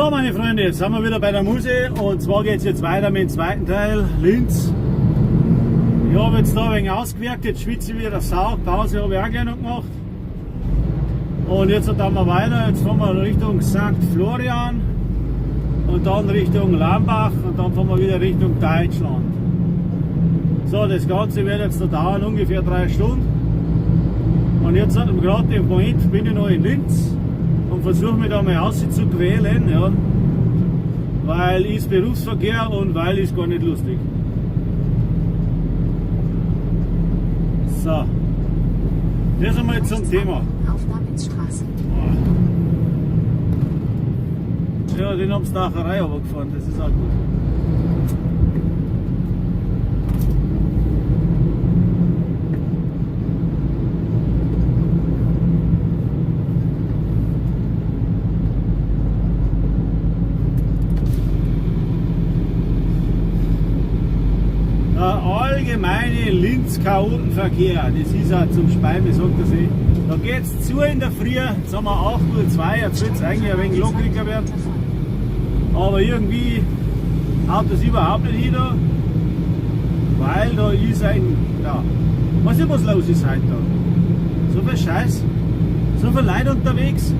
So, meine Freunde, jetzt sind wir wieder bei der Muse und zwar geht es jetzt weiter mit dem zweiten Teil, Linz. Ich habe jetzt da ein wenig ausgewirkt, jetzt schwitze ich wieder Sau, Pause habe ich auch gleich noch gemacht. Und jetzt dann wir weiter, jetzt fahren wir Richtung St. Florian und dann Richtung Lambach und dann fahren wir wieder Richtung Deutschland. So, das Ganze wird jetzt noch dauern, ungefähr 3 Stunden. Und jetzt gerade im Moment bin ich noch in Linz und versuche mich da mal auszuquälen, ja, weil ist Berufsverkehr und weil ist gar nicht lustig. So, das einmal zum Thema. Auf Naminsstraße. Ja, den haben sie Dacherei aber gefahren, das ist auch gut. Der allgemeine Linz-Chaotenverkehr, das ist ja zum Speien, wie sagt das eh. Da geht's zu in der Früh, jetzt haben wir 8:02 Uhr, jetzt wird es eigentlich ein wenig lockeriger werden. Aber irgendwie haut das überhaupt nicht hin da, weil da ist ein, ja, weiß nicht, was los ist heute da. So viel Scheiß, so viel Leute unterwegs.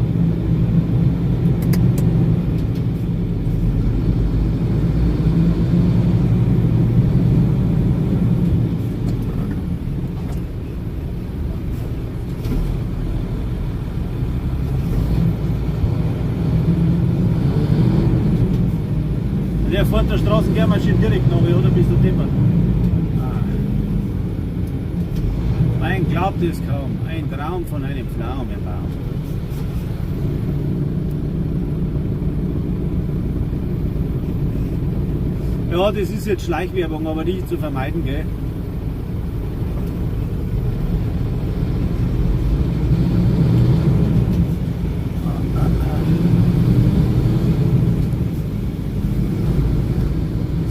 Der fährt der Straßenkehrmaschine direkt nach, oder bist du deppert? Ah. Man glaubt es kaum, ein Traum von einem Pflaumenbaum. Ja, das ist jetzt Schleichwerbung, aber nicht zu vermeiden, gell?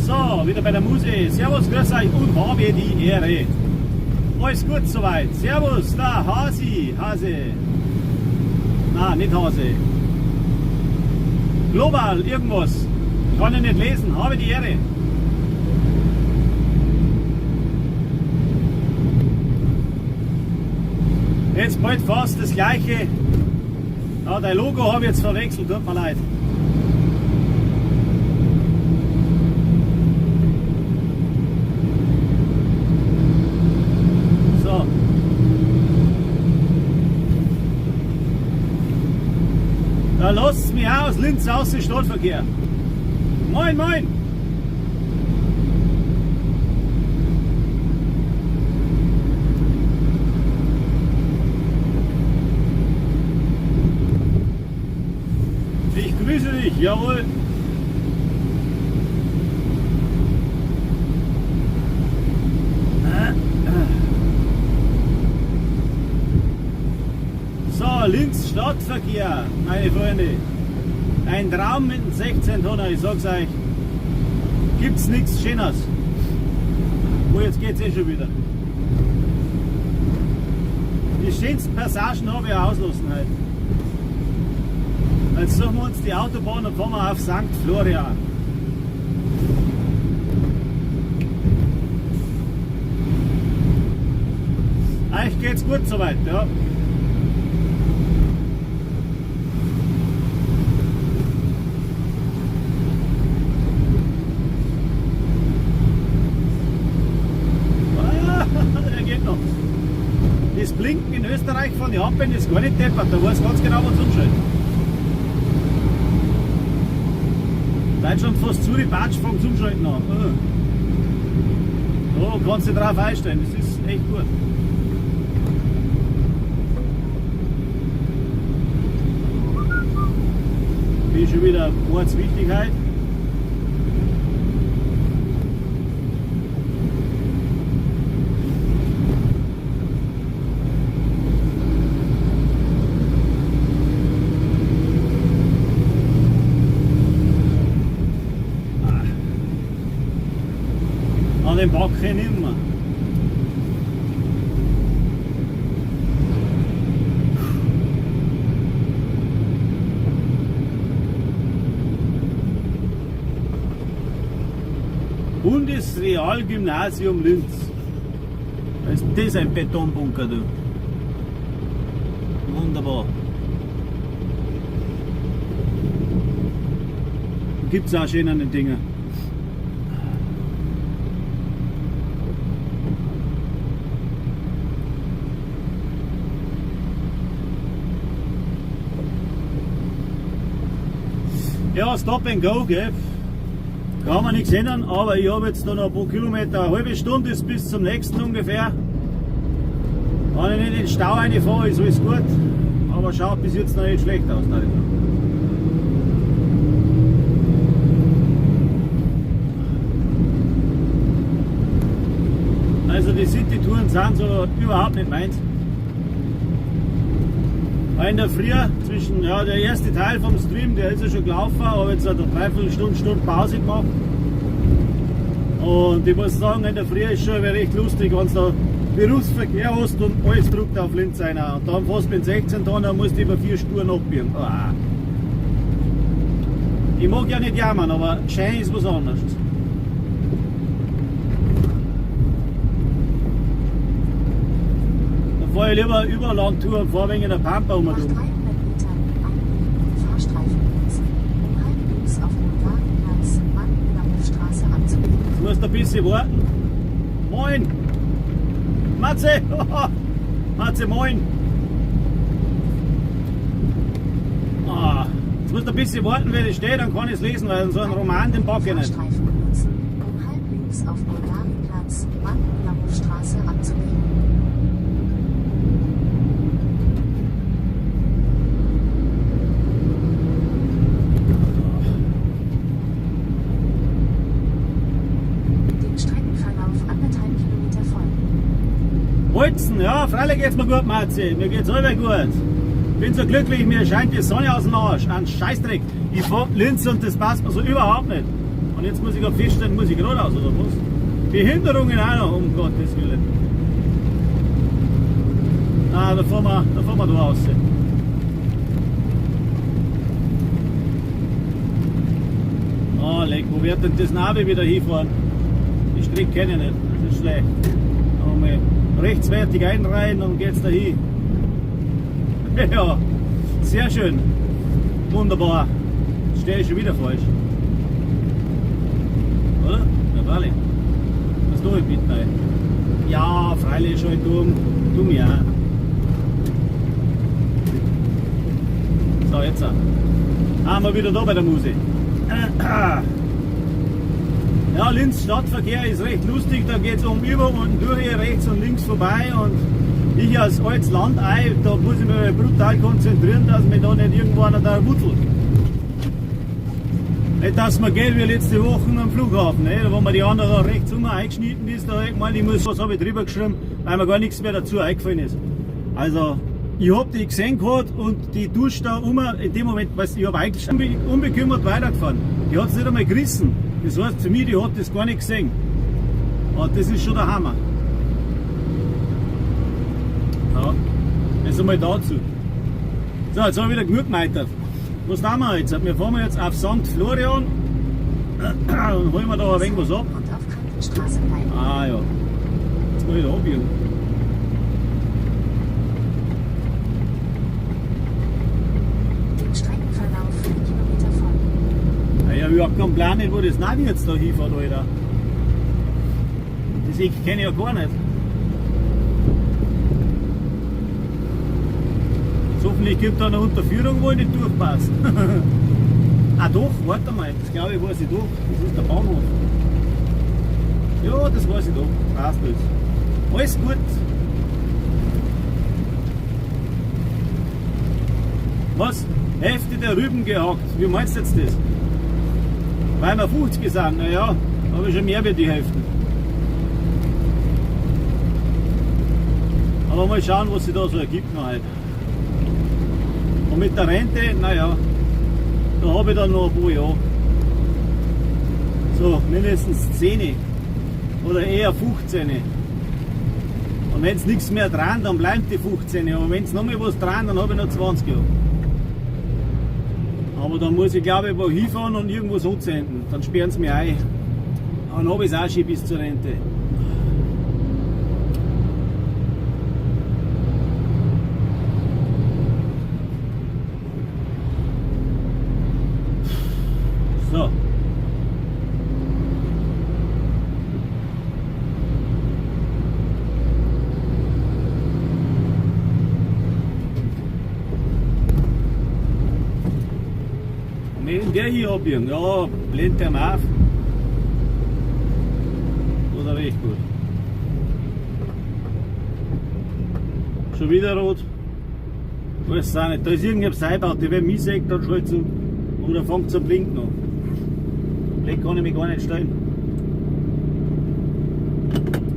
So, wieder bei der Muse. Servus, grüß euch und habe die Ehre. Alles gut soweit. Servus, da Hasi, Hase. Na, nicht Hase. Global, irgendwas. Kann ich nicht lesen. Habe die Ehre. Jetzt bald fast das gleiche. Ja, dein Logo habe ich jetzt verwechselt, tut mir leid. So. Da lasst mich aus, Linz aus, den Stadtverkehr. Moin, moin! Ich grüße dich, jawohl. So, Linz Stadtverkehr, meine Freunde. Ein Traum mit dem 16 Tonner, ich sag's euch. Gibt's nichts Schöneres. Wo jetzt geht's eh schon wieder. Die schönsten Passagen habe ich auslassen heute. Jetzt suchen wir uns die Autobahn und fahren wir auf St. Florian. Eigentlich geht's gut soweit, ja. Ah, der geht noch. Das Blinken in Österreich von den Ampeln ist gar nicht deppert, da weiß ganz genau, was umschaltet. Deutschland fast zu, die Batsch fängt umschalten an. Da kannst du dich drauf einstellen, das ist echt gut. Bin schon wieder Ortswichtigkeit. An den Backen nimmer. Bundesrealgymnasium Linz. Ist das ein Betonbunker, du? Wunderbar. Gibt es auch schön an den Dingen. Ja, Stop and Go, gell? Kann man nichts ändern, aber ich habe jetzt noch ein paar Kilometer, eine halbe Stunde ist bis zum nächsten ungefähr. Wenn ich nicht in den Stau reinfahre, ist alles gut. Aber schaut bis jetzt noch nicht schlecht aus. Nein. Also die City-Touren sind so überhaupt nicht meins. In der Früh, zwischen, ja, der erste Teil vom Stream, der ist ja schon gelaufen, habe jetzt eine Dreiviertelstunde, Stunde Pause gemacht. Und ich muss sagen, in der Früh ist schon recht lustig, wenn du da Berufsverkehr hast und alles drückt auf Linz einer. Und dann fast mit 16 Tonnen musst du über 4 Spuren abbiegen. Ah. Ich mag ja nicht jammern, aber schön ist was anderes. Da fahre ich lieber über Landtour und fahre wegen der Pampa um. Nach 300 Metern einbiegen und Fahrstreifen benutzen, um halblinks auf Bulgarienplatz, Magdalena-Hofstraße abzubiegen. Jetzt musst du ein bisschen warten. Moin! Matze! Matze, moin! Ah, jetzt musst du ein bisschen warten, wenn ich stehe, dann kann ich es lesen, weil so einen Roman, den pack ich nicht. Fahrstreifen benutzen, um halblinks auf Bulgarienplatz, Magdalena-Hofstraße abzubiegen. Den Streckenverlauf 1,5 Kilometer folgen. Holzen, ja, freilich geht's mir gut, Matze. Mir geht's allweil gut. Bin so glücklich, mir scheint die Sonne aus dem Arsch. Ein Scheißdreck. Ich fahr Linz und das passt mir so überhaupt nicht. Und jetzt muss ich auch feststellen, muss ich geradeaus oder was? Behinderungen auch noch, um Gottes Willen. Na, da fahren wir da raus. Oh, leck, wo wird denn das Navi wieder hinfahren? Die Strecke kenne ich nicht, das ist schlecht. Einmal rechtswertig einreihen, dann geht's da hin. Ja, sehr schön. Wunderbar. Jetzt stehe ich schon wieder falsch. Oder? Ja, freilich. Was tue ich bitte? Ja, freilich schon dumm. Dumm ja. So, jetzt. Haben wir wieder da bei der Muse. Ja, Linz Stadtverkehr ist recht lustig, da geht's um über und durch, rechts und links vorbei und ich als altes Landei, da muss ich mich brutal konzentrieren, dass mich da nicht irgendwo einer da wuttelt. Nicht, dass mir geht wie letzte Woche am Flughafen, ne? Da wo mir die andere rechts um eingeschnitten ist, da hab ich gemeint, ich muss, was habe ich drüber geschrieben, weil mir gar nichts mehr dazu eingefallen ist. Also, ich hab die gesehen gehabt und die duscht da um, in dem Moment, weißt du, ich hab eigentlich unbekümmert weitergefahren. Die hat's nicht einmal gerissen. Das heißt für mich, die hat das gar nicht gesehen. Und das ist schon der Hammer. Ja, das einmal dazu. So, jetzt habe ich wieder genug gemeitert. Was tun wir jetzt? Wir fahren jetzt auf Sankt Florian und holen wir da ein wenig was ab. Und auf Krankenstraße bleiben. Ah ja. Jetzt muss ich da abbiegen. Den Streckenverlauf 4 Kilometer folgen. Ja, ich hab überhaupt keinen Plan nicht, wo das Navi jetzt da hinfährt, Alter. Das Eck kenne ich ja gar nicht. Jetzt hoffentlich gibt da eine Unterführung, wo ich nicht durchpasse. Ah doch, warte mal, das glaube ich weiß ich doch. Das ist der Bahnhof. Ja, das weiß ich doch. Passt alles. Alles gut. Was? Hälfte der Rüben gehackt. Wie meinst du jetzt das? Weil wir 50 sind, naja, habe ich schon mehr wie die Hälfte. Aber mal schauen, was sich da so ergibt noch halt. Und mit der Rente, naja, da habe ich dann noch ein paar Jahre. So, mindestens 10 oder eher 15. Und wenn's nichts mehr dran, dann bleibt die 15. Aber wenn's noch mal was dran, dann habe ich noch 20 Jahre. Aber dann muss ich, glaube ich, wo hinfahren und irgendwas anzünden. Dann sperren sie mich ein. Dann habe ich es auch schon bis zur Rente. So. Wenn der hier abbiegen, ja, blendet der mal auf. Oder recht gut. Schon wieder rot. Weiß es auch nicht. Da ist irgendein Seibaut, der wer mich sieht, dann schaltet zu. Oder fängt zum Blinken an. Blick kann ich mich gar nicht stellen.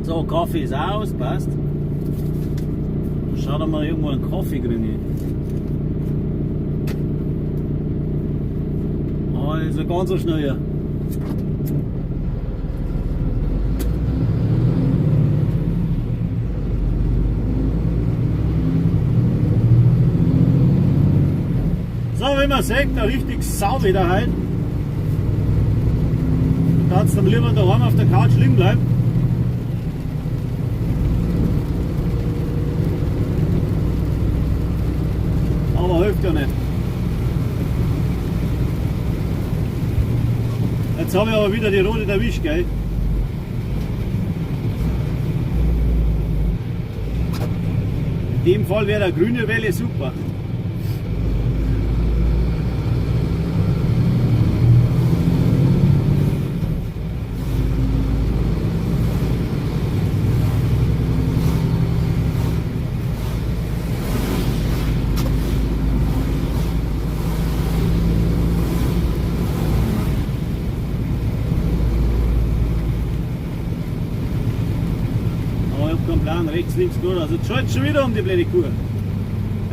So, Kaffee ist aus, passt. Schau doch mal irgendwo einen Kaffee drin. Oh, das ist ja ganz so schnell hier. So, wie man sieht, da richtig sau wieder heute. Du kannst dann lieber daheim auf der Couch liegen bleiben. Aber hilft ja nicht. Jetzt habe ich aber wieder die rote erwischt, gell? In dem Fall wäre der grüne Welle super. Aber ich hab keinen Plan, rechts, links, gut. Also jetzt schaut schon wieder um die blöde Kuh.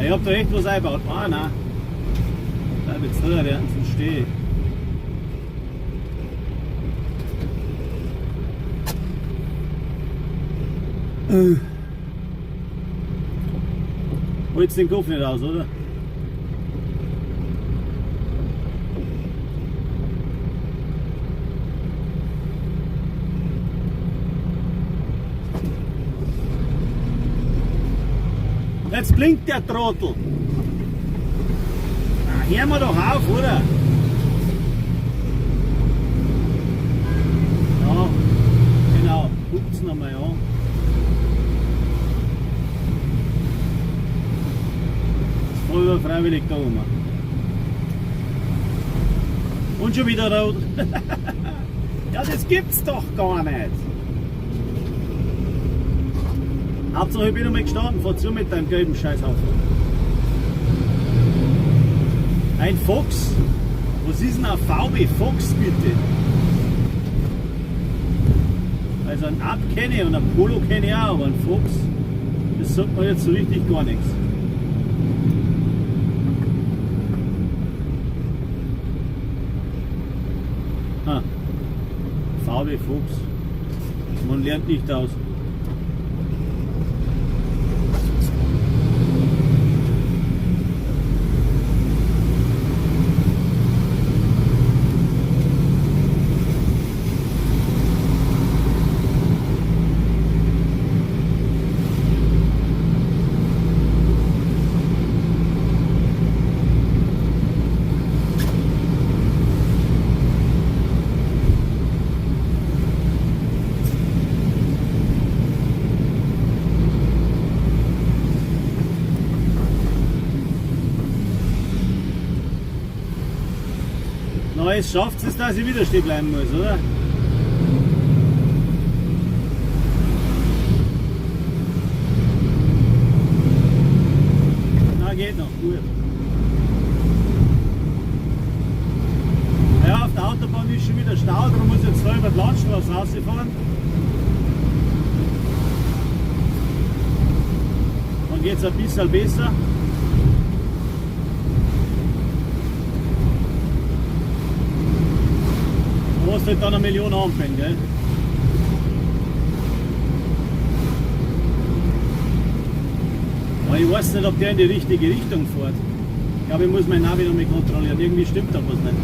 Ich hab da echt was eingebaut. Ah, nein. Bleib jetzt da, der sonst stehe ich. Holst den Kopf nicht aus, oder? Jetzt blinkt der Trottel. Na, hör mal doch auf, oder? Ja, genau. Guckt's noch mal an. Das voll freiwillig da oben. Und schon wieder rot. Ja, das gibt's doch gar nicht. Hauptsache ich bin einmal gestanden, fahr zu mit deinem gelben Scheißhaufen. Ein Fox? Was ist denn ein VW Fox bitte? Also ein Up kenne ich und ein Polo kenne ich auch, aber ein Fox, das sagt mir jetzt so richtig gar nichts. Ah, VW Fox. Man lernt nicht aus. Na, es schafft es, dass ich wieder stehen bleiben muss, oder? Na, geht noch, gut. Ja, auf der Autobahn ist schon wieder Stau, darum muss ich jetzt da über die Landstraße rausfahren. Dann geht's ein bisschen besser. Du hast halt dann 1 Million Ampeln, gell? Aber ich weiß nicht, ob der in die richtige Richtung fährt. Ich glaube, ich muss mein Navi noch mal kontrollieren. Irgendwie stimmt da was nicht.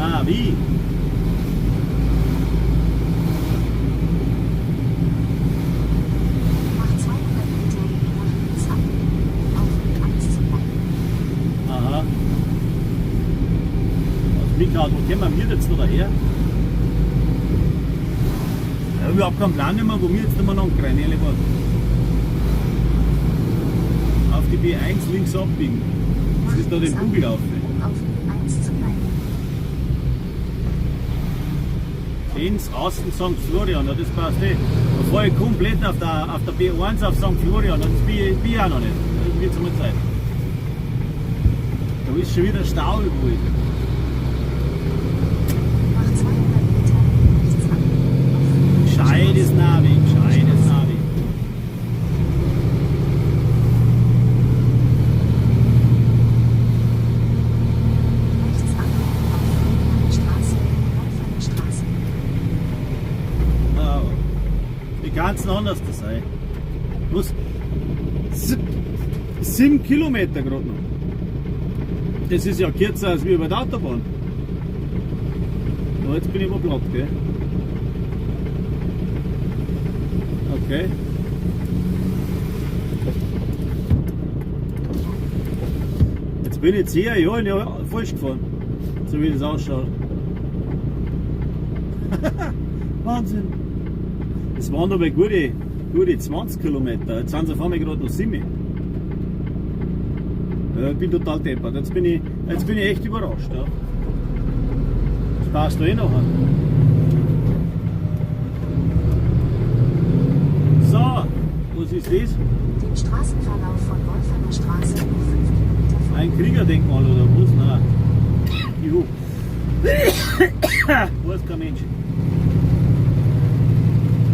Na, wie? Nach 200 Metern nach links abbiegen, um auf B1 zu bleiben. Aha. Also Mika, wo kommen wir jetzt noch daher? Ich habe überhaupt keinen Plan mehr, wo wir jetzt immer noch rein, ehrlich gesagt. Auf die B1 links abbiegen. Das Nach ist da den links Kugel abbiegen, auf. um auf B1 zu bleiben. Linz, außen St. Florian, ja, das passt eh. Da fahre ich komplett auf der B1 auf St. Florian, ja, das bin ich auch noch nicht. Das wird mal Zeit. Da ist schon wieder Stau überall. Nach 200 Metern rechts abbiegen, auf Gescheites Navi, gescheites Navi. Rechts abbiegen auf Straße, Neufaller Straße. Ja, wie kann es denn anders das sein? Bloß 7 Kilometer gerade noch. Das ist ja kürzer als wir über der Autobahn. Ja, jetzt bin ich aber platt, gell? Okay. Jetzt bin ich 10 Jahre ja, falsch gefahren. So wie das ausschaut. Wahnsinn. Es waren aber gute 20 Kilometer. Jetzt sind es auf einmal gerade noch 7. Ja, ich bin total deppert. Jetzt bin ich echt überrascht. Ja. Das passt da eh noch an. So, was ist das? Dem Straßenverlauf von Wolferner Straße nur 5 Kilometer folgen. Ein Kriegerdenkmal oder was? Nein. Juhu. Weiß kein Mensch.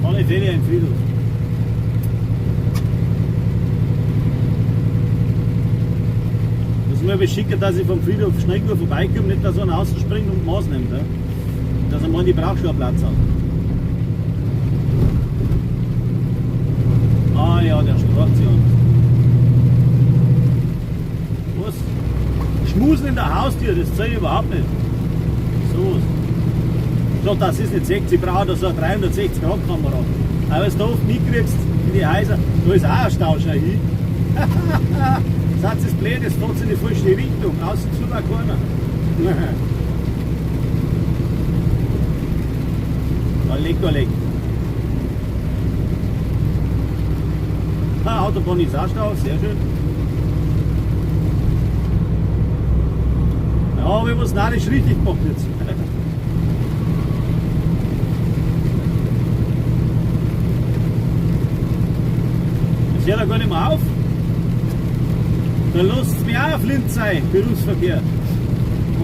Alle Fälle ein Friedhof. Das ist mir beschicken, dass ich vom Friedhof schnell genug vorbeikomme, nicht dass einer rausspringt und Maß nimmt. Ja? Dass er meint, ich brauche schon einen Platz. Hat. Ah ja, der strahlt sich an. Was? Schmusen in der Haustür, das zeige ich überhaupt nicht. So was. So, das ist nicht 60, ich brauche da so eine 360-Grad-Kamera. Aber wenn du da oft mitkriegst in die Häuser, da ist auch ein Stau schon hin. Satz ist blöd, das fährt in die falsche Richtung, außen zu war keiner. Leck, leck. Ah, Autobahn ist auch Stau, sehr schön. Ja, aber ich was narrisch richtig gemacht jetzt. Das hört ja gar nicht mehr auf. Da lasst mich auch auf Linz sein, Berufsverkehr.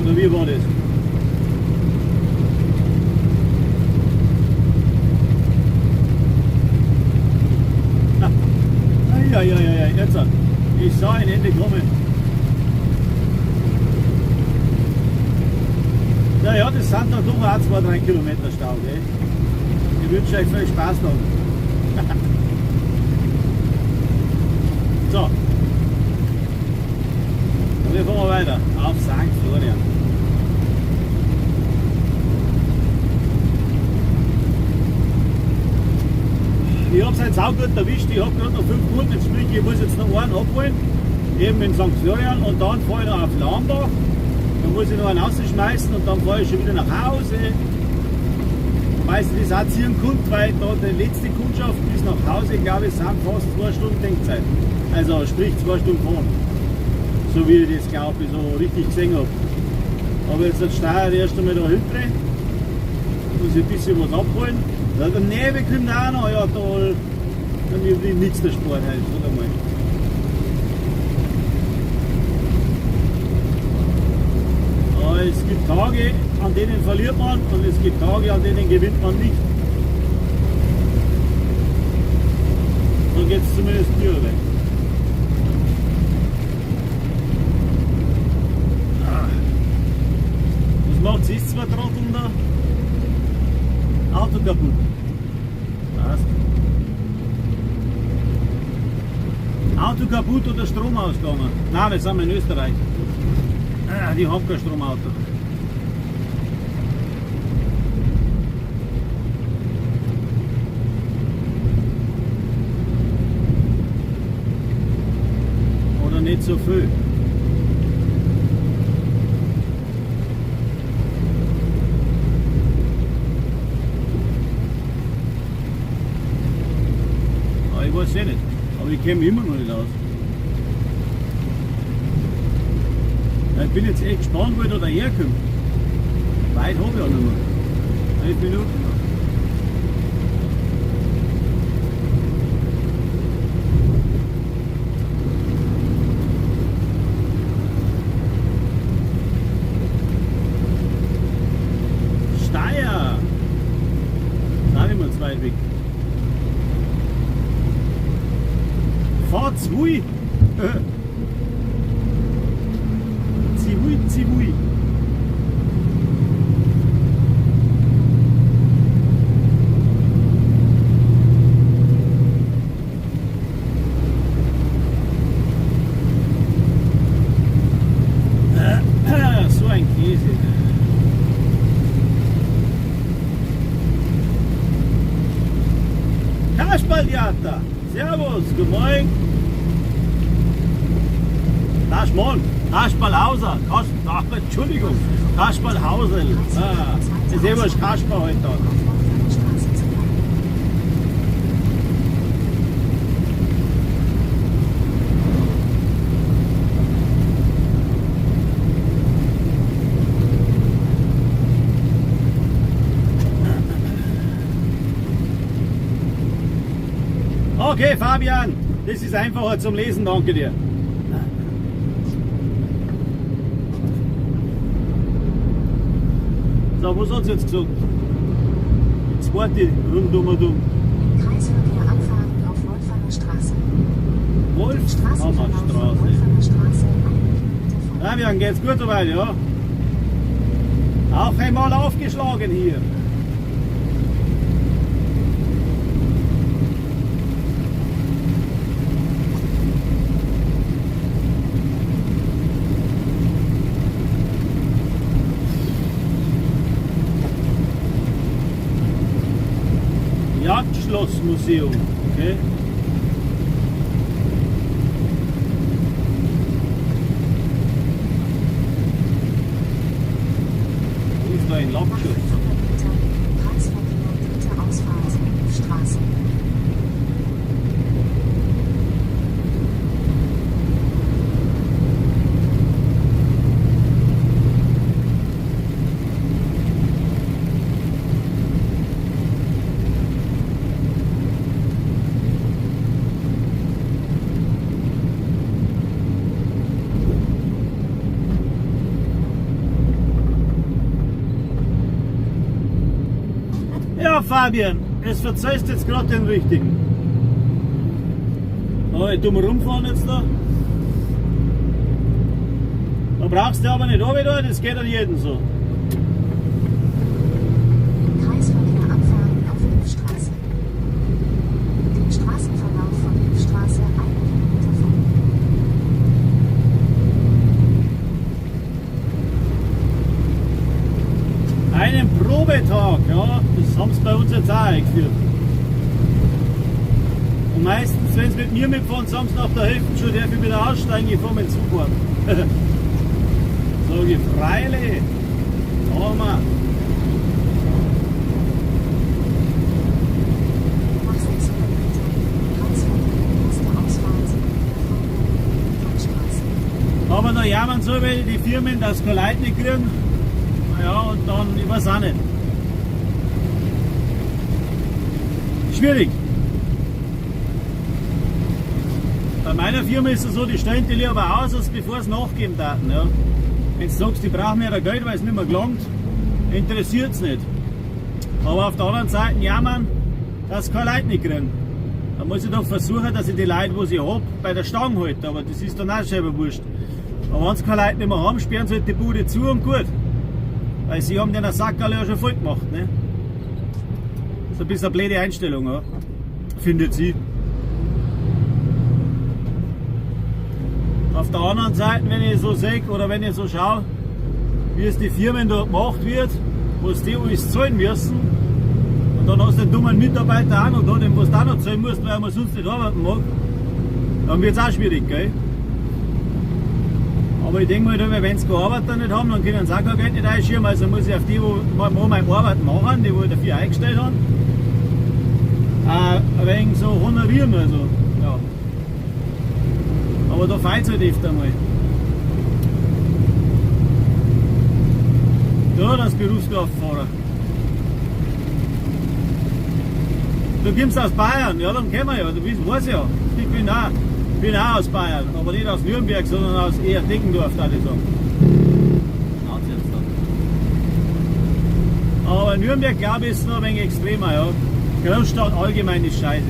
Oder wie war das? Ja, ja, ja, ja, jetzt. Ich sah ein Ende kommen. Naja, das sind dann doch auch 2-3 Kilometer Stau, gell? Ich wünsche euch viel Spaß noch. So. Und wir fahren weiter auf St. Florian. Ich hab's jetzt auch gut erwischt, ich hab gerade noch 5 Minuten, jetzt sprich, ich muss jetzt noch einen abholen, eben in St. Florian, und dann fahre ich noch auf Lambach. Dann muss ich noch einen rausschmeißen und dann fahre ich schon wieder nach Hause. Meistens ist auch ziehen Kund, weil da die letzte Kundschaft bis nach Hause, glaube ich, sind fast 2 Stunden Denkzeit. Also sprich 2 Stunden fahren. So wie ich das, glaube ich, so richtig gesehen hab. Aber jetzt steuere ich erst einmal da hinten. Muss ich ein bisschen was abholen. Ja, der Nebel kommt auch noch, ja toll. Dann will ich nichts der Sport heute, sag einmal. Aber es gibt Tage, an denen verliert man, und es gibt Tage, an denen gewinnt man nicht. So geht es zumindest mir weg. Was macht es zwei Trotteln da? Auto kaputt. Passt. Auto kaputt oder Strom ausgegangen? Nein, wir sind in Österreich. Ah, die haben kein Stromauto. so viel. Aber ich weiß eh nicht. Aber ich käme immer noch nicht aus. Ich bin jetzt echt gespannt, wo ich da daherkomme. Weit habe ich auch noch mehr. 11 Minuten noch. Steyr! Da nicht mehr zu weit weg. Fahr zwei! Zihui, zihui. So ein Käse. Kasperltheater. Servus, guten Morgen. Kasperl, Kasperlhauser, Ach, Entschuldigung, Kasperlhausel. Ah, das ist eh was Kasper heute da. Auf Wolfhamer Straße zu bleiben. Okay, Fabian, das ist einfacher zum Lesen, danke dir. So, was hat's jetzt gesagt? Die zweite rundum und um. Im Kreisverkehr abfahren auf Wolfanger Straße. Wolfhammer Straße. Wolfanger Straße, 1 Kilometer folgen. Fabian, geht's gut soweit, ja? Auch einmal aufgeschlagen hier. Jagdschlossmuseum, okay. Wo ist da ein Nach Lappschutz? 500 Metern, Kreisverkehr, dritte Ausfahrt, Straße. Ja, Fabian, es verzeihst jetzt gerade den richtigen. Oh, ich tu mal rumfahren jetzt da. Da brauchst du aber nicht runter, da, das geht an jeden so. Im Kreisverkehr abfahren auf Hofstraße. Den Straßenverlauf von Hofstraße 1 Kilometer folgen. Einen Probetag, ja, das haben sie bei uns jetzt auch eingeführt. Und meistens, wenn sie mit mir mitfahren, sagen sie nach der Hälfte schon, darf ich wieder aussteigen, ich fahr mit dem Zug heim. Sag ich, freilich, machen wir. Nach 600 Metern, Kreisverkehr, erste Ausfahrt, Landstraße. Aber da jammern so welche die Firmen, dass keine Leute nicht kriegen. Ja, und dann, ich weiß auch nicht. Schwierig. Bei meiner Firma ist es so, die stellen die lieber aus, als bevor sie nachgeben taten. Ja. Wenn du sagst, die brauchen mehr Geld, weil es nicht mehr gelangt, interessiert's nicht. Aber auf der anderen Seite jammern, dass sie keine Leute nicht kriegen. Da muss ich doch versuchen, dass ich die Leute, die ich hab, bei der Stange halte. Aber das ist dann auch selber wurscht. Aber wenn sie keine Leute nicht mehr haben, sperren sie halt die Bude zu und gut. Weil sie haben den Sack alle ja schon voll gemacht. Ne? Das ist ein bisschen eine blöde Einstellung, ja? Findet sie. Auf der anderen Seite, wenn ich so sehe oder wenn ich so schaue, wie es die Firmen da gemacht wird, was die alles zahlen müssen, und dann hast du den dummen Mitarbeiter auch noch da, den was du auch noch zahlen musst, weil man sonst nicht arbeiten mag, dann wird's auch schwierig, gell? Aber ich denke mal, wenn sie keine Arbeiter nicht haben, dann können sie auch kein Geld nicht einschieben. Also muss ich auf die, wo meine Arbeit machen, die, wo ich dafür eingestellt habe, ein wenig so honorieren. Also, ja. Aber da fehlt es halt öfter mal. Ja, das Berufskraftfahrer. Du kommst aus Bayern, ja, dann kennen wir ja, du bist, weiß ja. Ich bin auch aus Bayern, aber nicht aus Nürnberg, sondern aus eher Deggendorf, da ich sagen. Aber Nürnberg, glaube ich, ist noch ein wenig extremer, ja. Großstadt allgemein ist scheiße.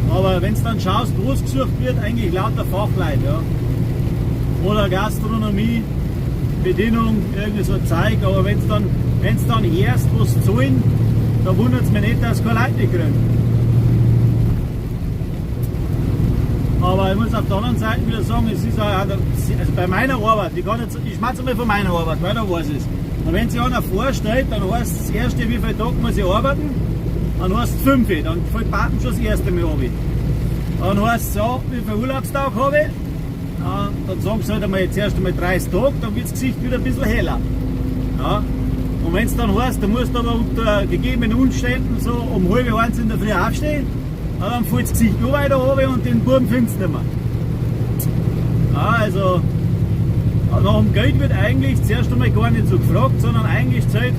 Aber wenn du dann schaust, wo es gesucht wird, eigentlich lauter Fachleute, ja. Oder Gastronomie, Bedienung, irgendwie so Zeug, aber wenn es dann erst was zahlen, da wundert es mich nicht, dass keine Leute nicht kriegen. Aber ich muss auf der anderen Seite wieder sagen, es ist auch, also bei meiner Arbeit, ich schmatze mal von meiner Arbeit, weil da weiß ich es. Und wenn sich einer vorstellt, dann heißt es das erste, wie viele Tage muss ich arbeiten, dann heißt es 5, dann fällt Paten schon das erste Mal runter. Dann heißt es so, wie viel Urlaubstag habe ich, dann sagen sie halt einmal zuerst einmal 30 Tage, dann wird das Gesicht wieder ein bisschen heller. Ja. Und wenn es dann heißt, du musst aber unter gegebenen Umständen so um 12:30 in der Früh aufstehen, dann fällt das Gesicht noch weiter runter und den Buben findest du nicht mehr. Ja, also nach dem Geld wird eigentlich zuerst einmal gar nicht so gefragt, sondern eigentlich zählt,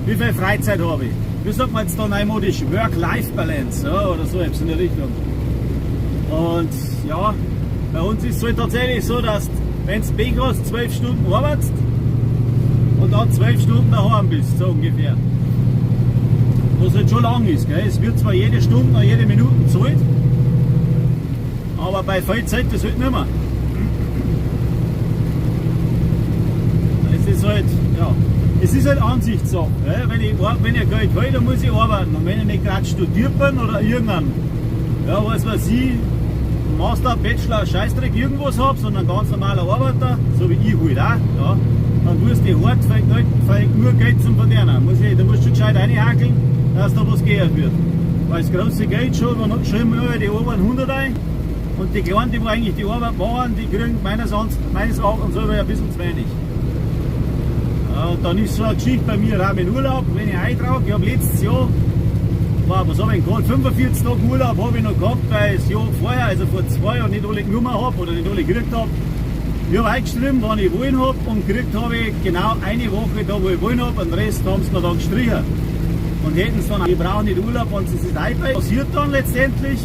wie viel Freizeit habe ich. Wie sagt man jetzt da neumodisch? Work-Life-Balance, ja, oder so etwas in der Richtung. Und ja, bei uns ist es halt tatsächlich so, dass wenn du Pech hast, 12 Stunden arbeitest und dann 12 Stunden daheim bist, so ungefähr. Was halt schon lang ist, gell? Es wird zwar jede Stunde und jede Minute gezahlt, aber bei Vollzeit das halt nicht mehr. Es ist halt, ja, es ist halt Ansichtssache. Gell? Wenn ich Geld will, dann muss ich arbeiten. Und wenn ich nicht gerade studiert bin oder irgendein, ja, was weiß ich, Master, Bachelor, Scheißdreck irgendwas hab, sondern ganz normaler Arbeiter, so wie ich halt auch, ja, dann tust du hart nur Geld zum Verdienen. Da musst du schon gescheit reinhakeln, dass da was gehört wird. Weil das große Geld schon, man schreiben wir die oberen 100 ein und die Kleinen, die wo eigentlich die Arbeit machen, die kriegen meines Erachtens ein bisschen zu wenig. Ja, und dann ist so eine Geschichte bei mir auch mit Urlaub, wenn ich eintrage, ich habe letztes Jahr, was habe ich denn gehabt? 45 Tage Urlaub habe ich noch gehabt, weil ich das Jahr vorher, also vor 2 Jahren, nicht alle genommen habe oder nicht alle gekriegt habe. Ich habe eingeschrieben, wann ich wollen habe und gekriegt habe ich genau eine Woche da, wo ich wollen habe, und den Rest haben sie mir dann gestrichen. Und hätten sie dann, ich brauche nicht Urlaub, wenn sie es nicht einbauen. Passiert dann letztendlich,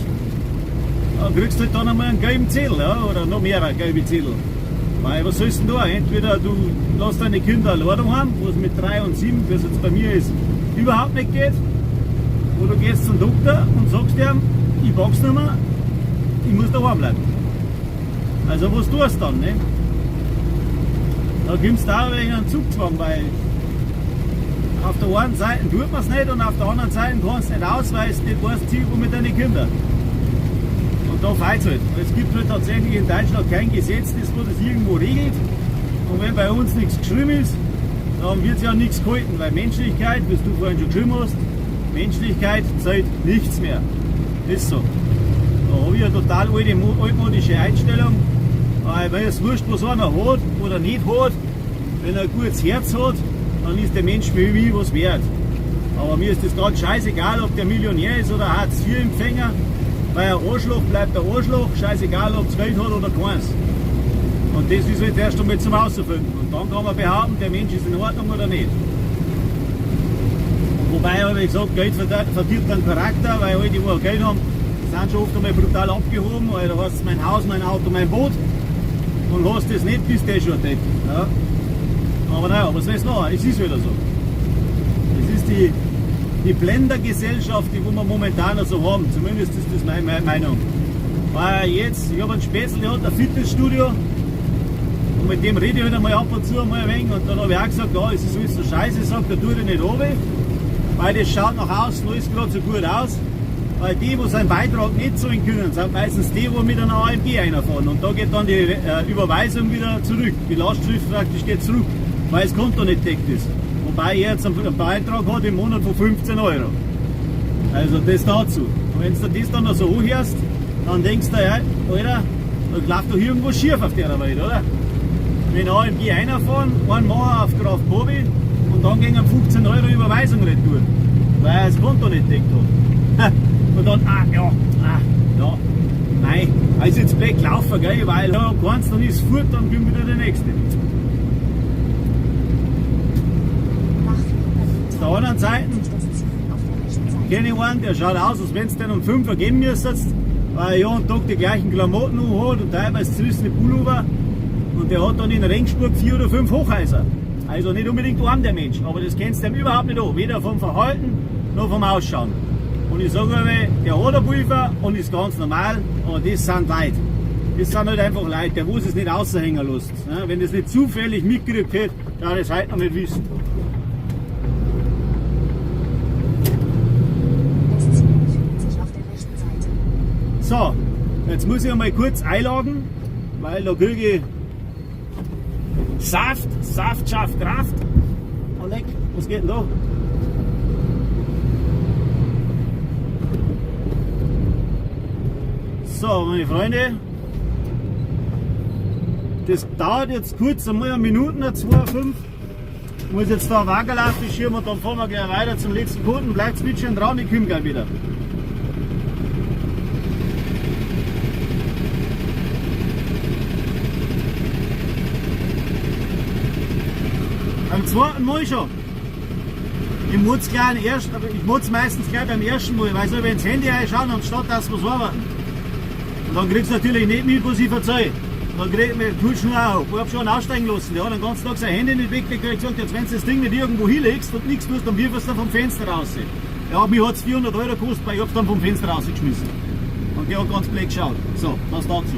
dann kriegst du halt dann einmal einen gelben Zettel, ja, oder noch mehrere gelbe Zettel. Weil was sollst du denn da? Entweder du lässt deine Kinder allein daheim, wo es mit 3 und 7, wie es jetzt bei mir ist, überhaupt nicht geht. Oder du gehst zum Doktor und sagst ihm, ich pack's nicht mehr, ich muss daheim bleiben. Also was tust du dann, ne? Da kommst du auch wegen einem Zugzwang, weil auf der einen Seite tut man es nicht und auf der anderen Seite kannst du nicht aus, weil du nicht weißt, wo mit deinen Kindern. Und da fehlt es halt. Es gibt halt tatsächlich in Deutschland kein Gesetz, das wo das irgendwo regelt. Und wenn bei uns nichts geschrieben ist, dann wird es ja nichts gehalten, weil Menschlichkeit, wie du vorhin schon geschrieben hast, Menschlichkeit zählt nichts mehr. Ist so. Da habe ich eine total altmodische Einstellung, weil es wurscht, was einer hat oder nicht hat. Wenn er ein gutes Herz hat, dann ist der Mensch für mich was wert. Aber mir ist das ganz scheißegal, ob der Millionär ist oder Hartz-IV-Empfänger, weil ein Arschloch bleibt ein Arschloch, scheißegal, ob es Geld hat oder keins. Und das ist halt erst einmal zum Auszufinden. Und dann kann man behaupten, der Mensch ist in Ordnung oder nicht. Wobei, habe ich gesagt, Geld verdirbt den Charakter, weil alle, die wo Geld haben, sind schon oft einmal brutal abgehoben, weil da heißt es mein Haus, mein Auto, mein Boot und hast das nicht, bist du schon Depp. Ja. Aber naja, was willst du noch? Es ist wieder so. Es ist die Blendergesellschaft, die wo wir momentan so haben, zumindest ist das meine Meinung. Weil jetzt, ich habe einen Spätzle, der hat ein Fitnessstudio und mit dem rede ich halt einmal ab und zu einmal ein wenig und dann habe ich auch gesagt, ja, es ist alles so scheiße, sagt er, tu dich nicht runter. Weil das schaut nach außen alles gerade so gut aus, weil die, die seinen Beitrag nicht zahlen können, sind meistens die, die mit einer AMG einfahren. Und da geht dann die Überweisung wieder zurück. Die Lastschrift praktisch geht zurück, weil das Konto nicht deckt ist. Wobei er jetzt einen Beitrag hat im Monat von 15 Euro. Also das dazu. Und wenn du das dann noch so anhörst, dann denkst du, ja, Alter, da läuft doch irgendwo schief auf der Welt, oder? Wenn AMG reinfahren, einen machen auf Graf Bobby und dann gehen 15 Euro Überweisung retour, weil er das Konto nicht deckt hat. Und dann, ja, nein, also jetzt blöd gelaufen, gell, weil ja, keins, dann ist fort, dann kommt wieder der nächste. Nach 400 Auf der anderen Seite sich das Ziel auf der rechten Seite. kenne ich einen, der schaut aus, als wenn du den um 5 Uhr geben müsstest, weil er Jahr und Tag die gleichen Klamotten hat und teilweise zerrissene Pullover. Und der hat dann in Regensburg 4 oder 5 Hochhäuser. Also nicht unbedingt arm der Mensch, aber das kennst du ihm überhaupt nicht an, weder vom Verhalten noch vom Ausschauen. Und ich sage einmal, der hat ein Pulver und ist ganz normal, aber das sind Leute. Das sind halt einfach Leute, der muss es nicht außerhängen lässt. Ne? Wenn das nicht zufällig mitgekriegt hätte, dann würde ich es heute noch nicht wissen. Das Ziel befindet sich auf der rechten Seite. So, jetzt muss ich einmal kurz einladen, weil da kriege ich Saft, Saft schafft Kraft. Oh leck, was geht denn da? So, meine Freunde, das dauert jetzt kurz einmal eine Minute, 2, 5. Ich muss jetzt da einen Wagen schieben und dann fahren wir gleich weiter zum letzten Kunden. Bleibt mit schön dran, ich komme gleich wieder. Beim zweiten Mal schon. Ich muss gleich am ersten, aber ich muss meistens gleich beim ersten Mal, weil soll ich ins Handy reinschauen, anstatt dass wir arbeiten. Und dann kriegst du natürlich nicht mit, was ich verzeihe. Dann krieg ich mir schon auch. Ich hab schon einen aussteigen lassen. Der hat den ganzen Tag sein Handy nicht weggekriegt. Gesagt, jetzt wenn du das Ding nicht irgendwo hinlegst und nichts tust, dann wirfst du vom Fenster raus. Ja, mir hat's 400 Euro gekostet, weil ich hab's dann vom Fenster rausgeschmissen. Und der hat ganz blöd geschaut. So, das dazu.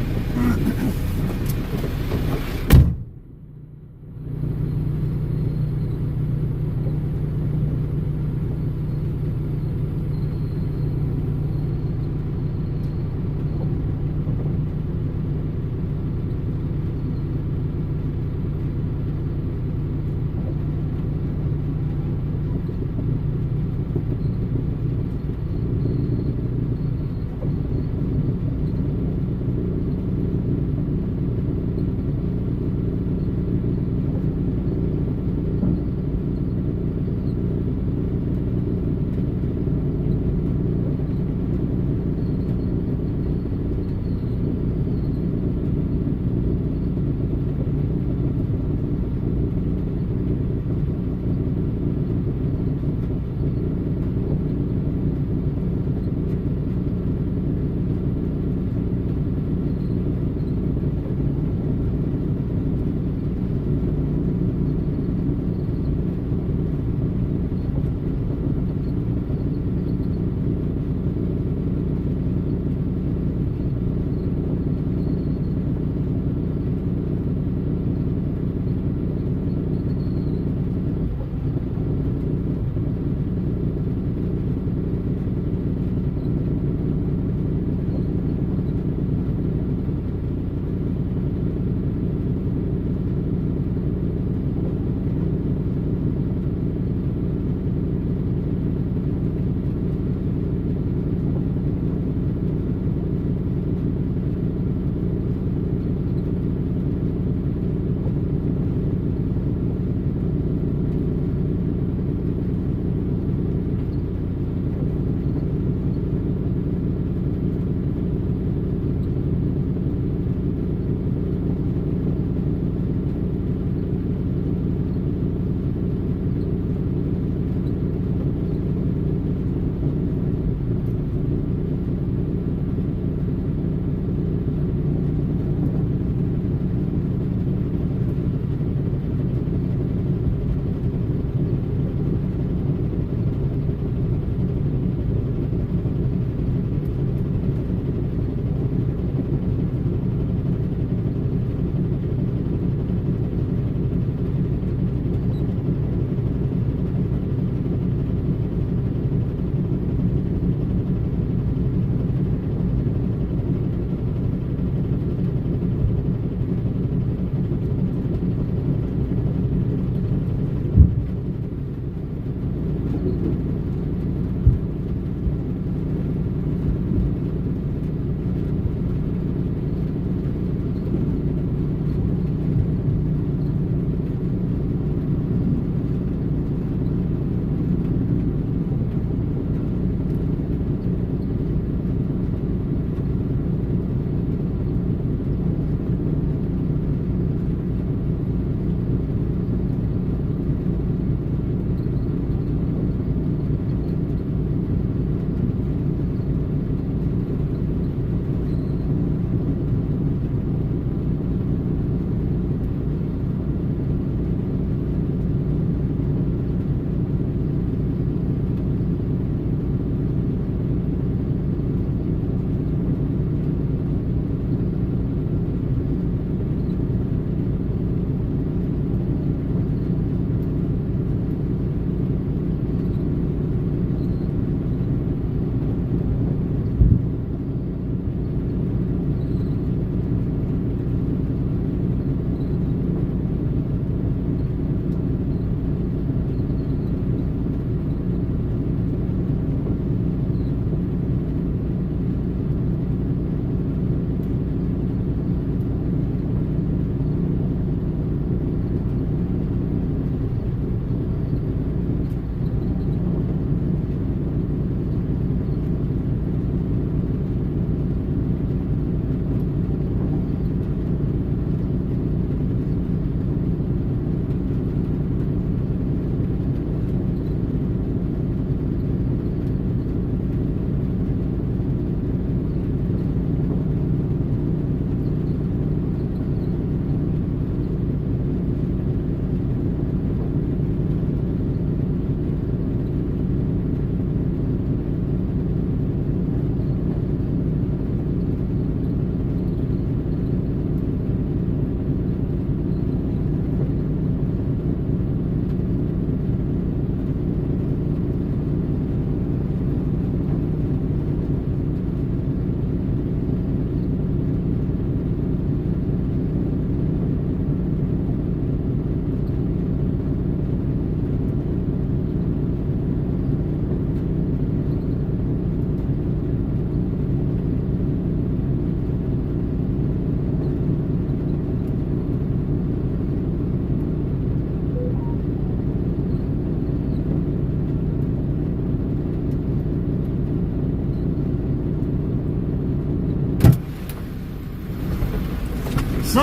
So,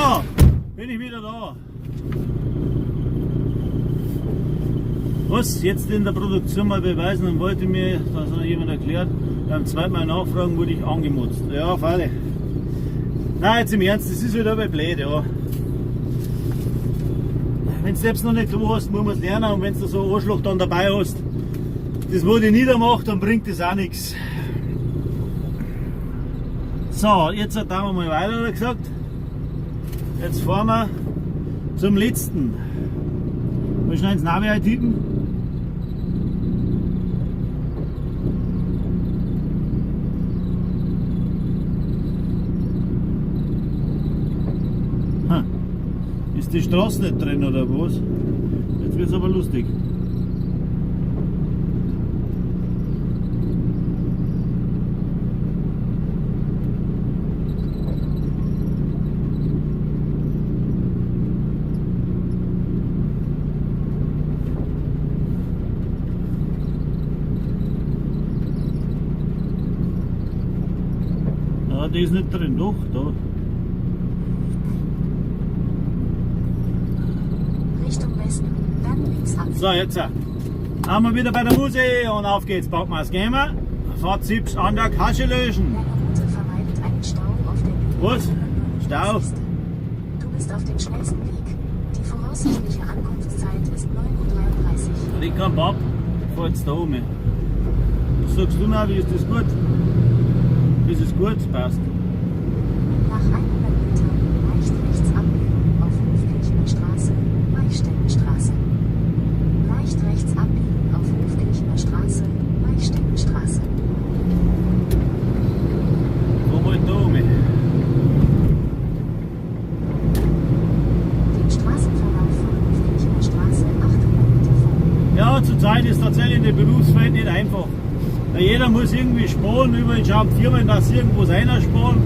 bin ich wieder da. Was jetzt in der Produktion mal beweisen und wollte mir, das hat noch jemand erklärt, beim zweiten Mal nachfragen wurde ich angemutzt. Ja, freilich. Nein, jetzt im Ernst, das ist wieder halt blöd, ja. Wenn du selbst noch nicht du hast, muss man es lernen, und wenn du so einen Arschloch dann dabei hast, das wo dich niedermacht, dann bringt das auch nichts. So, jetzt haben wir mal weiter, hat er gesagt. Jetzt fahren wir zum letzten. Mal schnell ins Navi eintippen. Ha. Ist die Straße nicht drin oder was? Jetzt wird's aber lustig. Ja, die ist nicht drin, doch, da. Richtung Westen, dann links abbiegen. So, jetzt haben wir wieder bei der Muse und auf geht's. Packen wir Gamer. Fahrtipps an der Kasche lösen. Deine Route vermeidet einen Stau auf der B Was? Stau? Du bist auf dem schnellsten Weg. Die voraussichtliche Ankunftszeit ist 9:33 Uhr. Ich kann Bab, fahr jetzt da um. Was sagst du, Navi, ist das gut? Das ist gut, passt. Nach 100 Metern leicht rechts abbiegen auf Hofkirchner Straße, Maistättenstraße. Leicht rechts abbiegen auf Hofkirchner Straße, Maistättenstraße. Wo wollt da um? Dem Straßenverlauf von Hofkirchner Straße 800 Meter folgen. Ja, zurzeit ist tatsächlich in dem Berufsfeld nicht einfach. Weil jeder muss irgendwie sparen, überall schauen Firmen, dass sie irgendwo sparen.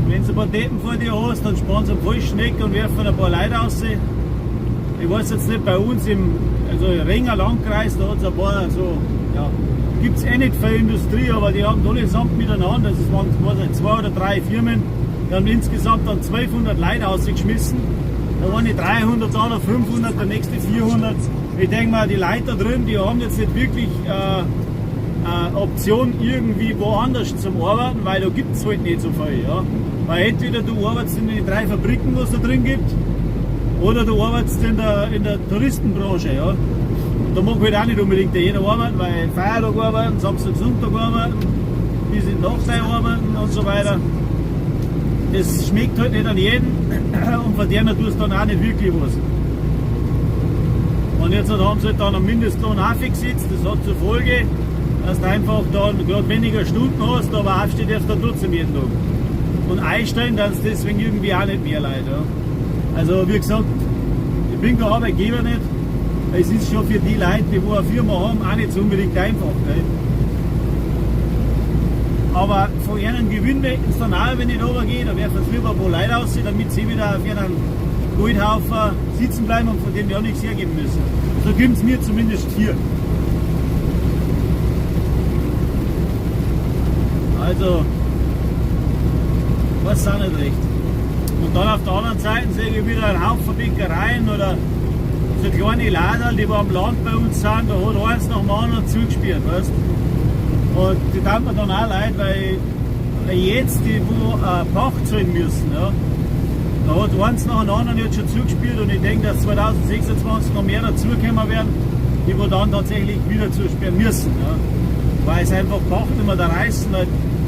Wenn du ein paar Deppen vor dir hast, dann sparen sie am falschen Eck und werfen ein paar Leute raus. Ich weiß jetzt nicht, bei uns im, also Renger Landkreis, da hat's ein paar so, ja, gibt's eh nicht viel Industrie, aber die haben allesamt miteinander, das waren, weiß nicht, 2 oder 3 Firmen, die haben insgesamt dann 1200 Leute rausgeschmissen. Da waren die 300 da, oder 500, der nächste 400. Ich denk mal, die Leute da drin, die haben jetzt nicht wirklich Option, irgendwie woanders zum Arbeiten, weil da gibt's halt nicht so viel. Ja. Weil entweder du arbeitest in den 3 Fabriken, was es da drin gibt, oder du arbeitest in der Touristenbranche. Ja. Und da mag halt auch nicht unbedingt jeder arbeiten, weil Feiertag arbeiten, Samstag, Sonntag arbeiten, bis in die Nacht arbeiten und so weiter. Das schmeckt halt nicht an jeden und von denen tust du dann auch nicht wirklich was. Und jetzt haben sie halt dann einen Mindestlohn aufgesetzt, das hat zur Folge, dass du einfach dann grad weniger Stunden hast, aber aufstehen darfst du dann trotzdem jeden Tag. Und einstellen dann deswegen irgendwie auch nicht mehr Leute. Ja. Also wie gesagt, ich bin kein Arbeitgeber nicht. Es ist schon für die Leute, die wo eine Firma haben, auch nicht so unbedingt einfach. Gell. Aber von ihren Gewinn möchten sie dann auch, wenn ich runtergehe, da werfen sie lieber ein paar Leute aus, damit sie wieder auf ihren Goldhaufen sitzen bleiben und von dem ja nichts hergeben müssen. So gibt's mir zumindest hier. Also, weiß auch nicht recht. Und dann auf der anderen Seite sehe ich wieder einen Haufen Bäckereien oder so kleine Laden, die wo am Land bei uns sind, da hat eins nach dem anderen zugespielt, weißt? Und die tut mir dann auch leid, weil jetzt die, wo Pacht zahlen müssen, ja, da hat eins nach dem anderen jetzt schon zugespielt und ich denke, dass 2026 noch mehr dazukommen werden, die wo dann tatsächlich wieder zusperren müssen. Ja. Weil es einfach Pacht nicht mehr da reißen, weil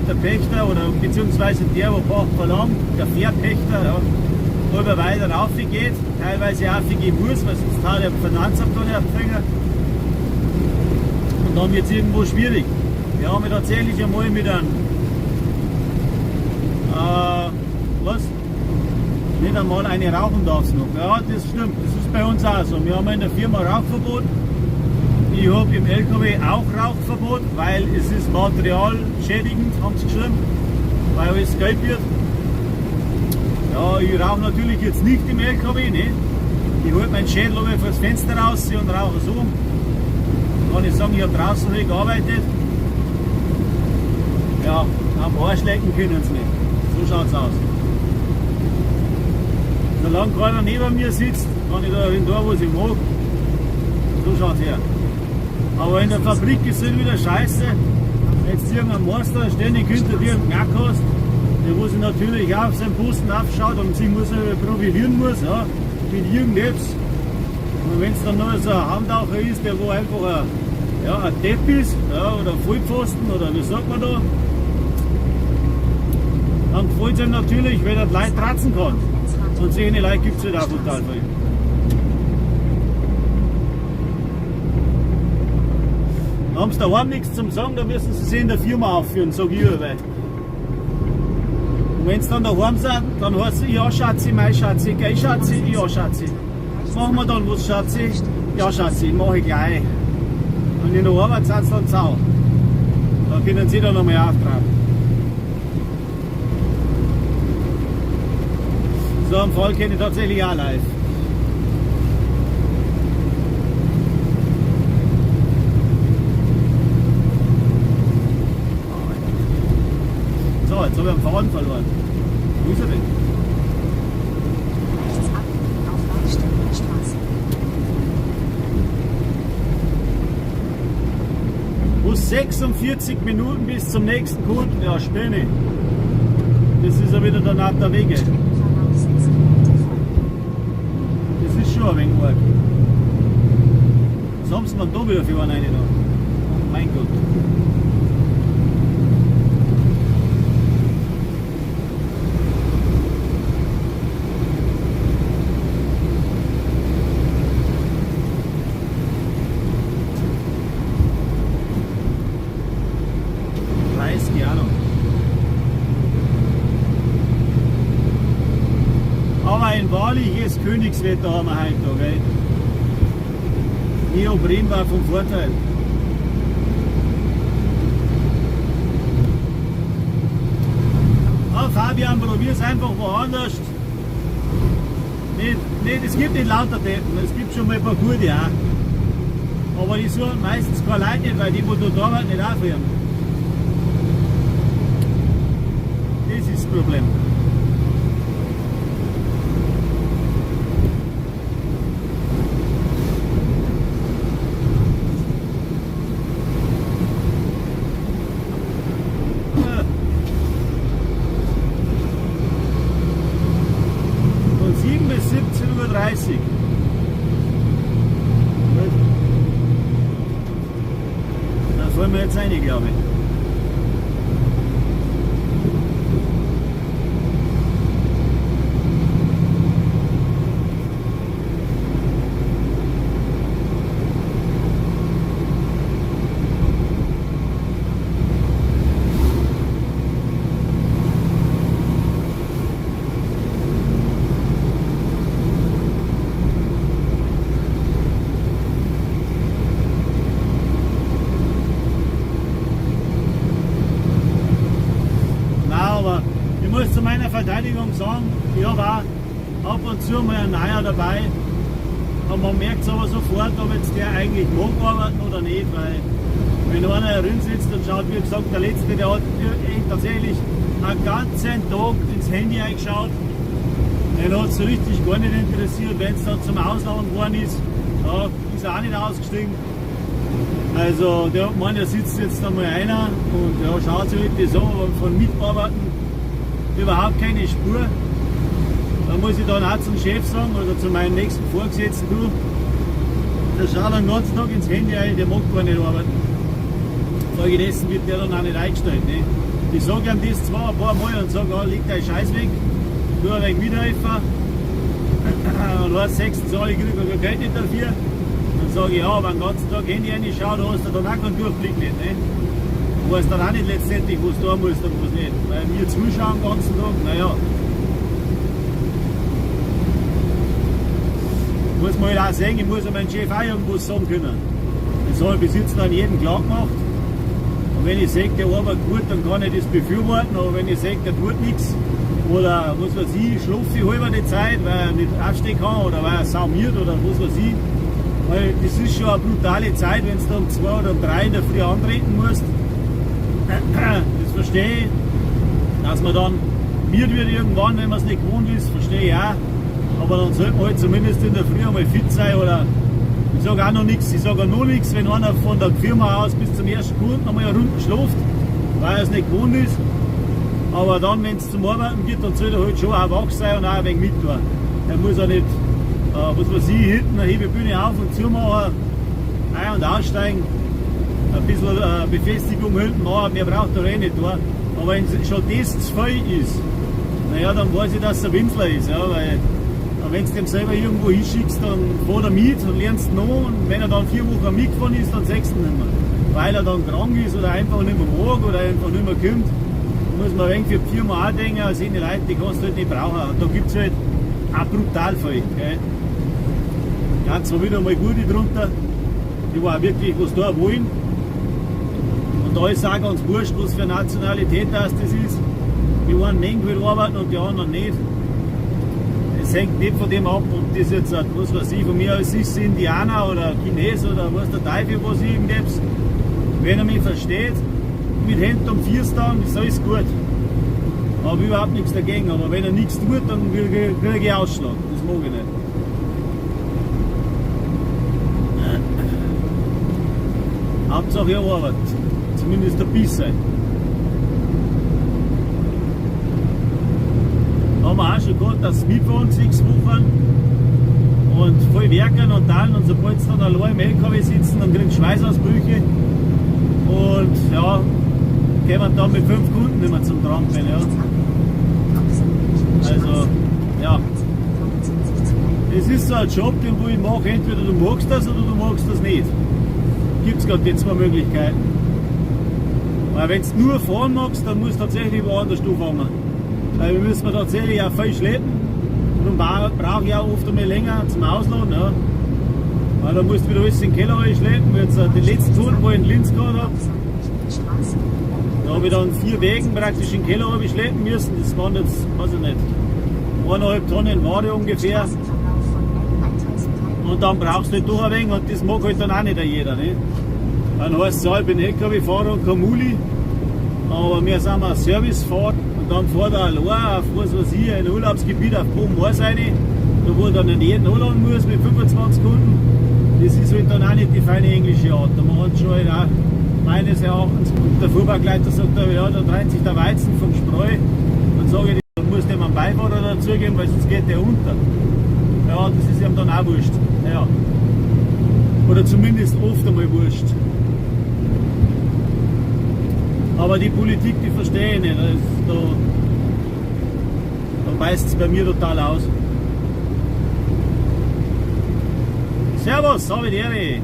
der Pächter oder beziehungsweise der, wo Pacht verlangt, der Verpächter, ja, immer weiter raufgeht, teilweise raufgehen muss, weil sonst hat der Finanzamt da nicht auf die Finger. Und dann wird's irgendwo schwierig. Wir haben ja tatsächlich einmal mit einem was? Nicht einmal eine rauchen darf's noch. Ja, das stimmt. Das ist bei uns auch so. Wir haben in der Firma Rauchverbot. Ich hab im LKW auch Rauchverbot, weil es ist materialschädigend, haben sie geschrieben, weil alles gelb wird. Ja, ich rauche natürlich jetzt nicht im LKW, ne? Ich hol meinen Schädel oben vor das Fenster raus und rauche so. Kann ich sagen, ich hab draußen nicht gearbeitet. Ja, am Arsch lecken können sie nicht. So schaut's aus. Solange keiner neben mir sitzt, kann ich da hin da, was ich mag. So schaut's her. Aber in der Fabrik ist es wieder scheiße. Wenn du irgendein Meister ständig hinter dir im Knack hast, der wo sich natürlich auch auf seinen Posten aufschaut und sich muss profilieren muss, ja, mit irgendetwas. Und wenn es dann noch so ein Handtaucher ist, der wo einfach ein Depp ist, ja, oder ein Vollpfosten, oder wie sagt man da, dann gefällt es ihm natürlich, wenn er die Leute tratzen kann. Und solche Leute gibt es halt auch total viel. Da haben sie daheim nichts zum Sagen, da müssen sie sich in der Firma aufführen, sag ich immer. Und wenn sie dann daheim sind, dann heißt es, ja Schatzi, mein Schatzi, gell Schatzi, ja Schatzi. Machen wir dann was, Schatzi? Ja Schatzi, mach ich gleich. Und in der Arbeit sind sie dann sau. Da können sie dann nochmal auftragen. So einen Fall kenne ich tatsächlich auch live. So, jetzt habe ich einen Faden verloren. Wo ist er denn? Rechts abbiegen auf Weichstädter Straße. Muss 46 Minuten bis zum nächsten Kunden. Ja, spinne. Das ist ja wieder der natter Wege. Streckenverlauf 6 Kilometer folgen. Das ist schon ein wenig arg. Was haben sie denn da wieder für einen rein da? Oh mein Gott. Aber ein wahrliches Königswetter haben wir heute da, gell? Neopren war vom Vorteil. Ah, Fabian, probier's einfach woanders. Nicht, es gibt nicht lauter Deppen, es gibt schon mal ein paar gute auch. Aber die suchen meistens keine Leute nicht, weil die, wo da arbeiten, nicht aufhören. Das ist das Problem. Von 7 bis 17:30 Uhr. Gut. Da fahren wir jetzt rein, glaube ich. Zu meiner Verteidigung sagen, ich habe auch ab und zu mal einen Neuer dabei. Und man merkt es aber sofort, ob jetzt der eigentlich mag arbeiten oder nicht, weil wenn einer drin sitzt und schaut, wie gesagt, der Letzte, der hat tatsächlich einen ganzen Tag ins Handy eingeschaut. Den hat es so richtig gar nicht interessiert, wenn es dann zum Ausladen geworden ist, da ist er auch nicht ausgestiegen. Also der hat gemeint, da sitzt jetzt einmal einer und ja, schaut sich halt das an, aber von Mitarbeiten überhaupt keine Spur. Da muss ich dann auch zum Chef sagen oder zu meinem nächsten Vorgesetzten, du, der schaut den ganzen Tag ins Handy rein, der mag gar nicht arbeiten. Folgedessen wird der dann auch nicht eingestellt. Ne? Ich sage ihm das zwar ein paar Mal und sage, oh, leg deinen Scheiß weg, tu ein wenig mithelfen. Und weiß sechstens, ich kriege kein Geld nicht dafür. Dann sage ich, ja, aber den ganzen Tag Handy reinschaut, da hast du dann auch keinen Durchblick nicht. Ne? Du weißt dann auch nicht letztendlich, was du tun musst und was nicht. Weil wir zuschauen den ganzen Tag, naja. Muss man halt auch sehen, ich muss ja meinem Chef auch irgendwas sagen können. Das habe ich bis jetzt an jedem klar gemacht. Und wenn ich sehe, der arbeitet gut, dann kann ich das befürworten, aber wenn ich sehe, der tut nichts, oder was weiß ich, schlafe ich halber die Zeit, weil er nicht aufstehen kann oder weil er saumiert oder was weiß ich. Weil das ist schon eine brutale Zeit, wenn du um 2 oder um 3 in der Früh antreten musst. Das verstehe ich, dass man dann Miert wird irgendwann, wenn man es nicht gewohnt ist, verstehe ich auch. Aber dann sollte man halt zumindest in der Früh einmal fit sein oder ich sage auch noch nichts, ich sage auch noch nichts, wenn einer von der Firma aus bis zum ersten Kunden einmal eine Runde schläft, weil er es nicht gewohnt ist. Aber dann, wenn es zum Arbeiten geht, dann soll er halt schon auch wach sein und auch ein wenig mittun. Er muss auch nicht, was weiß ich, hinten eine Hebebühne auf und zu machen, ein- und aussteigen, ein bisschen Befestigung hinten machen, mehr braucht er eh nicht tun. Aber wenn schon das zu viel ist, naja, dann weiß ich, dass es ein Winzler ist, ja, weil wenn du dem selber irgendwo hinschickst, dann fährt er mit und lernst noch und wenn er dann 4 Wochen mitgefahren ist, dann siehst du ihn nicht mehr. Weil er dann krank ist oder einfach nicht mehr mag oder einfach nicht mehr kommt, muss man ein wenig für die Firma auch denken, also die Leute, die kannst du halt nicht brauchen. Und da gibt's halt auch brutal viel. Gell? Ganz zwar wieder mal gute drunter, die war wirklich was da wollen. Und da ist auch ganz wurscht, was für eine Nationalität das ist. Die einen mögen halt arbeiten und die anderen nicht. Es hängt nicht von dem ab, ob das jetzt, was weiß ich, von mir aus ist Indianer oder Chines oder was der Teufel, was irgendetwas. Wenn er mich versteht, mit Händen und Füßen dann, ist alles gut. Habe überhaupt nichts dagegen, aber wenn er nichts tut, dann kriege ich Ausschlag. Das mag ich nicht. Hauptsache er arbeitet. Zumindest ein bisschen. Haben wir auch schon gehabt, dass sie mitfahren, 6 Wochen und voll werken und dann, und sobald sie dann allein im LKW sitzen, dann kriegen sie Schweißausbrüche und ja, kommen dann mit 5 Kunden nicht mehr zum Trampen. Ja. Also, ja. Das ist so ein Job, den wo ich mache, entweder du magst das oder du magst das nicht. Gibt's grad die 2 Möglichkeiten. Weil wenn du nur fahren magst, dann musst du tatsächlich woanders anfangen. Weil wir müssen tatsächlich auch viel schleppen. Und dann brauche ich auch oft einmal länger zum Ausladen. Ja. Weil da musst du wieder alles in den Keller schleppen. Jetzt den letzten Kunden, wo ich in Linz gehabt hab, da hab ich dann 4 Wägen praktisch in den Keller schleppen müssen. Das waren jetzt, weiß ich nicht, 1,5 Tonnen Ware ungefähr. Und dann brauchst du nicht durch ein wenig und das mag halt dann auch nicht jeder. Ne? Dann heißt es ja, ich bin LKW-Fahrer und kein Muli, aber wir sind ein Servicefahrer und dann fährt er allein auf, was weiß ich, ein Urlaubsgebiet auf Boden rein, da wo er dann nicht jeden anladen muss mit 25 Kunden. Das ist halt dann auch nicht die feine englische Art. Da machen sie schon halt auch meines Erachtens. Und der Fuhrbagleiter sagt da, ja, da trennt sich der Weizen vom Spreu. Dann sage ich, da muss dem einen Beifahrer dazugeben, weil sonst geht der unter. Ja, das ist ihm dann auch wurscht. Ja. Oder zumindest oft einmal wurscht. Aber die Politik, die verstehe ich nicht. Da beißt es bei mir total aus. Servus, habe die Ehre.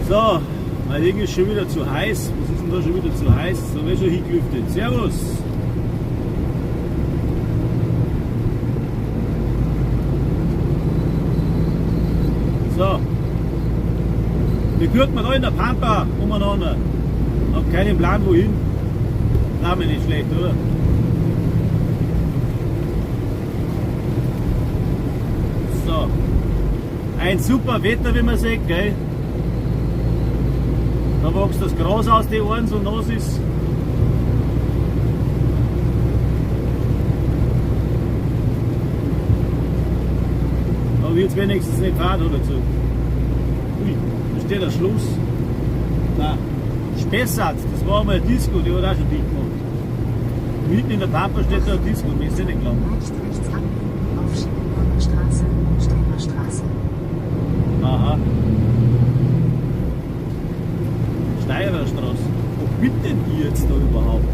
So, mein Ding ist schon wieder zu heiß. Was ist denn da schon wieder zu heiß? So wird schon hingelüftet. Servus! So. Wie gehört man da in der Pampa umeinander? Hab keinen Plan wohin. Name nicht schlecht, oder? So. Ein super Wetter, wie man sieht, gell? Da wächst das Gras aus die Ohren, so nass ist. Da wird's wenigstens nicht fad oder so. Ui, da steht der Schluss. Nein, Spessart, das war einmal eine Disco, die hat auch schon dicht gemacht. Mitten in der Pampa steht da eine Disco, mir ist ja nicht klar. Leicht rechts abbiegen auf Schiebenburger Straße, Steirerstraße. Aha. Steirerstraße. Wo bin denn ich jetzt da überhaupt?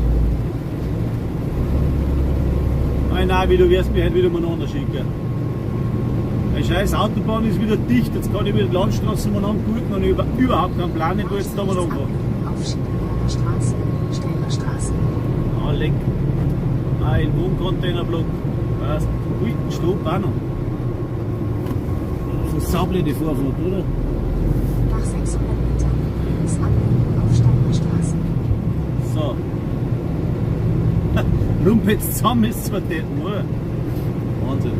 Nein, nein, du wirst mich heute wieder umeinander schicken. Die scheiß Autobahn ist wieder dicht, jetzt kann ich wieder die Landstraße umeinander gucken und ich hab überhaupt keinen Plan, wo jetzt da umeinander fahre. Auf Schiebenburger Straße, Steirerstraße. Ah, leck. Ein Wohncontainerblock. Was? Ui, Stopp auch noch. So saublöde Vorfahrt, oder? Nach 600 Metern links abbiegen auf Steirerstraße. So. Rumpelt's zusammen, ist zwar täten, oder? Wahnsinn.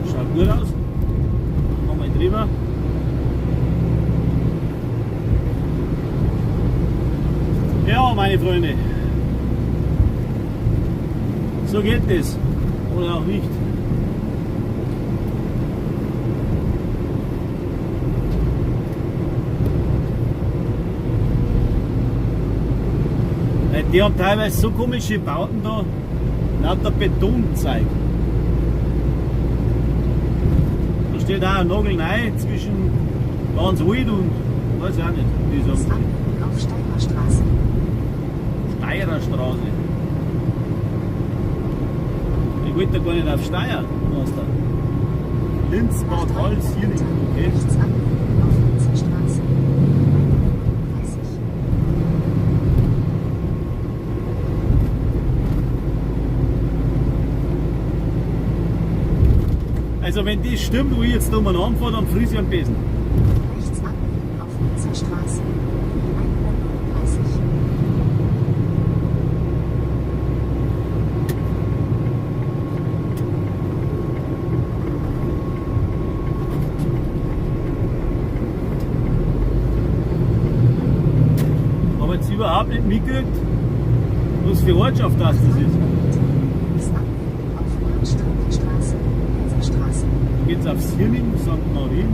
Schaut gut aus. Machen wir drüber. Ja, meine Freunde. So geht es. Oder auch nicht. Die haben teilweise so komische Bauten da, lauter Betonzeug. Da steht auch ein Nagel rein zwischen ganz alt und weiß ich auch nicht, wie ich Links sagen. abbiegen auf Steirerstraße. Steirerstraße. Ich wollte da gar nicht auf Steyr, Master. Linz, Nach Bad 300 Hals, hier nicht. Metern Okay. rechts abbiegen auf Linzer Straße. 139. Also wenn das stimmt, wo ich jetzt da mal anfahre, dann friss ich am besten. Rechts abbiegen auf Linzer Straße. 139. Habe jetzt überhaupt nicht mitgekriegt, was für Ortschaft das ist. 300 Metern links abbiegen auf Bahnstreckenstraße, Linzer Straße. Da geht's auf Sierning, St. Marien.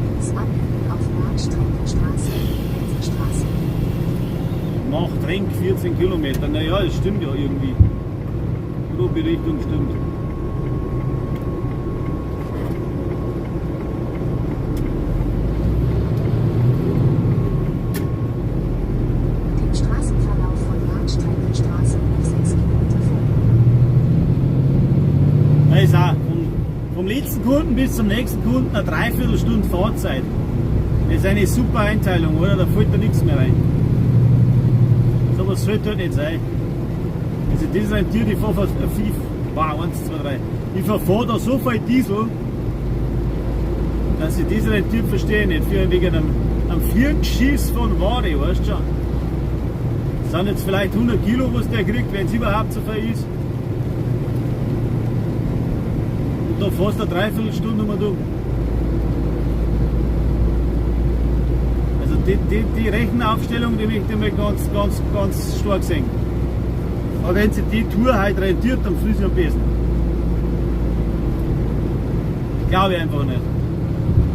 Links abbiegen auf Bahnstreckenstraße, Linzer Straße. Nach Trenk 14 Kilometer. Naja, das stimmt ja irgendwie. Grobe Richtung stimmt. Dem Straßenverlauf von Bahnstreckenstraße noch 6 Kilometer folgen. Da ist auch vom letzten Kunden bis zum nächsten Kunden eine Dreiviertelstunde Fahrzeit. Das ist eine super Einteilung, oder? Da fällt da nichts mehr rein. So was sollte halt nicht sein. Also das ist ein Tier, die fahr fast, fünf, wow, 1, 2, 3. Ich verfahre da so viel Diesel, dass ich das Rentiert verstehe nicht. Für wegen einem Viergeschiss von Ware, weißt du schon. Das sind jetzt vielleicht 100 Kilo, was der kriegt, wenn es überhaupt so viel ist. Und da fährst du eine Dreiviertelstunde um und um. Also die Rechenaufstellung, die möchte ich mal ganz, ganz, ganz stark sehen. Aber wenn sich die Tour heute rentiert, dann friss ich am besten. Glaube ich einfach nicht.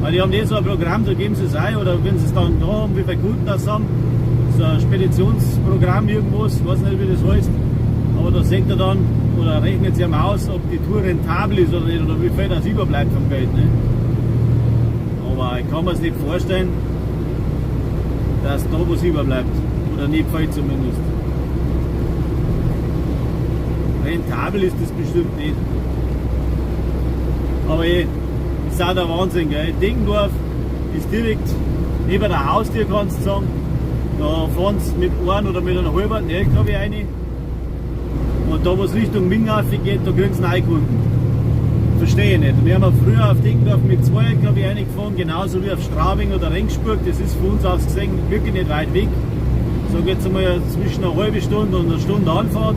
Weil die haben nicht so ein Programm, da geben sie es ein, oder wenn sie es dann da haben, wie viele Kunden das haben, so ein Speditionsprogramm irgendwas, ich weiß nicht, wie das heißt, aber da sagt er dann, oder rechnet sie ihm aus, ob die Tour rentabel ist oder nicht, oder wie viel das überbleibt vom Geld. Ne? Aber ich kann mir es nicht vorstellen, dass da was überbleibt. Oder nicht viel zumindest. Rentabel ist das bestimmt nicht. Aber ist auch der Wahnsinn, gell? Deggendorf ist direkt neben der Haustür, kannst du sagen. Da fahren sie mit einem oder mit einem halben LKW rein. Und da, wo es Richtung Mingafi geht, da kriegen sie Neukunden. Verstehe ich nicht. Wir haben auch früher auf Deggendorf mit 2 LKW reingefahren, genauso wie auf Straubing oder Regensburg. Das ist von uns aus gesehen wirklich nicht weit weg. Sag jetzt einmal zwischen einer halben Stunde und einer Stunde Anfahrt.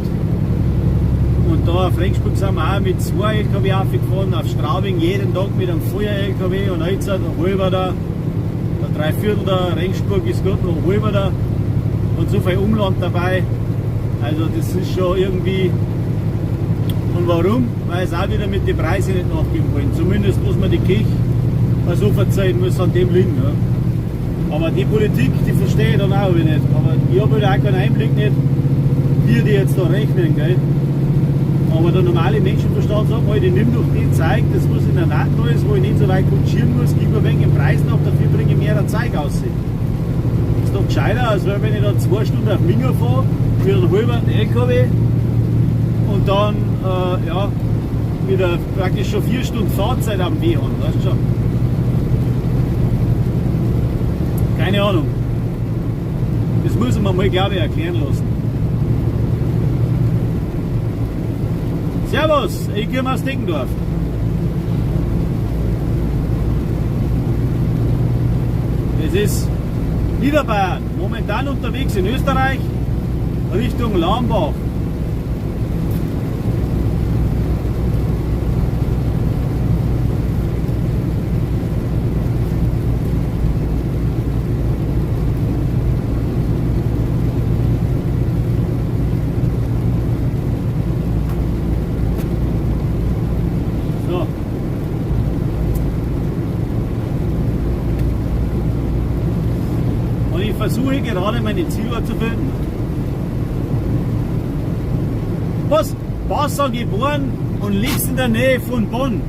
Und da auf Regensburg sind wir auch mit 2 LKW aufgefahren, auf Straubing jeden Tag mit einem Feuer-LKW und jetzt ein halber da, der Dreiviertel da, Regensburg ist gerade noch ein halber da und so viel Umland dabei. Also das ist schon irgendwie. Und warum? Weil es auch wieder mit den Preisen nicht nachgeben wollen. Zumindest muss man die Kirche mal so verzeihen, muss an dem liegen. Ja. Aber die Politik, die verstehe ich dann auch wieder nicht. Aber ich habe halt auch keinen Einblick nicht, wie die jetzt da rechnen. Gell? Aber der normale Menschenverstand sagt mal, ich nimm doch die Zeug, das was in der Naht da ist, wo ich nicht so weit kutschieren muss, gib mir wenig den Preis nach, dafür bringe ich mehr Zeug raus. Ist doch gescheiter, als wenn ich da 2 Stunden auf Minga fahre, mit einem halben LKW und dann wieder praktisch schon 4 Stunden Fahrzeit am Weg haben, weißt du schon. Keine Ahnung. Das muss man mal, glaube ich, erklären lassen. Servus, ich komme aus Deggendorf. Es ist Niederbayern, momentan unterwegs in Österreich, Richtung Lambach. So. Und ich versuche gerade meinen Zielort zu finden. Was? Passau geboren und lebst in der Nähe von Bonn.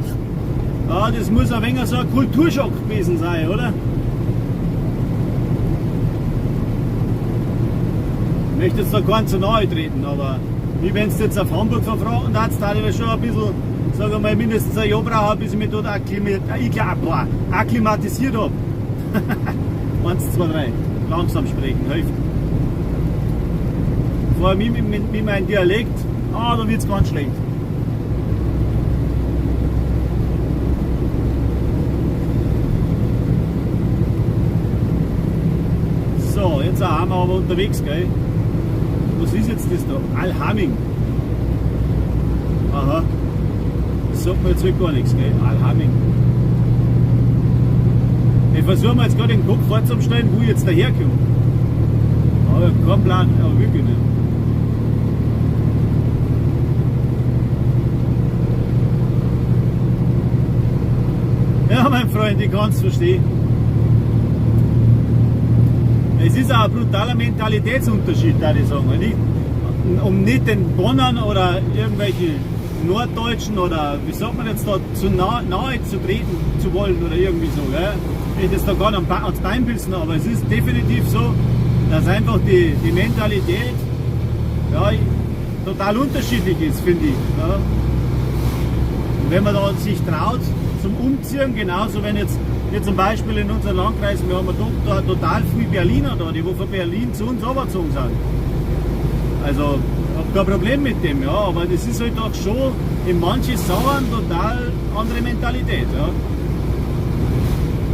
Ja, das muss ein wenig so ein Kulturschock gewesen sein, oder? Ich möchte jetzt da gar nicht zu nahe treten, aber wie wenn du jetzt auf Hamburg verfragen darfst, da ich schon ein bisschen, sagen wir mal, mindestens ein Jahr brauchen, bis ich mich dort akklimatisiert habe. 1, 2, 3. Langsam sprechen, hilft. Vor allem mit meinem Dialekt, da wird's ganz schlecht. So, jetzt sind wir aber unterwegs, gell? Was ist jetzt das da? Allhaming. Aha. Das sagt mir jetzt wirklich gar nichts, gell? Allhaming. Ich versuche mir jetzt gerade den Kopf vorzustellen, wo ich jetzt daherkomme. Aber keinen Plan, aber wirklich nicht. Ja, mein Freund, ich kann's verstehen. Es ist auch ein brutaler Mentalitätsunterschied, würde ich sagen. Nicht, um nicht den Bonnern oder irgendwelche Norddeutschen oder wie sagt man jetzt da, zu nahe zu treten zu wollen oder irgendwie so. Gell? Ich möchte jetzt da gar nicht ans Bein pissen, aber es ist definitiv so, dass einfach die Mentalität, ja, total unterschiedlich ist, finde ich. Ja. Und wenn man da sich traut zum Umziehen, genauso wenn jetzt wir zum Beispiel in unserem Landkreis, wir haben da total viele Berliner da, die wo von Berlin zu uns runtergezogen sind. Also, ich hab kein Problem mit dem, ja, aber das ist halt auch schon in manchen Sachen total andere Mentalität. Ja.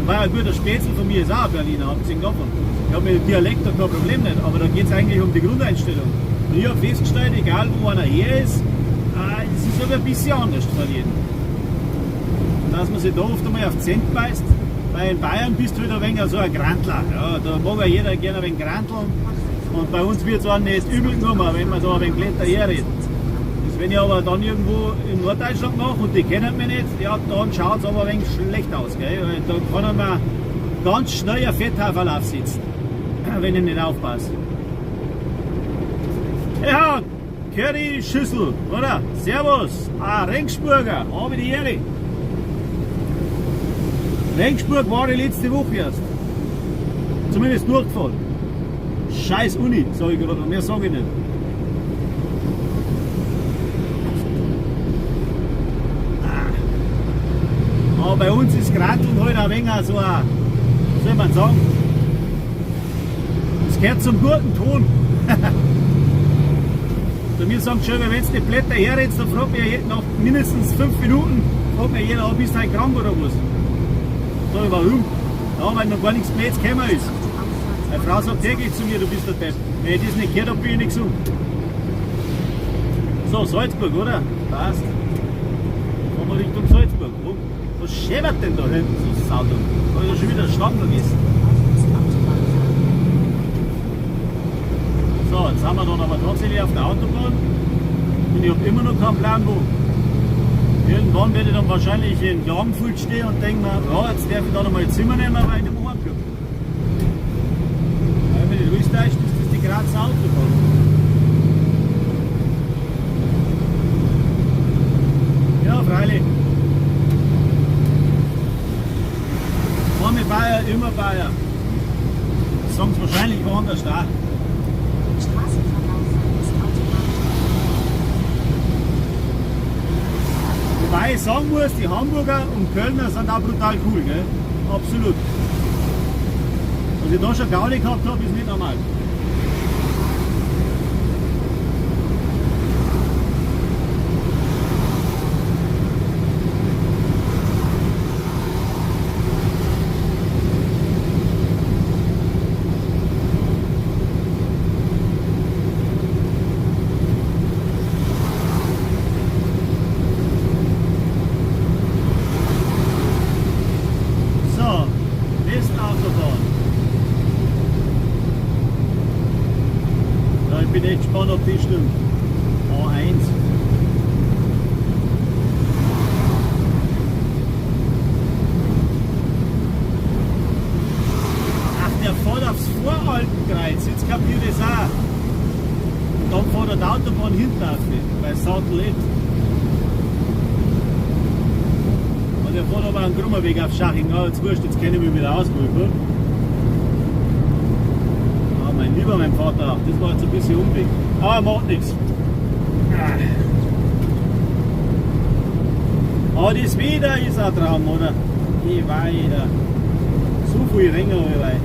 Wobei ein guter Spätzl von mir ist auch ein Berliner, abgesehen davon. Ich hab mit dem Dialekt da kein Problem nicht, aber da geht's eigentlich um die Grundeinstellung. Und ich hab festgestellt, egal wo einer her ist, es ist aber ein bisschen anders von jedem. Und dass man sich da oft einmal auf die Zähne beißt, weil in Bayern bist du halt ein wenig so ein Grantler. Ja, da mag ja jeder gerne ein wenig granteln. Und bei uns wird's auch nicht übel genommen, wenn man so ein wenig blöd daherredet. Das, wenn ich aber dann irgendwo in Norddeutschland mache und die kennen mich nicht, ja, dann schaut's aber ein wenig schlecht aus. Gell? Weil da kann man ganz schnell ein Fetthauferl aufsitzen, wenn ich nicht aufpasse. Ja, Curry-Schüssel, oder? Servus, Regensburger, habe die Ehre. Regensburg war ich letzte Woche erst. Zumindest durchgefahren. Scheiß Uni, sag ich gerade, mehr sag ich nicht. Aber bei uns ist Granteln halt ein wenig so ein, wie soll man sagen, es gehört zum guten Ton. Zu mir sagen schon, wenn du die Blätter herredst, dann fragt mich nach mindestens 5 Minuten, fragt mich jeder, bist du heute krank oder was? Sag ich, warum? Ja, weil noch gar nichts Blöds gekommen ist. Meine Frau sagt täglich zu mir, du bist der Depp. Wenn ich das nicht gehört hab, bin ich nicht gesund. So, Salzburg, oder? Passt. Fahren wir Richtung Salzburg. Wo, was scheppert denn da hinten so Auto? Da ist ja schon wieder ein Schlag vergessen. So, jetzt sind wir dann aber tatsächlich auf der Autobahn. Und ich hab immer noch keinen Plan, wo. Irgendwann werde ich dann wahrscheinlich in Klagenfurt stehen und denke mir, ja, jetzt darf ich da nochmal ein Zimmer nehmen, weil ich nicht mehr heimkomme. Weil wenn ich nicht alles täuscht, ist das die Grazer Autobahn. Ja, freilich. Einmal Bayer, immer Bayer. Das sagen sie wahrscheinlich woanders da. Im Straßenverlauf ist Autobahn. Wobei ich sagen muss, die Hamburger und Kölner sind auch brutal cool, gell? Absolut. Was ich da schon Gaudi gehabt hab, ist nicht normal. nicht. Und ich fahre aber einen krummen Weg auf Schaching. Aber jetzt wurscht, jetzt kenne ich mich wieder aus, wo ich bin. Ah, mein lieber, mein Vater, das war jetzt ein bisschen Umweg. Aber macht nichts. Aber das Wetter ist ein Traum, oder? Geh weiter. So viel Regen habe ich.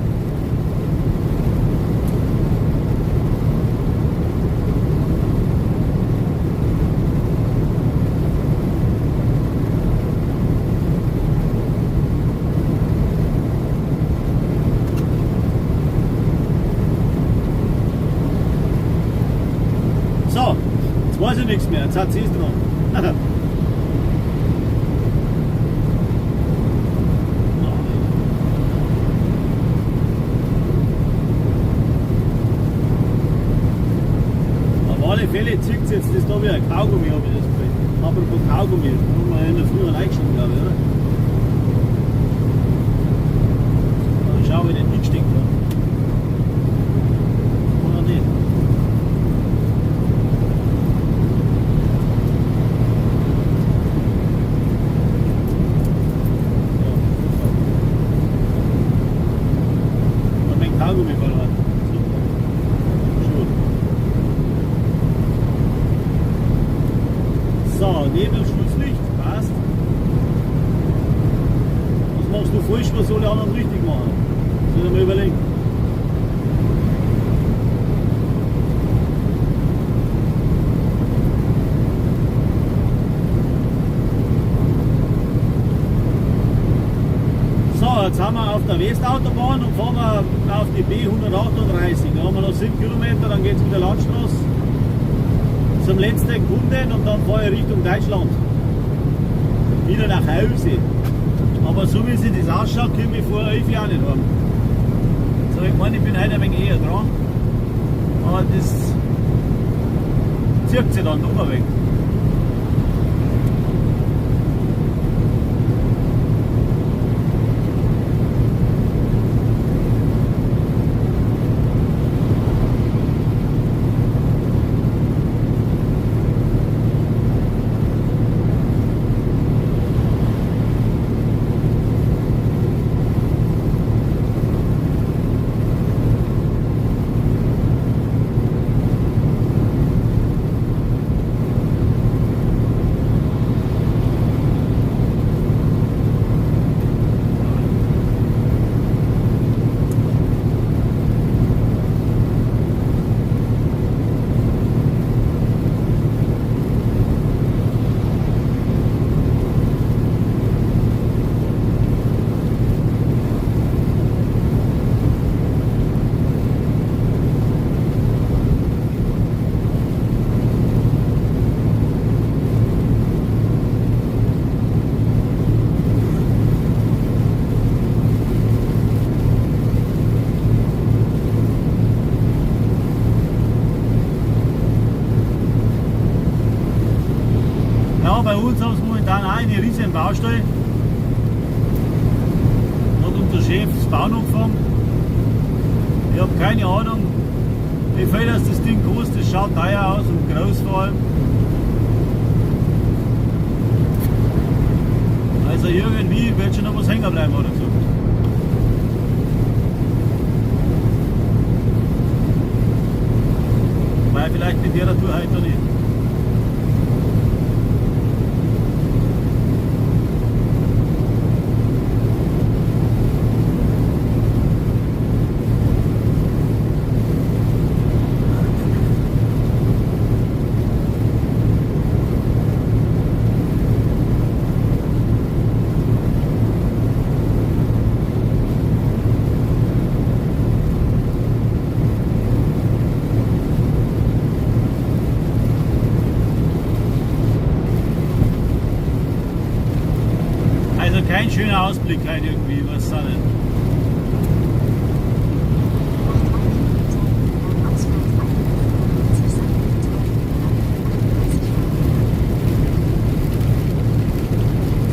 So, jetzt weiß ich nichts mehr, jetzt hat sie es dran. Auf alle Fälle zieht jetzt das da wieder ein Kaugummi, habe ich das Gefühl. Apropos Kaugummi, da haben wir in der Früh reingestiegen, glaube ich, oder? Dann schauen wir den hingesteckt habe. Oder nicht? Ja, mein Kaugummi verloren. Super. Schon. So, Nebel, Schlusslicht, passt. Was machst du falsch, was alle anderen richtig machen? Soll ich mal überlegen. So, jetzt sind wir auf der Westautobahn und fahren wir auf die B138. Da haben wir noch 7 Kilometer, dann geht's mit der Landstraße zum letzten Kunden und dann fahre ich Richtung Deutschland. Wieder nach Hause. Aber so wie sich das ausschaut, komme ich vor 11 Jahren nicht heim. So, ich meine, ich bin heute ein wenig eher dran. Aber das zieht sich dann noch ein wenig. Ja, bei uns haben sie momentan auch eine riesen Baustelle. Hat unser Chef das Bauen angefangen. Ich hab keine Ahnung, wie viel das Ding kostet. Das schaut teuer aus und groß vor allem. Also irgendwie wird schon noch was hängen bleiben, hat er gesagt. Weil vielleicht mit der Tour heute noch nicht. Also kein schöner Ausblick halt irgendwie, was soll denn? Nach 3 Kilometern Ausfahrt 150 Seitenmeter 38 fahren.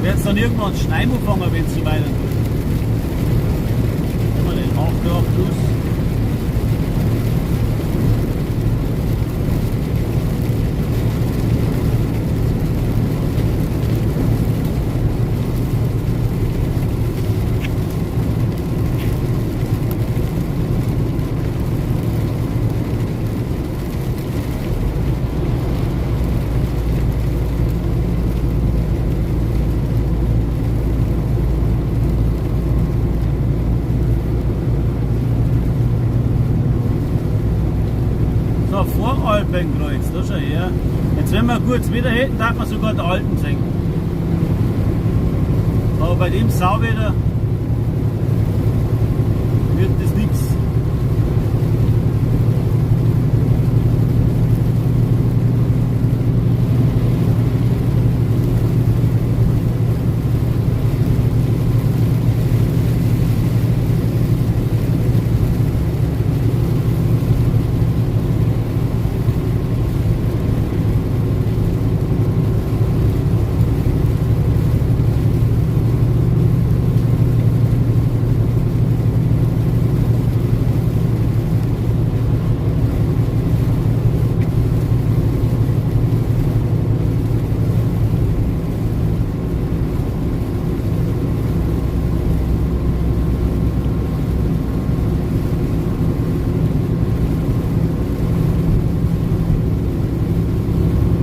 Wird's dann irgendwann Schnee anfangen, wenn's so weiter tut? Haben wir denn? 8 Grad plus. Da schau her. Jetzt, wenn wir gutes Wetter hätten, darf man sogar die Alpen sehen. Aber bei dem Sauwetter wird das nichts. Nach 600 Metern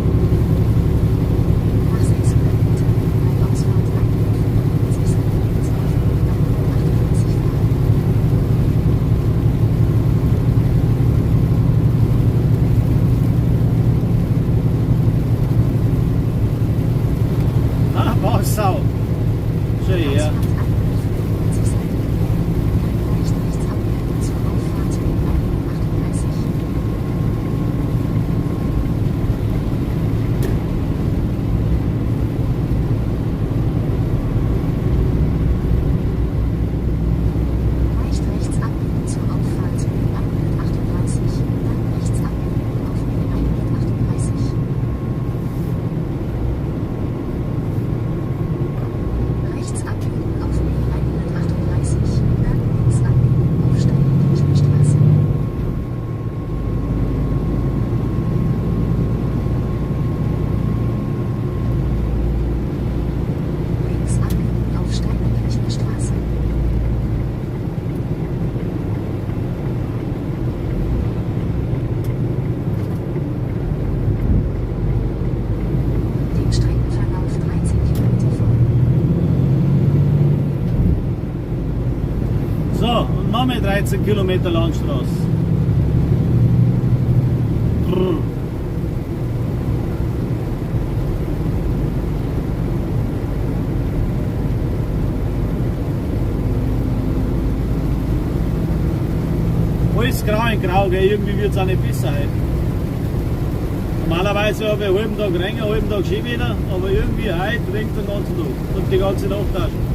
bei Ausfahrt 195 Seite links auf B138 fahren. Ah, was Sau. Schau her. Ausfahrt 195 Seite gewählen. Dann leicht rechts abbiegen zur Auffahrt B138. Leicht rechts abbiegen zur Auffahrt B138. Dann rechts abbiegen auf B138. Rechts abbiegen auf B138, dann links abbiegen auf Steinkirchner Straße. Links abbiegen auf Steinerkirchner Straße. Dem Streckenverlauf 13 Kilometer folgen. So, und nochmal 13 Kilometer Landstraße. Brrr. Alles grau in grau, gell? Irgendwie wird es auch nicht besser heute. Normalerweise habe ich einen halben Tag Regen, einen halben Tag Skiwetter, aber irgendwie heute regnet den ganzen Tag und die ganze Nacht auch schon.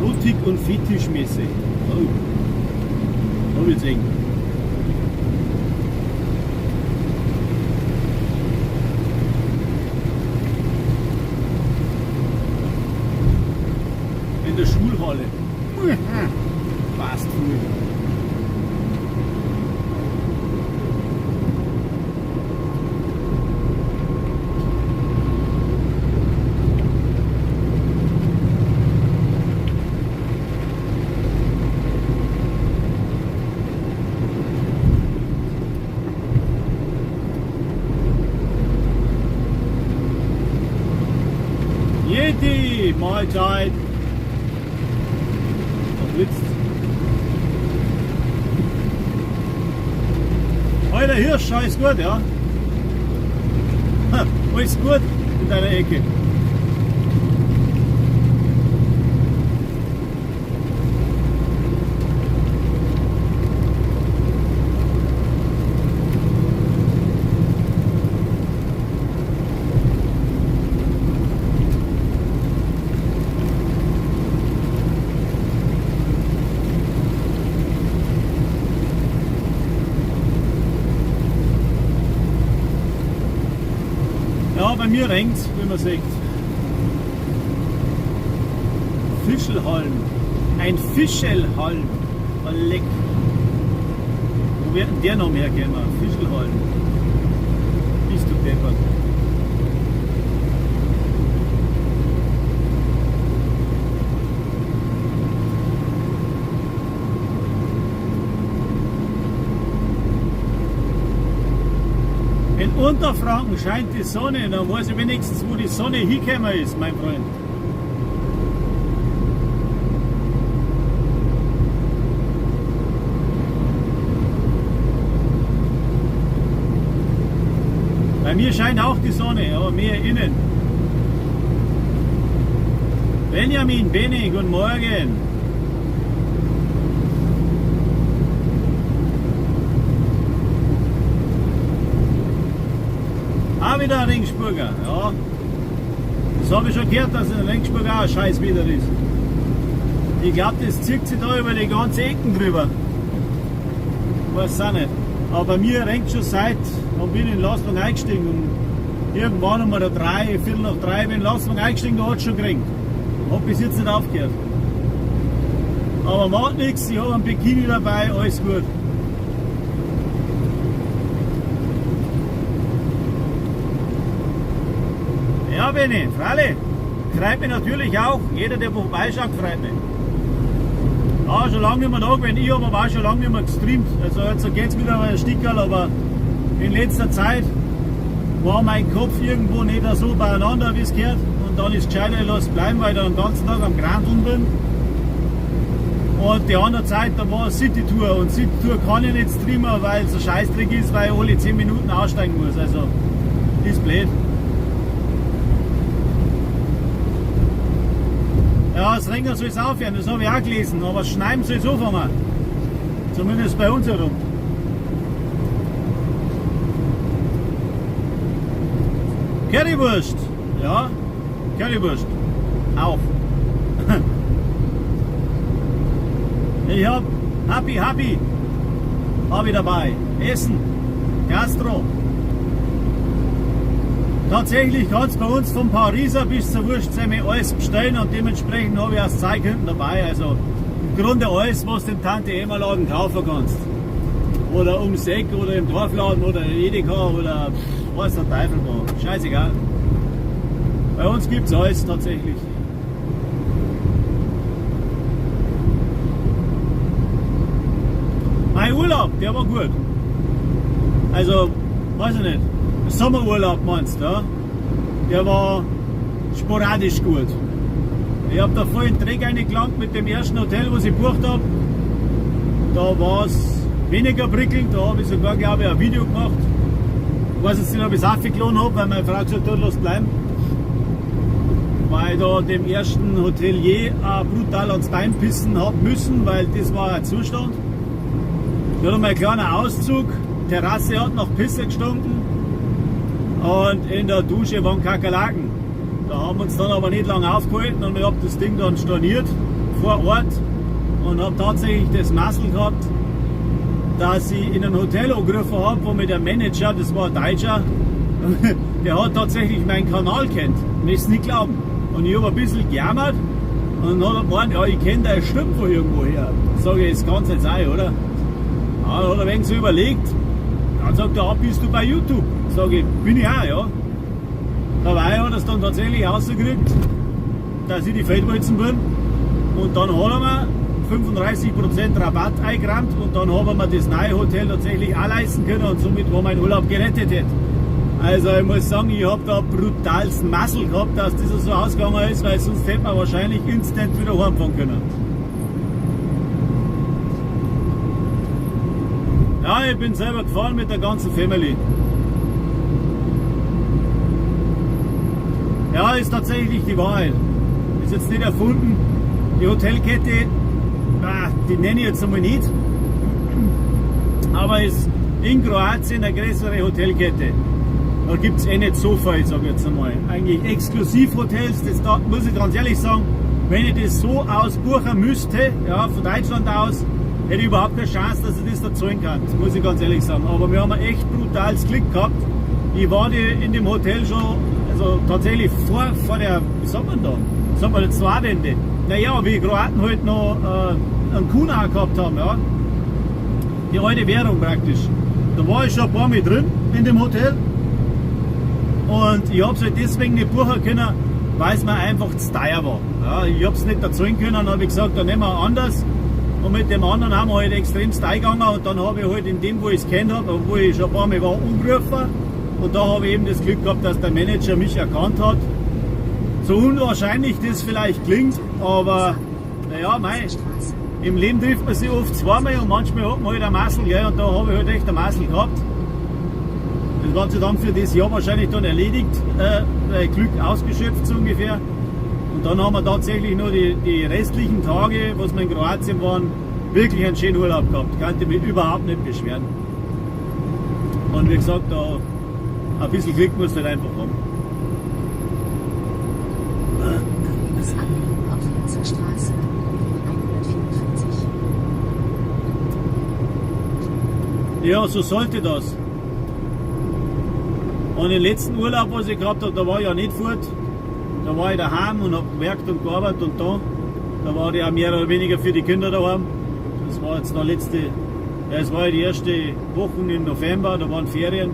Erotik- und Fetischmesse. Oh. Da wird's eng. In der Schulhalle. Passt voll. Yeti, Mahlzeit. Da blitzt. Alter Hirsch, alles gut, ja? Alles gut in deiner Ecke. Ja, bei mir regnt's, wie man sieht. Fischelholm. Ein Fischelholm. Oh, leck. Wo wird denn der noch mehr herkommen? Fischelholm. Bist du deppert. In Unterfranken scheint die Sonne, dann weiß ich wenigstens, wo die Sonne hingekommen ist, mein Freund. Bei mir scheint auch die Sonne, aber mehr innen. Benjamin, Benny, guten Morgen. Auch wieder ein Regensburger, ja. Das habe ich schon gehört, dass in Regensburg auch ein Scheiß wieder ist. Ich glaube, das zieht sich da über die ganze Ecken drüber. Weiß auch nicht. Aber bei mir regnet schon seit, wann bin ich in den Lastwagen eingestiegen. Und irgendwann um 3, 3:15 bin ich in den Lastwagen eingestiegen, da hat es schon geregnet. Hab bis jetzt nicht aufgehört. Aber macht nichts, ich habe ein Bikini dabei, alles gut. Ja, Benni, freilich. Freut mich natürlich auch. Jeder, der vorbeischaut, freut mich. Ja, schon lange nicht mehr da gewesen. Ich habe aber auch schon lange nicht mehr gestreamt. Also jetzt geht's wieder ein Stickerl, aber in letzter Zeit war mein Kopf irgendwo nicht so beieinander, wie es gehört. Und dann ist es gescheiter, ich lasse bleiben, weil ich dann den ganzen Tag am Granteln bin. Und die andere Zeit, da war City Tour. Und City Tour kann ich nicht streamen, weil es ein Scheißdreck ist, weil ich alle 10 Minuten aussteigen muss. Also, ist blöd. Ja, das Regnen soll es aufhören, das habe ich auch gelesen, aber das Schneien soll es anfangen. Zumindest bei uns herum. Currywurst, ja, Currywurst, auch. Ich hab Happy Happy, hab ich dabei. Essen, Gastro. Tatsächlich kannst du bei uns vom Pariser bis zur Wurstsemmel alles bestellen und dementsprechend habe ich auch das Zeug hinten dabei. Also im Grunde alles, was du im Tante-Emma-Laden kaufen kannst. Oder ums Eck oder im Dorfladen oder in Edeka oder weiß der Teufel wo. Scheißegal. Bei uns gibt's alles tatsächlich. Mein Urlaub, der war gut. Also, weiß ich nicht. Sommerurlaub meinst du, ja? Der war sporadisch gut. Ich hab da voll in den Dreck reingelangt mit dem ersten Hotel, was ich gebucht hab. Da war's weniger prickelnd, da hab ich sogar, glaub ich, ein Video gemacht. Ich weiß jetzt nicht, ob ich's aufgeladen hab, weil meine Frau gesagt hat, lass bleiben. Weil ich da dem ersten Hotelier auch brutal ans Bein pissen hab müssen, weil das war ein Zustand. Da hat einmal ein kleiner Auszug, Terrasse hat nach Pisse gestunken. Und in der Dusche waren Kakerlaken. Da haben wir uns dann aber nicht lange aufgehalten und ich hab das Ding dann storniert. vor Ort und habe tatsächlich das Muskel gehabt, dass ich in ein Hotel angerufen habe, wo mir der Manager, das war ein Deutscher, der hat tatsächlich meinen Kanal kennt. Möchtest nicht glauben. Und ich habe ein bisschen gejammert und dann hat er gemeint, ja, ich kenne deine Stimme von irgendwo her. Sag ich, das kann's nicht sein, oder? Ja, dann hat er ein wenig so überlegt. Dann sagt er, ah, bist du bei YouTube? Sag ich, bin ich auch, ja. Dabei hat er es dann tatsächlich rausgekriegt, dass ich die Feldwalzen bin. Und dann hat er mir 35% Rabatt eingerammt und dann haben wir das neue Hotel tatsächlich auch leisten können und somit war mein Urlaub gerettet. Hätte. Also ich muss sagen, ich hab da brutalsten Muskel gehabt, dass das so ausgegangen ist, weil sonst hätte man wahrscheinlich instant wieder heimfahren können. Ja, ich bin selber gefahren mit der ganzen Family. Ja, ist tatsächlich die Wahrheit. Ist jetzt nicht erfunden. Die Hotelkette, die nenne ich jetzt einmal nicht, aber ist in Kroatien eine größere Hotelkette. Da gibt's eh nicht so viel, sag ich jetzt einmal. Eigentlich Exklusivhotels, das da, muss ich ganz ehrlich sagen, wenn ich das so ausbuchen müsste, ja, von Deutschland aus, hätte ich überhaupt keine Chance, dass ich das da zahlen kann. Das muss ich ganz ehrlich sagen. Aber wir haben ein echt brutales Glück gehabt. Ich war in dem Hotel schon, also tatsächlich vor der, wie sagt man da? Sagt man der Zweitwende. Naja, wie die Kroaten halt noch einen Kuna gehabt haben, ja. Die alte Währung praktisch. Da war ich schon ein paar Mal drin in dem Hotel. Und ich hab's halt deswegen nicht buchen können, weil's mir einfach zu teuer war. Ja, ich hab's nicht erzahlen können, dann hab ich gesagt, dann nehmen wir anders. Und mit dem anderen haben wir halt extremst eingegangen und dann hab ich halt in dem, wo ich's kennt hab, wo ich schon ein paar Mal war, angerufen. Und da hab ich eben das Glück gehabt, dass der Manager mich erkannt hat. So unwahrscheinlich das vielleicht klingt, aber naja, mei, im Leben trifft man sich oft zweimal und manchmal hat man halt ein Muskel, gell, und da hab ich halt echt ein Muskel gehabt. Das hat sich dann für das Jahr wahrscheinlich dann erledigt, Glück ausgeschöpft so ungefähr. Und dann haben wir tatsächlich nur die restlichen Tage, was wir in Kroatien waren, wirklich einen schönen Urlaub gehabt. Kann ich mich überhaupt nicht beschweren. Und wie gesagt, da ein bisschen Glück muss halt einfach haben. Links abbiegen auf Linzer Straße, B144. Ja, so sollte das. Und den letzten Urlaub, was ich gehabt hab, da war ich ja nicht fort. Da war ich daheim und hab gewerkt und gearbeitet und da. Da war ich auch mehr oder weniger für die Kinder daheim. Das war jetzt der letzte, ja, es war ja die erste Woche im November, da waren Ferien.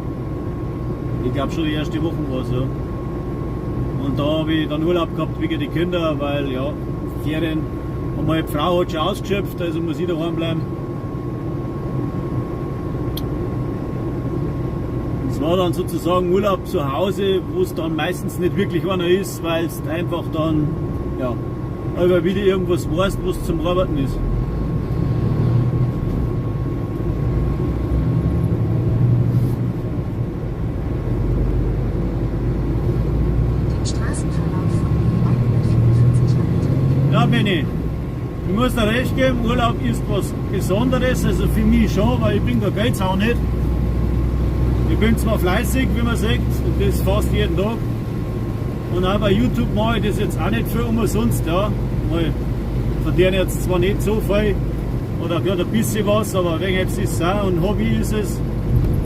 Ich glaub schon die erste Woche war's, ja. Und da hab ich dann Urlaub gehabt wegen die Kinder, weil ja, Ferien. Und meine Frau hat schon ausgeschöpft, also muss ich daheim bleiben. Es war dann sozusagen Urlaub zu Hause, wo es dann meistens nicht wirklich einer ist, weil es einfach dann, ja, aber wieder irgendwas weißt, was zum Arbeiten ist. Den Straßenverlauf von B144 antreten. Ja, Benni, ich muss dir recht geben, Urlaub ist was Besonderes, also für mich schon, weil ich bin der Geizhau nicht. Ich bin zwar fleißig, wie man sieht, und das fast jeden Tag. Und auch bei YouTube mache ich das jetzt auch nicht für umsonst, ja. Weil verdiene jetzt zwar nicht so viel oder gerade ein bisschen was, aber wegen etwas ist es auch und Hobby ist es.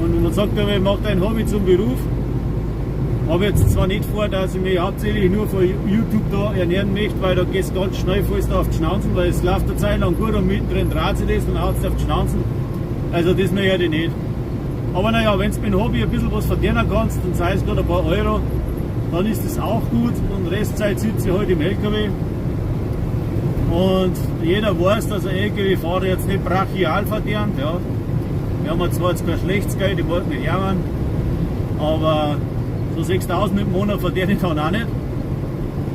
Und man sagt aber, ich mache dein Hobby zum Beruf. Habe jetzt zwar nicht vor, dass ich mich hauptsächlich nur von YouTube da ernähren möchte, weil da geht's ganz schnell, fällst du auf die Schnauzen, weil es läuft eine Zeit lang gut und mittendrin dreht sich das und haut's auf die Schnauzen. Also das möchte ich nicht. Aber naja, wenn du mit dem Hobby ein bisschen was verdienen kannst, dann sei es gerade ein paar Euro, dann ist das auch gut und Restzeit sitze ich halt im LKW. Und jeder weiß, dass ein LKW-Fahrer jetzt nicht brachial verdient. Ja. Wir haben zwar jetzt kein schlechtes Geld, ich wollte nicht jammern, aber so 6.000 im Monat verdiene ich dann auch nicht.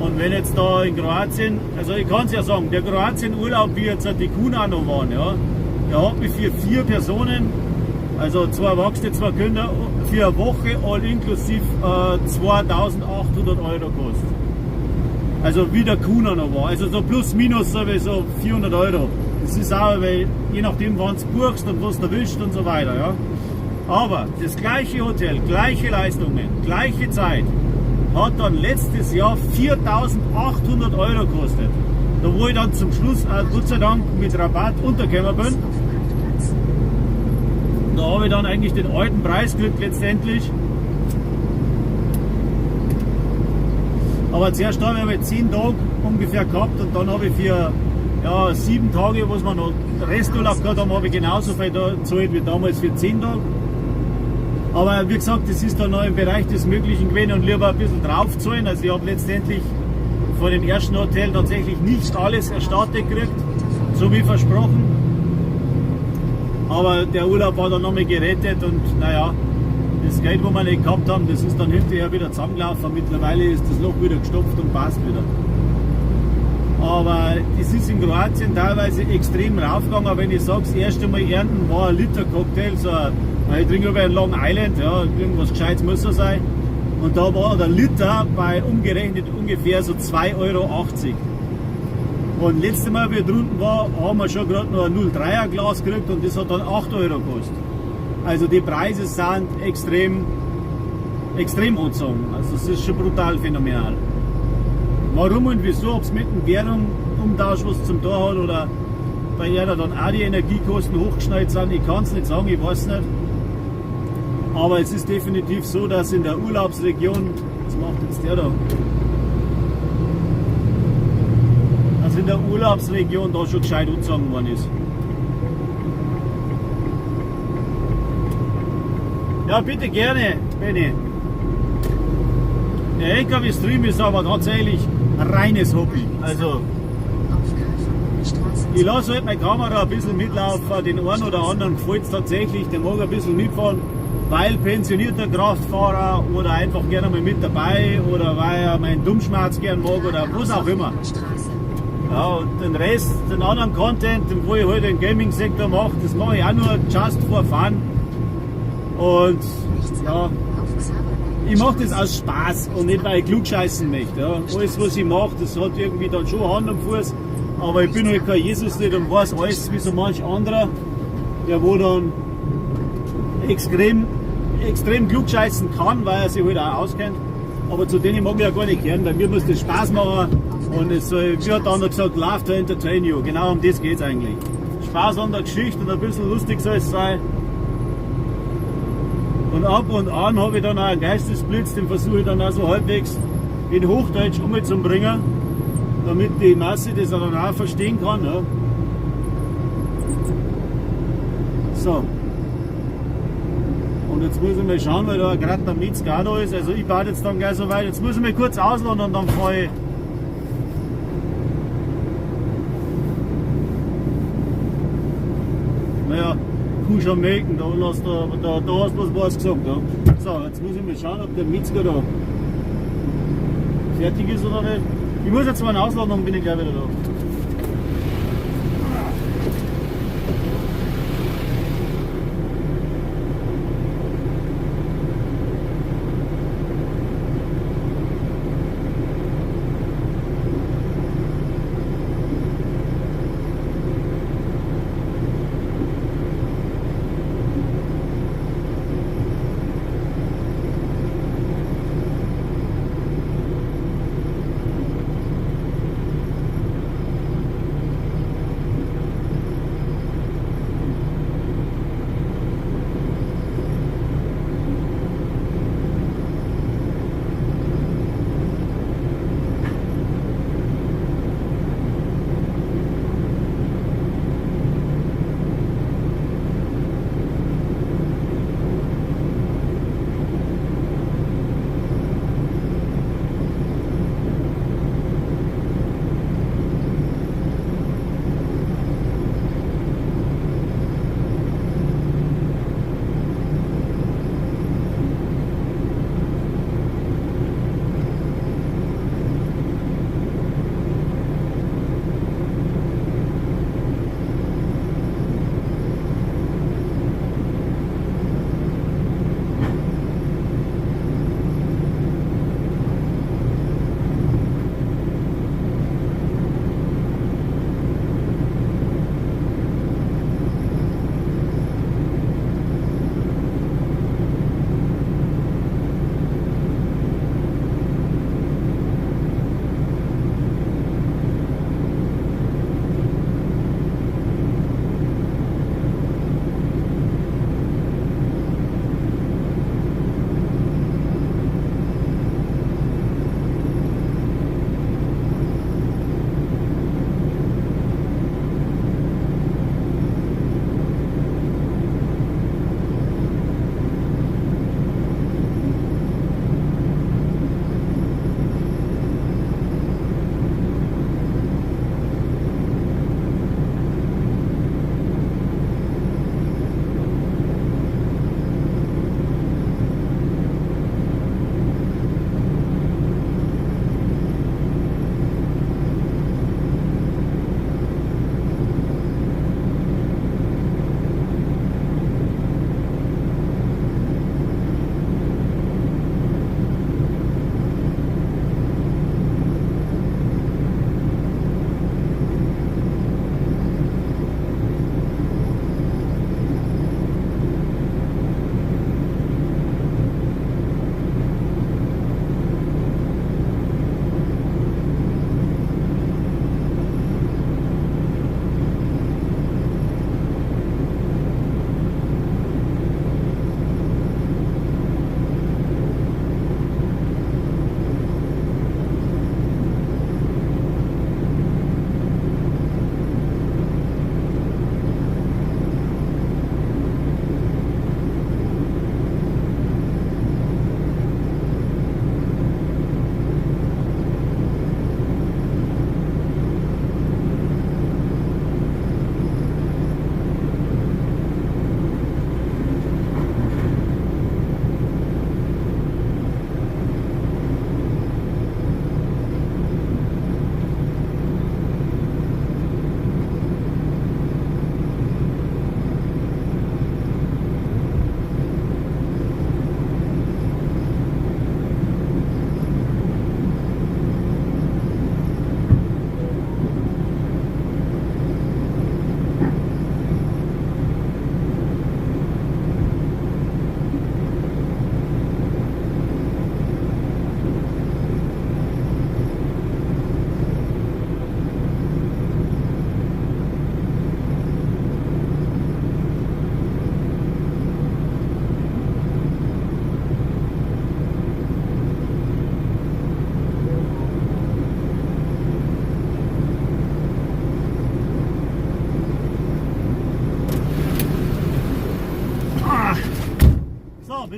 Und wenn jetzt da in Kroatien, also ich kann's ja sagen, der Kroatien-Urlaub, wie jetzt die Kuna noch waren, ja, der hat mich für 4 Personen, also 2 Erwachsene, 2 Kinder, für eine Woche all inklusiv 2.800 Euro gekostet. Also wie der Kuna noch war, also so plus minus sowieso 400 Euro. Das ist auch, weil je nachdem wann du buchst und was du erwischt und so weiter. Ja. Aber das gleiche Hotel, gleiche Leistungen, gleiche Zeit, hat dann letztes Jahr 4.800 Euro gekostet. Da wo ich dann zum Schluss auch Gott sei Dank mit Rabatt untergekommen bin. Da habe ich dann eigentlich den alten Preis gekriegt letztendlich. Aber zuerst habe ich 10 Tage ungefähr gehabt und dann habe ich für ja, 7 Tage, was wir noch Resturlaub gehabt haben, habe ich genauso viel da gezahlt wie damals für 10 Tage. Aber wie gesagt, das ist dann noch im Bereich des Möglichen gewesen und lieber ein bisschen draufzahlen. Also ich habe letztendlich von dem ersten Hotel tatsächlich nicht alles erstattet gekriegt, so wie versprochen. Aber der Urlaub war dann nochmal gerettet und naja, das Geld, wo wir nicht gehabt haben, das ist dann hinterher wieder zusammengelaufen. Mittlerweile ist das Loch wieder gestopft und passt wieder. Aber es ist in Kroatien teilweise extrem raufgegangen. Wenn ich sage, das erste Mal ernten war ein Liter Cocktail, so ein, ich trinke über einen Long Island, ja, irgendwas Gescheites muss das sein. Und da war der Liter bei umgerechnet ungefähr so 2,80 Euro. Und letztes Mal, wie ich drunten war, haben wir schon gerade noch ein 0,3er Glas gekriegt und das hat dann 8 Euro gekostet. Also die Preise sind extrem, extrem angezogen. Also es ist schon brutal phänomenal. Warum und wieso, ob es mit dem Währung Umtausch was zum Tor hat oder bei ihr dann auch die Energiekosten hochgeschnellt sind, ich kann es nicht sagen, ich weiß nicht. Aber es ist definitiv so, dass in der Urlaubsregion, was macht jetzt der da? Dass in der Urlaubsregion da schon gescheit angezogen worden ist. Ja, bitte gerne, Benni. Der LKW-Stream ist aber tatsächlich ein reines Hobby. Also, ich lasse halt meine Kamera ein bisschen mitlaufen, den einen oder anderen gefällt es tatsächlich, der mag ein bisschen mitfahren, weil pensionierter Kraftfahrer oder einfach gerne mal mit dabei oder weil er meinen Dummschmerz gern mag oder was auch immer. Ja, und den Rest, den anderen Content, den wo ich halt im Gaming-Sektor mache, das mache ich auch nur just for fun. Und ja, ich mache das aus Spaß und nicht, weil ich klugscheißen möchte. Ja. Alles, was ich mache, das hat irgendwie dann schon Hand und Fuß. Aber ich bin halt kein Jesus nicht und weiß alles wie so manch anderer, der wo dann extrem, extrem klugscheißen kann, weil er sich halt auch auskennt. Aber zu denen mag ich ja gar nicht gern, weil mir muss das Spaß machen und es soll, wie hat der andere gesagt, love to entertain you. Genau um das geht's eigentlich. Spaß an der Geschichte und ein bisschen lustig soll es sein. Und ab und an habe ich dann auch einen Geistesblitz, den versuche ich dann auch so halbwegs in Hochdeutsch umzubringen, damit die Masse das dann auch verstehen kann. Ja. So. Und jetzt muss ich mal schauen, weil da gerade der Metzger auch da ist. Also ich baue jetzt dann gleich so weit. Jetzt muss ich mal kurz ausladen und dann fahre ich. Naja, Kuh schon melken, da, lass da, da, da hast du was gesagt. Ja. So, jetzt muss ich mal schauen, ob der Metzger da fertig ist oder nicht. Ich muss jetzt mal ausladen, dann bin ich gleich wieder da.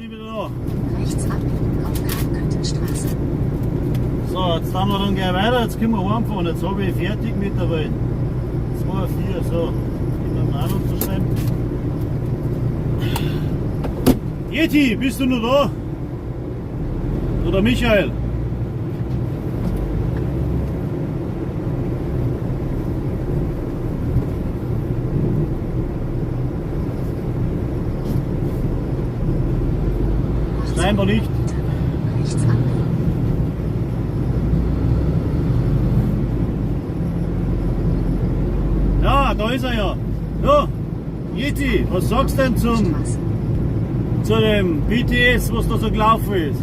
bin ich wieder da. Rechts abbiegen auf Karl-Köttel-Straße. So, jetzt haben wir dann gleich weiter. Jetzt können wir heimfahren. Jetzt habe ich fertig mit der Welt. 2, 4, so. Ich bin am unterschreiben. Yeti, bist du noch da? Oder Michael? Nach Scheinbar nicht. 200 Metern. Rechts abbiegen. Ja, da ist er ja. Ja, Yeti, was sagst du denn Straße. zu dem BTS, was da so gelaufen ist?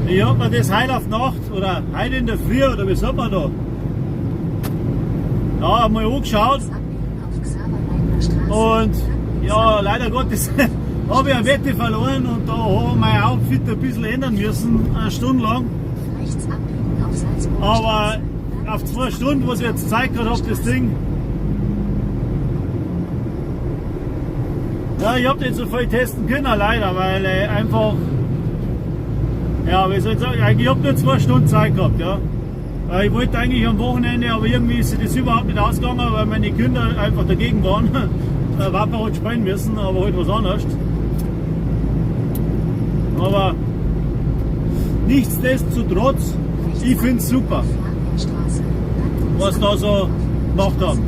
Ich hab mir das heute auf Nacht oder heute in der Früh oder wie sagt man da? Ja, mal angeschaut Rechts abbiegen auf Xaver-Leitner-Straße. und Dann links ja, abbiegen. leider Gottes habe ich eine Wette verloren und da habe ich mein Outfit ein bisschen ändern müssen, eine Stunde lang. Rechts abbiegen auf Salzburger Aber Straße. Dann auf links 2 Stunden, was ich jetzt gezeigt habe, das Ding. Ja, ich hab nicht so viel testen können, leider, weil einfach, ja, wie soll ich sagen, ich hab nur 2 Stunden Zeit gehabt, ja. Ich wollte eigentlich am Wochenende, aber irgendwie ist sich das überhaupt nicht ausgegangen, weil meine Kinder einfach dagegen waren. Wapper hat spielen müssen, aber halt was anderes. Aber nichtsdestotrotz, Rechts ich find's super, abbiegen auf Flandrienstraße. Dann links was da so abbiegen auf gemacht Straße. haben.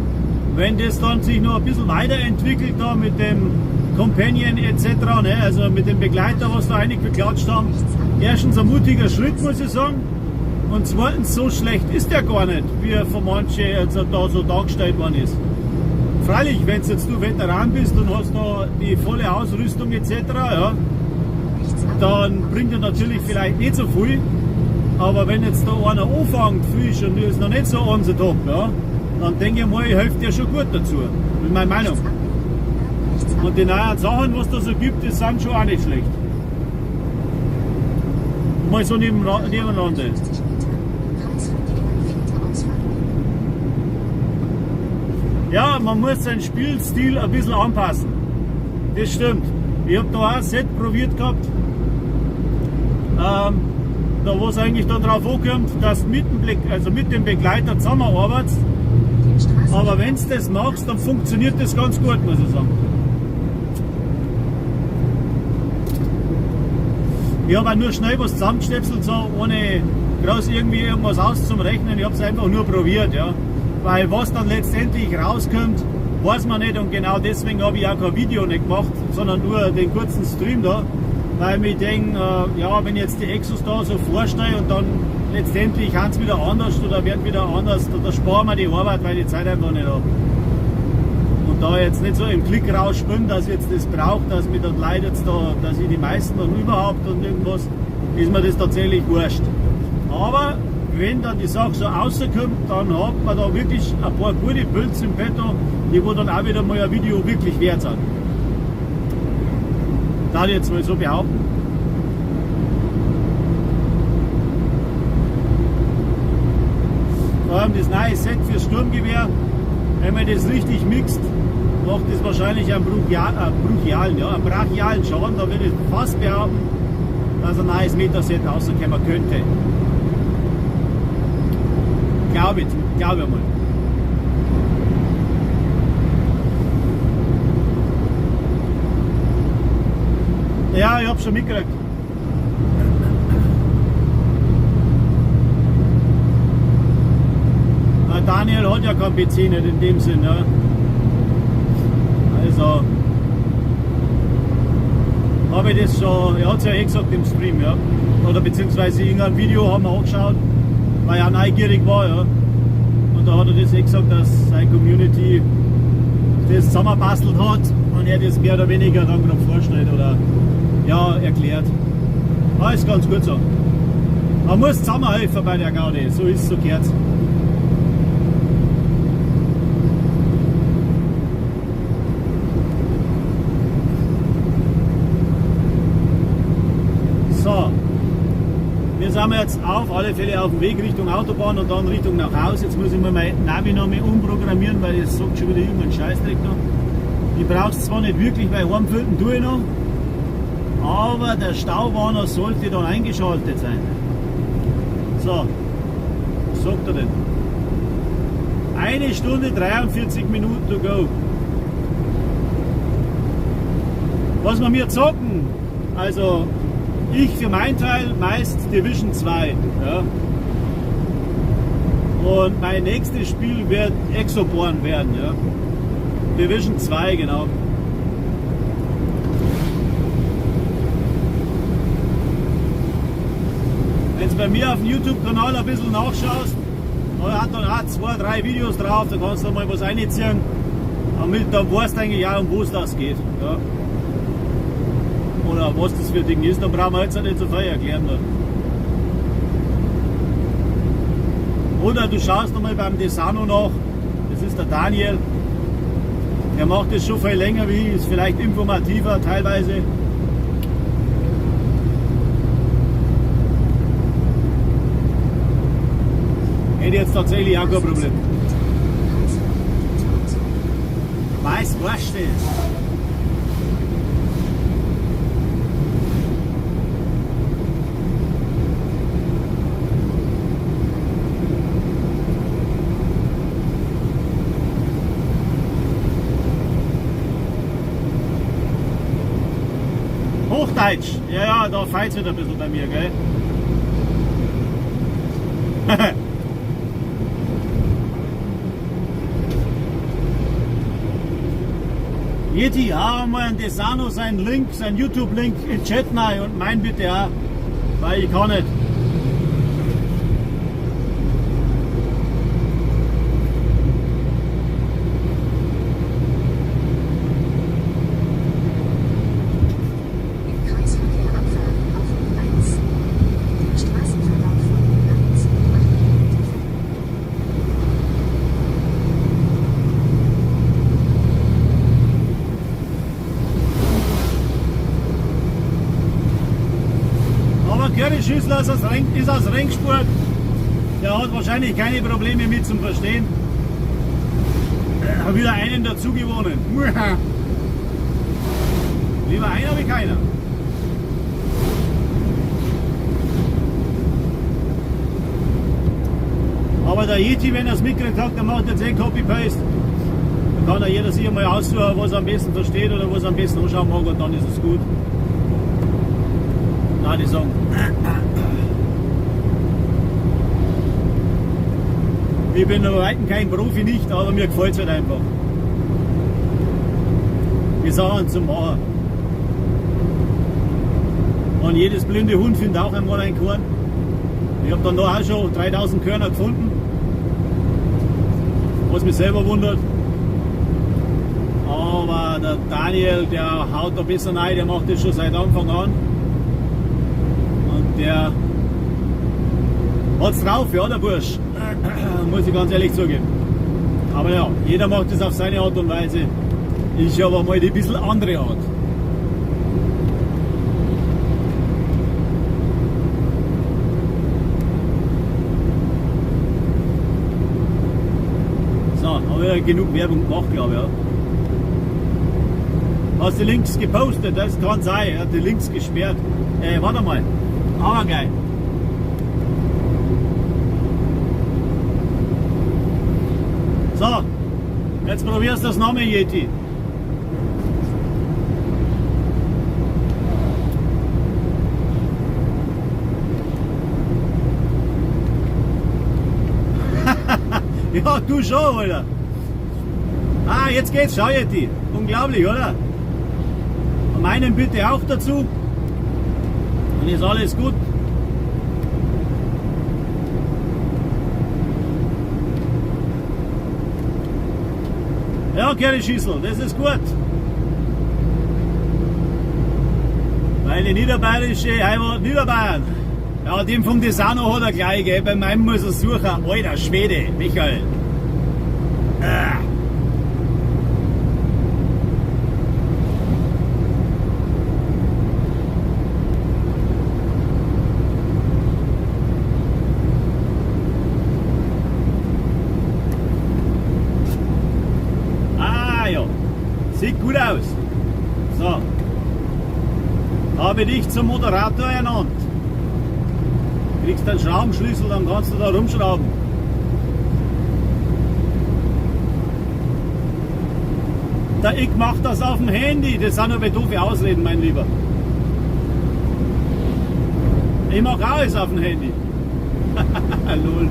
Wenn das dann sich noch ein bisschen weiterentwickelt da mit dem Companion etc., ne, also mit dem Begleiter, was da einige geklatscht haben, erstens ein mutiger Schritt, muss ich sagen, und zweitens, so schlecht ist der gar nicht, wie er von manchen jetzt da so dargestellt worden ist. Freilich, wenn jetzt du Veteran bist und hast da die volle Ausrüstung etc., ja, Rechts abbiegen dann auf bringt er natürlich Straße. vielleicht nicht so viel. Aber wenn jetzt da einer anfängt, frisch und ist noch nicht so on the top, ja, dann denke ich mal, hilft der schon gut dazu. Das ist meine Meinung. Rechts abbiegen. Dann rechts Und die abbiegen. neuen Sachen, was da so gibt, die sind schon auch nicht schlecht. Mal so nebeneinander. 50 Metern. Im Kreisverkehr vierte Ausfahrt nehmen. Ja, man muss seinen Spielstil ein bisschen anpassen. Das stimmt. Ich hab da auch ein Set probiert gehabt, da wo es eigentlich dann drauf ankommt, dass du mit dem Blick, also mit dem Begleiter zusammenarbeitest. Den Straßen Aber wenn du das machst, dann funktioniert das ganz gut, muss ich sagen. Ich habe auch nur schnell was zusammengeschnipselt, so ohne groß irgendwie irgendwas auszurechnen. Ich habe es einfach nur probiert, ja. Weil was dann letztendlich rauskommt, weiß man nicht. Und genau deswegen habe ich auch kein Video nicht gemacht, sondern nur den kurzen Stream da. Weil ich mir denke, ja, wenn ich jetzt die Exos da so vorstelle und dann letztendlich haben sie wieder anders oder werden wieder anders, da sparen wir die Arbeit, weil ich die Zeit einfach nicht habe. Und da jetzt nicht so im Klick rausspringen, dass ich jetzt das brauche, dass mir dann Leute jetzt da, dass ich die meisten und überhaupt und irgendwas, ist mir das tatsächlich wurscht. Aber wenn dann die Sache so rauskommt, dann hat man da wirklich ein paar gute Builds im Petto, die wo dann auch wieder mal ein Video wirklich wert sind. Darf ich jetzt mal so behaupten. Vor allem das neue Set fürs Sturmgewehr, wenn man das richtig mixt, macht das wahrscheinlich einen einen brachialen Schaden. Da würde ich fast behaupten, dass ein neues Meta-Set rauskommen könnte. Glaube ich, glaube ich mal. Ja, ich hab's schon mitgekriegt. Daniel hat ja keinen PC nicht in dem Sinn, ja. Also habe ich das schon, er hat's ja eh gesagt im Stream, ja. Oder beziehungsweise irgendein Video haben wir angeschaut, weil er auch neugierig war, ja. Und da hat er das eh gesagt, dass seine Community das zusammenbastelt hat und er das mehr oder weniger dann gerade vorstellt oder ja, erklärt. Ah, ist ganz gut so. Man muss zusammenhelfen bei der Gaudi, so ist es, so gehört's. So, wir sind wir jetzt auf alle Fälle auf dem Weg Richtung Autobahn und dann Richtung nach Hause. Jetzt muss ich mir mein Navi noch mal umprogrammieren, weil das sagt schon wieder irgendein Scheißdreck noch. Ich brauche es zwar nicht wirklich, weil heimfüllen tue ich noch, aber der Stauwarner sollte dann eingeschaltet sein. So, was sagt er denn? 1 Stunde 43 Minuten to go. Was wir mir zocken, also ich für meinen Teil meist Division 2. Ja. Und mein nächstes Spiel wird Exoborn werden. Ja. Division 2, genau. Wenn du bei mir auf dem YouTube-Kanal ein bisschen nachschaust, da hat dann auch 2, 3 Videos drauf, da kannst du mal was reinziehen. Damit dann weißt du eigentlich auch, um was das geht. Ja. Oder was das für ein Ding ist, da brauchen wir jetzt auch nicht so viel erklären. Da. Oder du schaust nochmal beim Desano nach, das ist der Daniel. Der macht das schon viel länger wie ich, ist vielleicht informativer teilweise. Hätte jetzt tatsächlich auch kein Problem. Weiß, was das? Hochdeutsch, ja, ja, da feilt's wieder ein bisschen bei mir, gell? Yeti, hau mal an Desano seinen Link, seinen YouTube-Link in den Chat rein und mein bitte auch, weil ich kann nicht. Im Kreisverkehr abfahren auf U1. Dem Straßenverlauf von U1 8 Kilometer folgen. Aber Curry-Schüssel ist aus Regensburg. Der hat wahrscheinlich keine Probleme mit zum Verstehen. Hab wieder einen dazu gewonnen. Lieber einer wie keiner. Aber der Yeti, wenn er es mitgekriegt hat, der macht jetzt eh Copy-Paste. Da kann ja jeder sich einmal aussuchen, was er am besten versteht oder was er am besten anschauen mag, und dann ist es gut. Nein, die sagen. Ich bin noch weitem kein Profi nicht, aber mir gefällt's halt einfach. Die Sachen zu machen. Und jedes blinde Hund findet auch einmal ein Korn. Ich hab dann da auch schon 3000 Körner gefunden. Was mich selber wundert. Aber der Daniel, der haut da besser rein, der macht das schon seit Anfang an. Und der hat's drauf, ja, der Bursch. Muss ich ganz ehrlich zugeben. Aber ja, jeder macht das auf seine Art und Weise. Ich habe einmal die bisschen andere Art. So, habe ich ja genug Werbung gemacht, glaube ich. Ja. Hast du Links gepostet? Das kann sein. Er hat die Links gesperrt. Warte mal. Aber geil. So, jetzt probierst du das nochmal, Yeti. Ja, du schon, Alter. Ah, jetzt geht's. Schau, Yeti. Unglaublich, oder? Und meinen bitte auch dazu. Dann ist alles gut. Ja, Curry-Schüssel, das ist gut. Meine niederbayerische Heimat Niederbayern. Ja, dem vom Desano hat er gleich, gell? Bei meinem muss er suchen. Alter Schwede, Michael. Habe dich zum Moderator ernannt. Kriegst einen Schraubenschlüssel, dann kannst du da rumschrauben. Da, ich mach das auf dem Handy, das sind aber doofe Ausreden, mein Lieber. Ich mach auch alles auf dem Handy. Lol.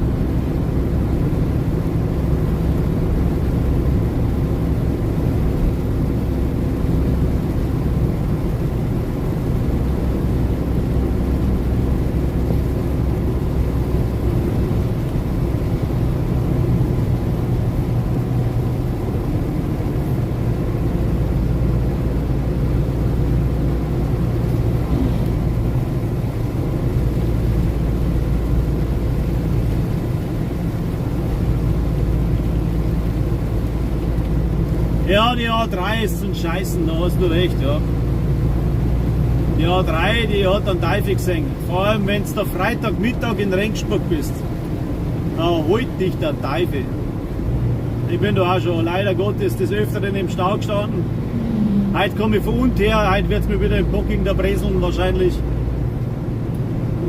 Ja, die A3 ist zum Scheißen, da hast du recht, ja. Die A3, die hat einen Teufel gesehen. Vor allem, wenn du Freitagmittag in Regensburg bist. Da holt dich der Teufel. Ich bin da auch schon leider Gottes des Öfteren im Stau gestanden. Heute komme ich von unten her, heute wird's mir wieder im Bocking da breseln wahrscheinlich.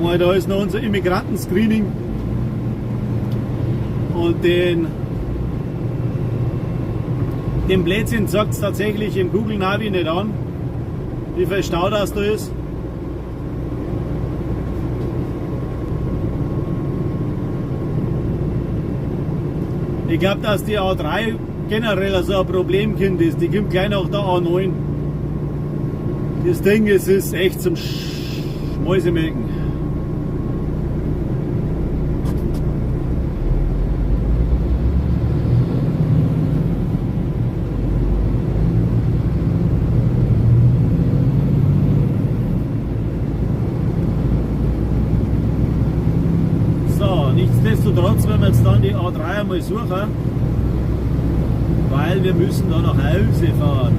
Weil da ist noch unser Immigranten-Screening. Und den Blödsinn sagt's tatsächlich im Google Navi nicht an, wie viel Stau das da ist. Ich glaub, dass die A3 generell so ein Problemkind ist. Die kommt gleich nach der A9. Das Ding ist echt zum Schmäusemelken. So, nichtsdestotrotz werden wir jetzt dann die A3 einmal suchen, weil wir müssen da nach Hause fahren.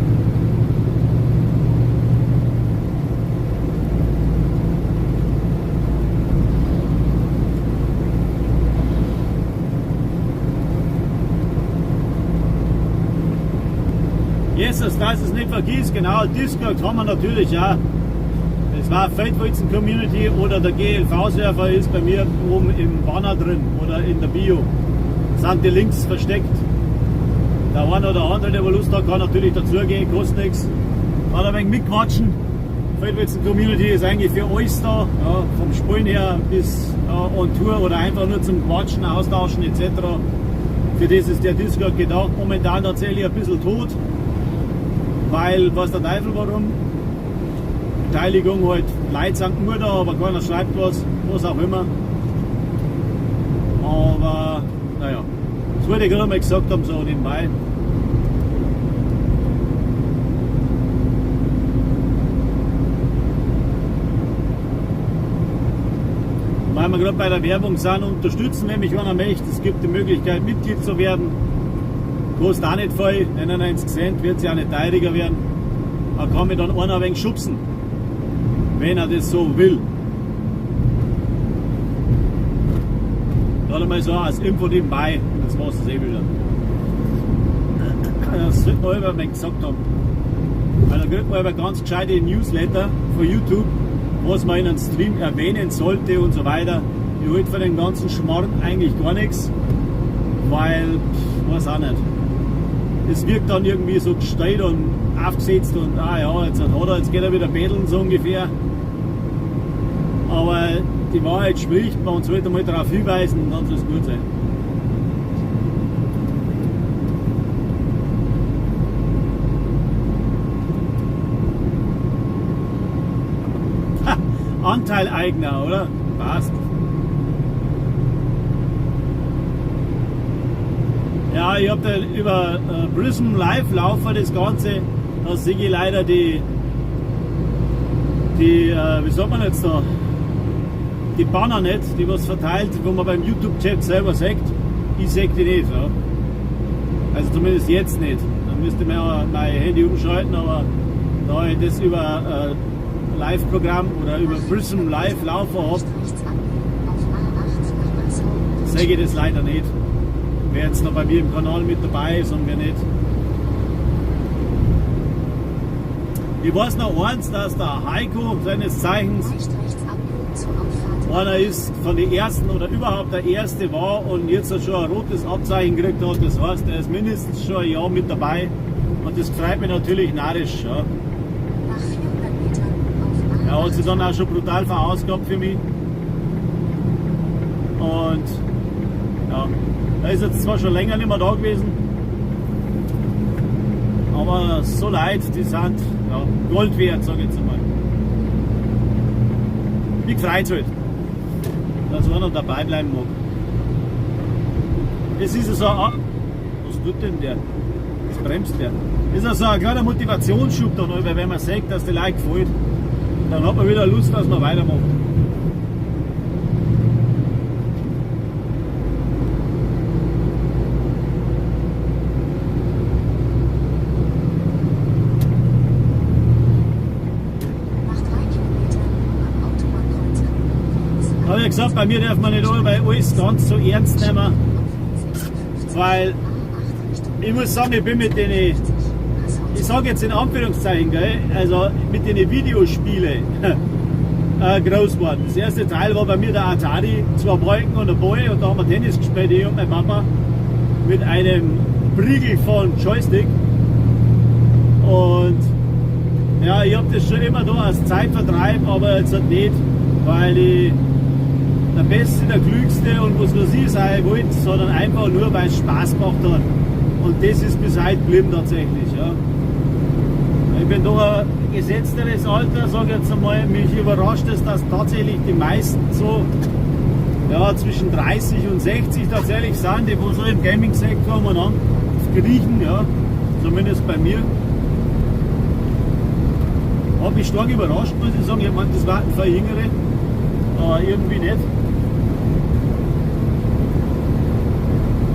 Jesus, dass es nicht vergisst, genau, Discord haben wir natürlich auch. Es war Feldwalzen Community oder der GLV-Server ist bei mir oben im Banner drin oder in der Bio. Da sind die Links versteckt. Der eine oder andere, der Lust hat, kann natürlich dazugehen, kostet nichts. Kann ein wenig mitquatschen. Feldwalzen Community ist eigentlich für alles da, ja, vom Spielen her bis on Tour oder einfach nur zum Quatschen, Austauschen et cetera. Für das ist der Discord gedacht. Momentan tatsächlich ein bisschen tot, weil, was der Teufel warum, Beteiligung halt, Leute sind nur da, aber keiner schreibt was, was auch immer. Aber naja, das wollte ich gerade mal gesagt haben, so nebenbei. Weil wir gerade bei der Werbung sind, unterstützen, wenn mich einer möchte. Es gibt die Möglichkeit, Mitglied zu werden. Kostet auch nicht viel, 99 Cent, wird sie auch nicht teurer werden. Da kann mich dann einer ein wenig schubsen, wenn er das so will. Gerade mal so als Info nebenbei, das war's das eh wieder. Das sollte man immer gesagt haben. Weil da kriegt man immer ganz gescheite Newsletter von YouTube, was man in einem Stream erwähnen sollte und so weiter. Ich halte von dem ganzen Schmarrn eigentlich gar nichts, weil, weiß auch nicht. Es wirkt dann irgendwie so gestellt und aufgesetzt und, ah ja, jetzt hat er, jetzt geht er wieder betteln, so ungefähr. Aber die Wahrheit spricht, man sollte mal darauf hinweisen und dann soll es gut sein. Ha, Anteileigner, oder? Passt. Ja, ich hab da über Prism Live laufen das Ganze. Da sehe ich leider die wie sagt man jetzt da, die Banner nicht, die was verteilt, wo man beim YouTube-Chat selber sagt. Ich seh die nicht. Ja. Also zumindest jetzt nicht. Dann müsste man ja mein Handy umschalten, aber da ich das über Live-Programm oder über Prism Live laufen hab, sehe ich das leider nicht. Wer jetzt noch bei mir im Kanal mit dabei ist und wer nicht. Ich weiß noch eins, dass der Heiko seines Zeichens Leicht rechts abbiegen zur Auffahrt einer ist von den ersten oder überhaupt der erste war und jetzt hat schon ein rotes Abzeichen gekriegt hat. Das heißt, er ist mindestens schon ein Jahr mit dabei und das freut mich natürlich narrisch. Ja. Nach 400 Metern auf Er hat sich A8 dann auch schon brutal verausgabt für mich. Und ja, er ist jetzt zwar schon länger nicht mehr da gewesen, aber so leid, die sind ja, Gold wert, sag ich jetzt einmal. Mich freut's halt, dass einer dabei bleiben mag. Es ist ja so ein, was tut denn der? Was bremst der? Ist ja so ein kleiner Motivationsschub dann, weil wenn man sieht, dass die Leute gefällt, dann hat man wieder Lust, dass man weitermacht. Nach 3 Kilometern am Autobahnkreuz links Habe ich gesagt, bei mir darf man nicht alle, weil alles ganz so ernst nehmen. auf 56 Weil A8 Richtung ich muss sagen, ich bin mit den, 50 Passau ich sage jetzt in Anführungszeichen, gell, also mit den Videospielen groß geworden. Das erste Teil war bei mir der Atari, 2 Balken und ein Ball und da haben wir Tennis gespielt, ich und mein Papa, mit einem Briegel von Joystick. Und ja, ich hab das schon immer da als Zeitvertreib, aber jetzt halt nicht, weil ich der Beste, der Klügste und was weiß ich sein wollte, sondern einfach nur, weil es Spaß gemacht hat. Und das ist bis heute geblieben tatsächlich. Ja. Ich bin doch ein gesetzteres Alter, sag ich jetzt einmal. Mich überrascht es, dass tatsächlich die meisten so, ja, zwischen 30 und 60 tatsächlich sind, die wo so im Gaming-Sektor umeinander kriechen, ja, zumindest bei mir. Hat mich stark überrascht, muss ich sagen. Ich meine, das waren viel Jüngere, aber irgendwie nicht.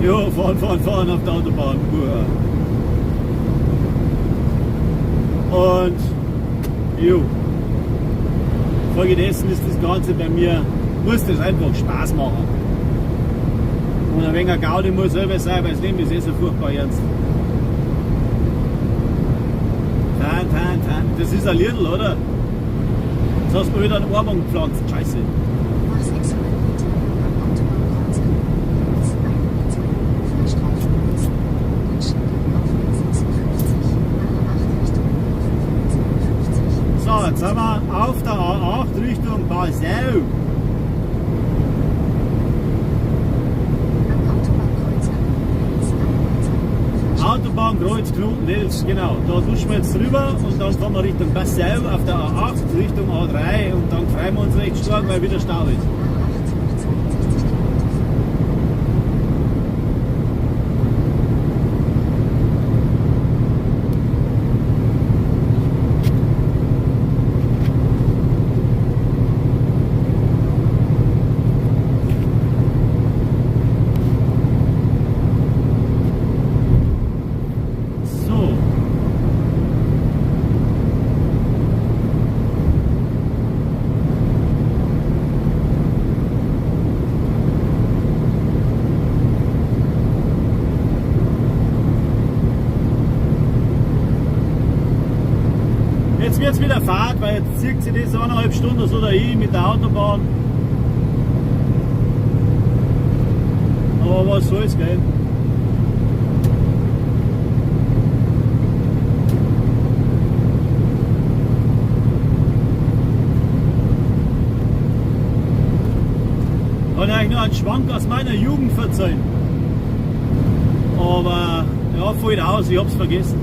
Ja, fahren, fahren, fahren auf der Autobahn. Uah. Und jo, folgedessen ist das Ganze bei mir, muss das einfach Spaß machen. Und ein wenig Gaudi muss selber sein, weil das Leben ist eh so furchtbar ernst. Tan, tan, tan. Das ist ein Lidl, oder? Jetzt hast du mir wieder einen Ohrwurm gepflanzt. Scheiße. Nach 600 Metern am Autobahnkreuz links 102, Fahrstreifen links, Anschnitt auf B56, A8 Richtung B552. So, jetzt sind wir auf der A8 Richtung Passau. Am Autobahnkreuz links 102, Autobahnkreuz Knoten Wels, genau. Da duschen wir jetzt drüber und dann fahren wir Richtung Passau auf der A8 Richtung A3 und dann freuen wir uns recht stark, weil wieder Stau ist. A8 nach 62 Kilometer. So. Jetzt wird's wieder Fahrt, weil jetzt zieht sich das eineinhalb Stunden so dahin mit der Autobahn. Aber was soll's, gell? Kann ich eigentlich nur einen Schwank aus meiner Jugend verzeihen. Aber ja, fällt aus, ich hab's vergessen.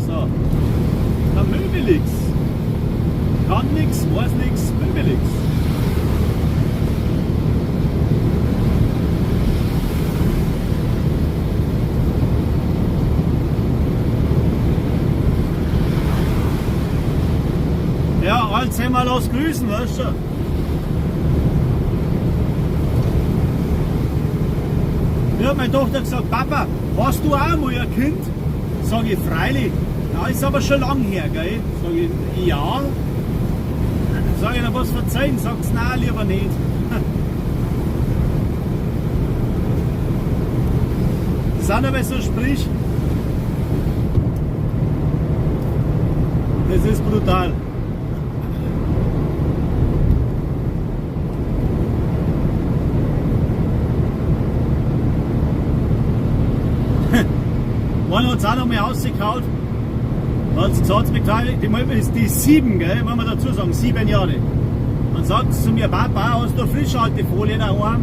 So. Der Möbelix. Kann nix, weiß nix, Möbelix. Ja, Alzheimer lass grüßen, weißt du? Mir hat meine Tochter gesagt, Papa, hast du auch einmal ein Kind? Sag ich, freilich. Ja, ist aber schon lang her, gell? Sag ich, ja. Sag ich, na was verzeihen? Sagt sie, nein, lieber nicht. sind aber so Sprich. Das ist brutal. Einer hat es auch noch mal rausgehauen. Da hat sie gesagt, die ist die 7, gell, muss man dazu sagen, 7 Jahre. Dann sagt sie zu mir, Papa, hast du Frischhaltefolie daheim?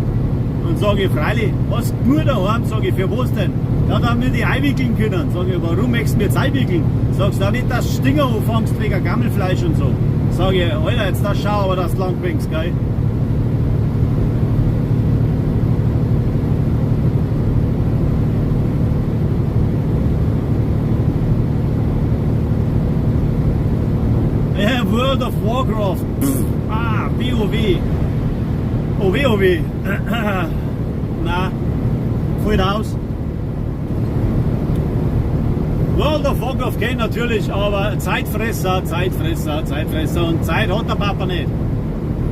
Dann sage ich, freilich, hast du nur daheim? Sage ich, für was denn? Ja, da haben wir die einwickeln können. Sage ich, warum möchtest du mir jetzt einwickeln? Sagst du, auch nicht, dass du Stinger anfängst wegen Gammelfleisch und so. Sage ich, Alter, jetzt das schau, aber dass du lang bringst, gell? Ja, World of Warcraft. Pff, ah, WoW. Oh, WoW. Na, voll aus. World of Warcraft kennt natürlich, aber Zeitfresser, Zeitfresser, Zeitfresser und Zeit hat der Papa nicht.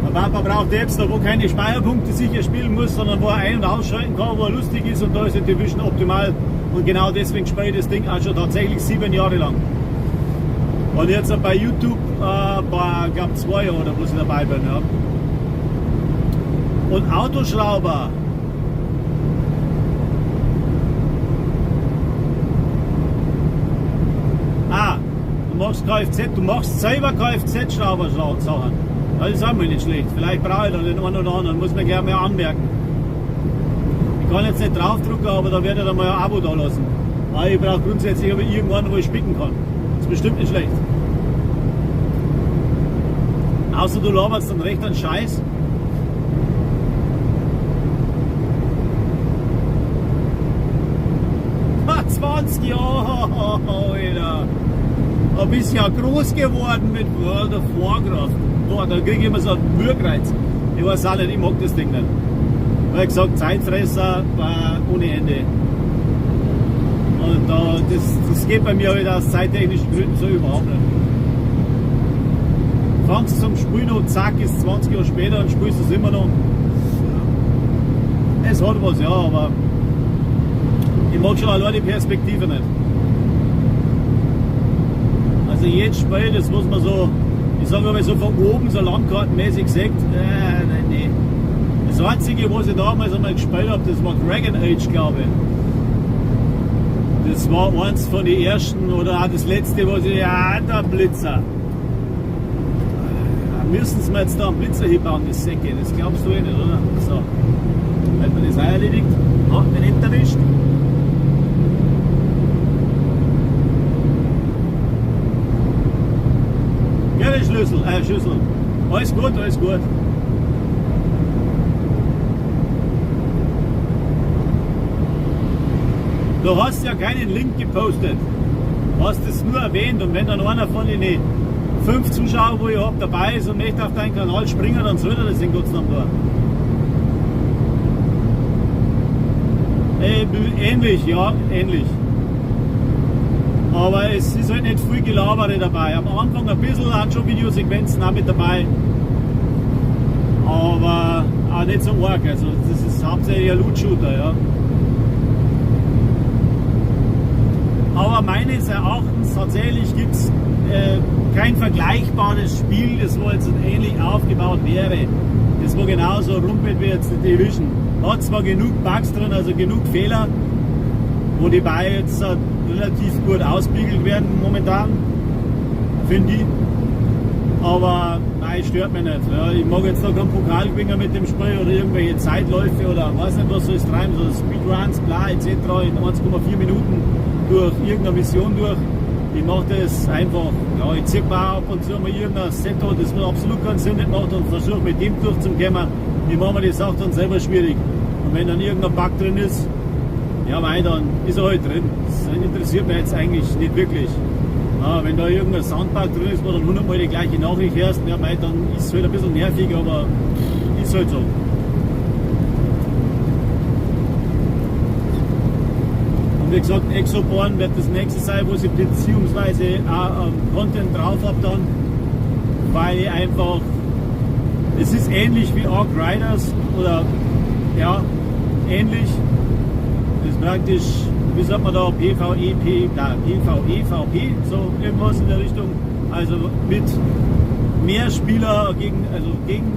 Der Papa braucht Apps, da wo keine Speicherpunkte sicher spielen muss, sondern wo er ein- und ausschalten kann, wo er lustig ist und da ist die Division optimal. Und genau deswegen spiele ich das Ding auch schon tatsächlich 7 Jahre lang. Und jetzt bei YouTube, bei, glaub, 2 Jahre, wo ich dabei bin. Ja. Und Autoschrauber. Ah, du machst Kfz, du machst selber Kfz-Schrauber-Sachen. Das ist auch mal nicht schlecht. Vielleicht brauche ich da den einen oder anderen, muss man gleich mal anmerken. Ich kann jetzt nicht draufdrücken, aber da werde ich dann mal ein Abo da lassen. Aber ich brauche grundsätzlich aber irgendwann, wo ich spicken kann. Das ist bestimmt nicht schlecht. Außer du laberst dann recht einen Scheiß. Ha, 20 Jahre, Alter. Da bist ja groß geworden mit World of Warcraft. Boah, da krieg ich immer so einen Würgreiz. Ich weiß auch nicht, ich mag das Ding nicht. Weil gesagt, Zeitfresser war ohne Ende. Und da, das geht bei mir halt aus zeittechnischen Gründen so überhaupt nicht. Fangst zum Spielen und zack, ist 20 Jahre später und spielst es immer noch. Es hat was, ja, aber ich mag schon allein die Perspektive nicht. Also jedes Spiel, das muss man so, ich sag mal so von oben, so landkartenmäßig sagt, nein, nee. Das Einzige, was ich damals einmal gespielt hab, das war Dragon Age, glaube ich. Das war eins von den ersten oder auch das letzte, was ich, ja, der Blitzer. Da müssen sie mir jetzt da einen Blitzer hinbauen, das Säcke, das glaubst du eh nicht, oder? So, hat man das auch erledigt? Hat mich nicht erwischt. Gerne Schlüssel. Alles gut, alles gut. Du hast ja keinen Link gepostet. Du hast es nur erwähnt und wenn dann einer von den 5 Zuschauern, wo ich hab, dabei ist und möchte auf deinen Kanal springen, dann soll er das in Gottes Namen tun. Ähnlich, ja, ähnlich. Aber es ist halt nicht viel Gelabere dabei. Am Anfang ein bisschen, auch schon Videosequenzen auch mit dabei. Aber auch nicht so arg. Also das ist hauptsächlich ein Loot-Shooter, ja. Aber meines Erachtens tatsächlich gibt's kein vergleichbares Spiel, das wo jetzt ähnlich aufgebaut wäre. Das wo genauso rumpelt wie jetzt die Division. Hat zwar genug Bugs drin, also genug Fehler, wo die beiden jetzt relativ gut ausbiegelt werden momentan, finde ich. Aber nein, stört mich nicht. Ja, ich mag jetzt noch keinen Pokal gewinnen mit dem Spiel oder irgendwelche Zeitläufe oder weiß nicht was soll es treiben, so Speedruns, bla et cetera in 1,4 Minuten durch irgendeine Mission durch. Ich mach das einfach, ja, ich zieh mir ab und zu mal irgendein Set an, das mir absolut keinen Sinn nicht macht und versuche mit dem durchzukommen. Ich mach mir die Sache dann selber schwierig. Und wenn dann irgendein Bug drin ist, ja mei, dann ist er halt drin. Das interessiert mich jetzt eigentlich nicht wirklich. Ja, wenn da irgendein Soundbug drin ist, wo dann 100-mal die gleiche Nachricht hörst, ja mei, dann ist es halt ein bisschen nervig, aber ist halt so. Und wie gesagt, Exoborn wird das nächste sein, wo ich beziehungsweise auch Content drauf hab dann, weil ich einfach, es ist ähnlich wie Arc Riders oder ja, ähnlich. Das ist praktisch wie sagt man da, PvEP, PvEVP, so irgendwas in der Richtung. Also mit mehr Spieler gegen, also gegen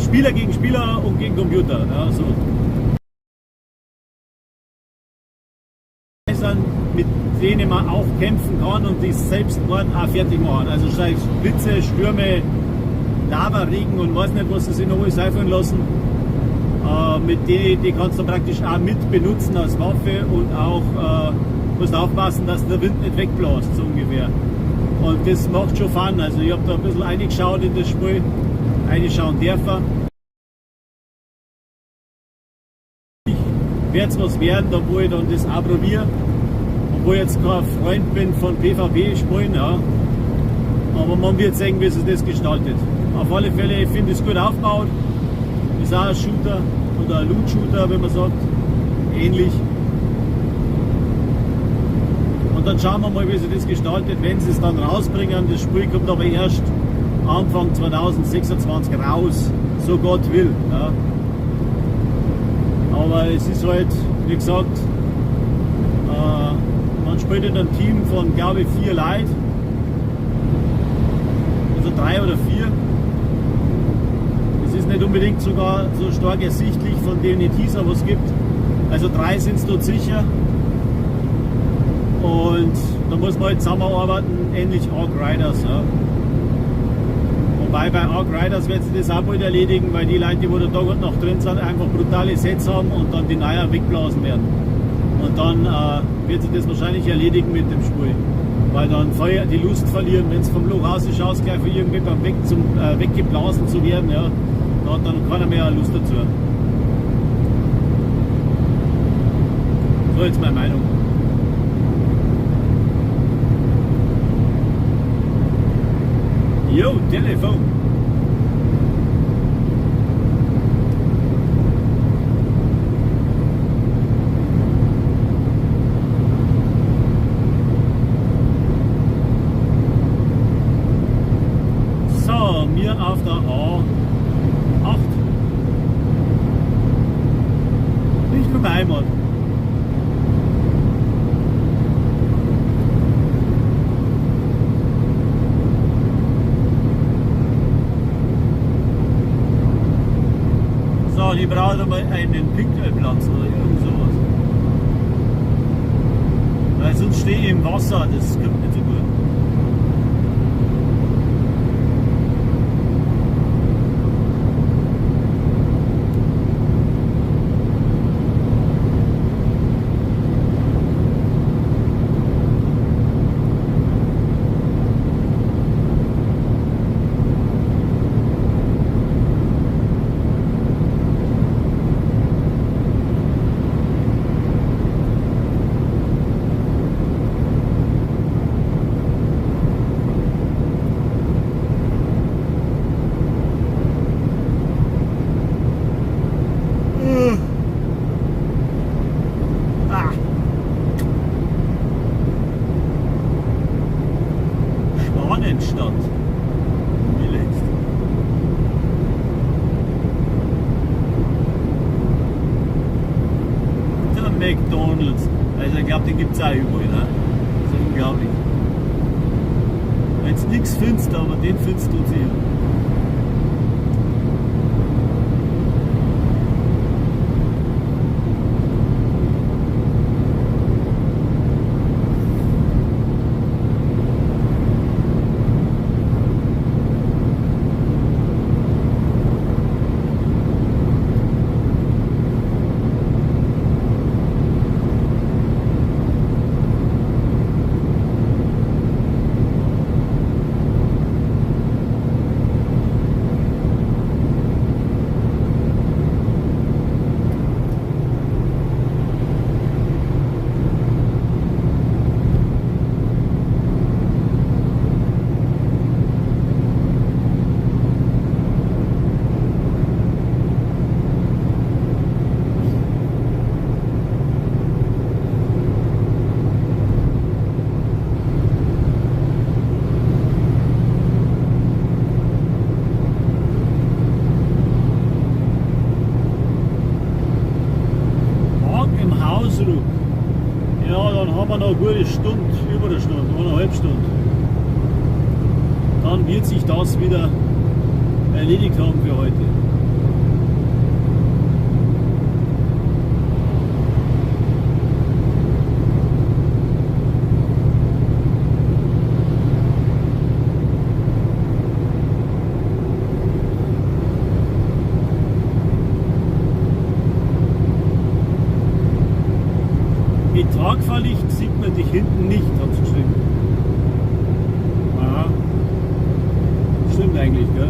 Spieler gegen Spieler und gegen Computer. Ja, so. Mit denen man auch kämpfen kann und die Selbstmord auch fertig machen. Also Blitze, Stürme, Lavaregen und weiß nicht, was sie sich noch alles einfallen lassen. Mit denen, die kannst du praktisch auch mit benutzen als Waffe und auch musst aufpassen, dass der Wind nicht wegbläst, so ungefähr. Und das macht schon Fun. Also ich habe da ein bisschen reingeschaut in das Spiel, reinschauen dürfen. Wird es was werden, da wo ich dann das auch probiere. Obwohl ich jetzt kein Freund bin von PvP-Spielen, ja. Aber man wird sehen, wie sich das gestaltet. Auf alle Fälle, ich finde es gut aufgebaut. Ist auch ein Shooter oder ein Loot-Shooter, wenn man sagt. Ähnlich. Und dann schauen wir mal, wie sich das gestaltet, wenn sie es dann rausbringen. Das Spiel kommt aber erst Anfang 2026 raus, so Gott will. Ja. Aber es ist halt, wie gesagt, man spielt in einem Team von, glaube ich, 4 Leuten. Also 3 oder 4. Es ist nicht unbedingt sogar so stark ersichtlich von den Teaser, was es gibt. Also 3 sind es dort sicher. Und da muss man halt zusammenarbeiten, ähnlich Arc Riders. Ja. Wobei bei Arc Riders wird sich das auch bald erledigen, weil die Leute, die wo da Tag und Nacht drin sind, einfach brutale Sets haben und dann die Neuer wegblasen werden. Und dann wird sich das wahrscheinlich erledigen mit dem Spiel. Weil dann die Lust verlieren, wenn es vom Loch raus ist, schaust gleich für irgendwie beim Weg zum, weggeblasen zu werden, ja, da hat dann keiner mehr Lust dazu. So jetzt meine Meinung. Jo, Telefon. So, wir auf der A8. Richtung Heimat. So, die brauchen einmal einen Pinkelplatz oder irgend sowas. Weil sonst stehe ich im Wasser, das kommt nicht so gut. Schwanenstadt. Relaxed. Der McDonald's. Also ich glaube, den gibt es auch überall, ne? Das ist unglaublich. Wenn du nichts findest, aber den findest du sicher. Ja, dann haben wir noch eine gute Stunde, über eine Stunde, 1,5 Stunde. Dann wird sich das wieder erledigt haben für heute. Mit Tragfahrlicht sieht man dich hinten nicht, hat sie geschrieben. Aha. Stimmt eigentlich, gell?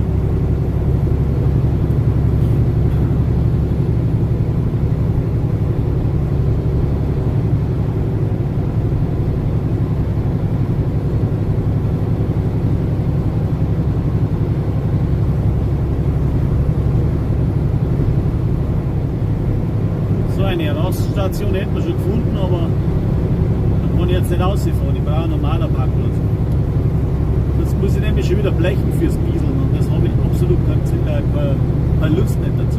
So eine Raststation hätten wir schon gefunden, aber da kann ich jetzt nicht rausfahren. Ich brauche einen normalen Parkplatz. Sonst muss ich nämlich schon wieder blechen fürs Bieseln und das habe ich absolut keine Lust nicht dazu.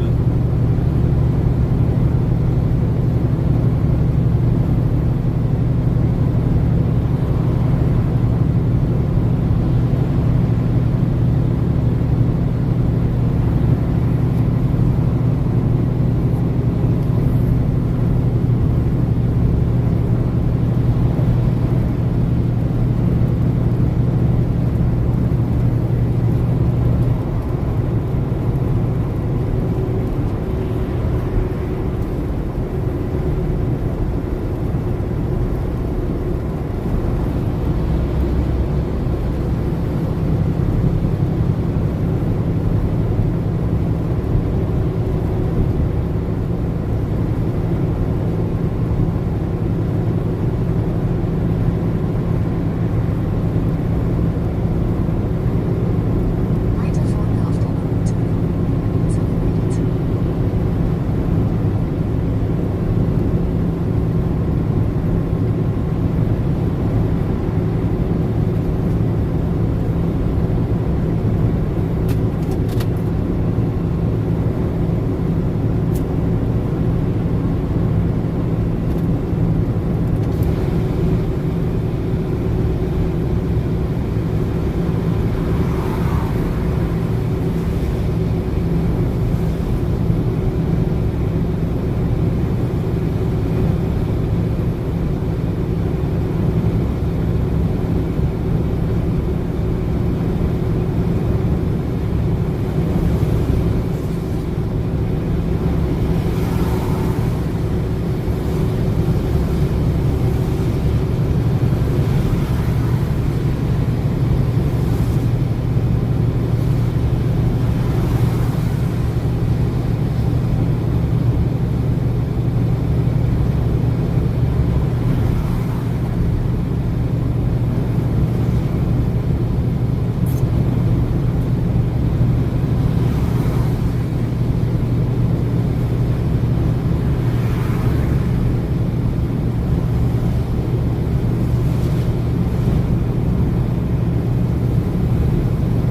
Weiter vorne auf der Route. Polizei gemeldet.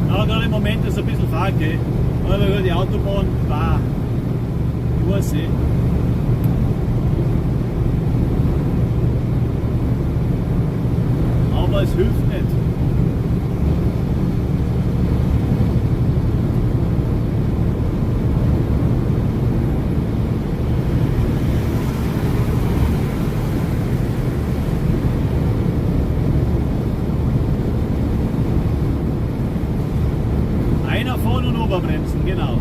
Ja, gerade im Moment ist es ein bisschen fad, gell? Aber die Autobahn war. Ich weiß nicht. Aber es hilft nicht. Einer fahren und oberbremsen, genau.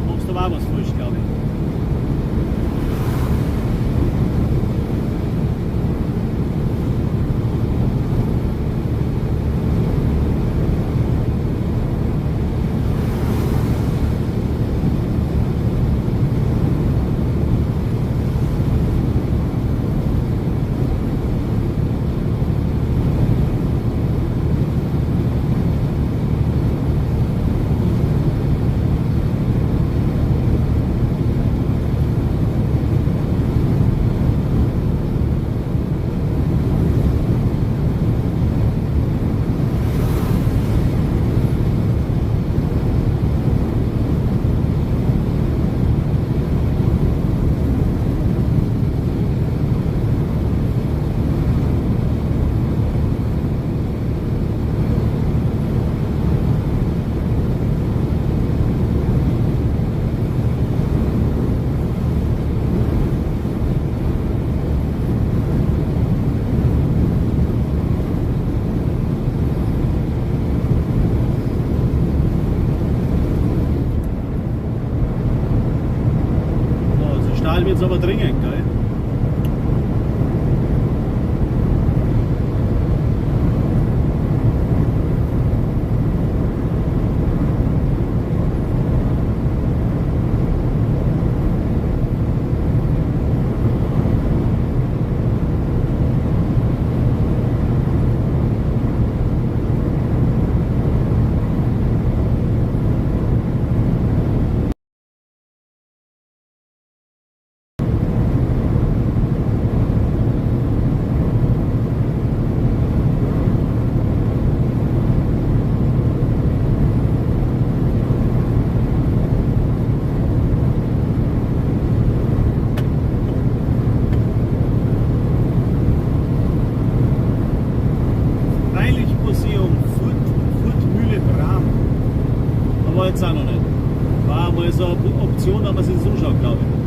Machst du aber auch was falsch, glaube ich. Teil wird es aber dringend, gell? Freilichtmuseum Furthmühle Bram. Da war jetzt auch noch nicht. War mal so eine Option, aber sich das anschaut, glaube ich.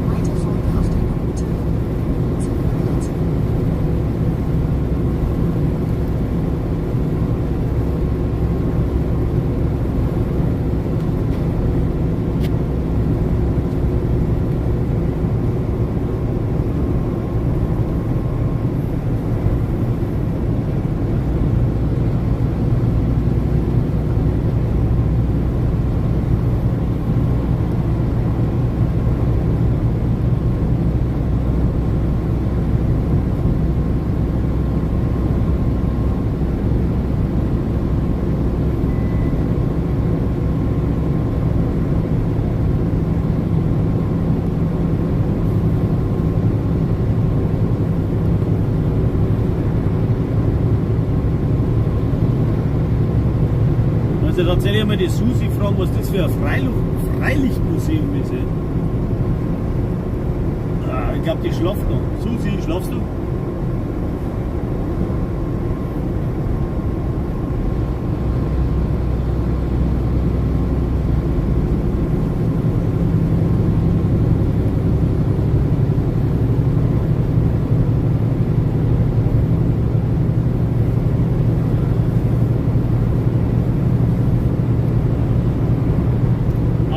Weiter folge auf deiner Route. Zurück. Also tatsächlich einmal die Susi fragen, was das für ein Freilichtmuseum ist. Ey. Ah, ich glaube, die schlaft noch. Susi, schlafst du?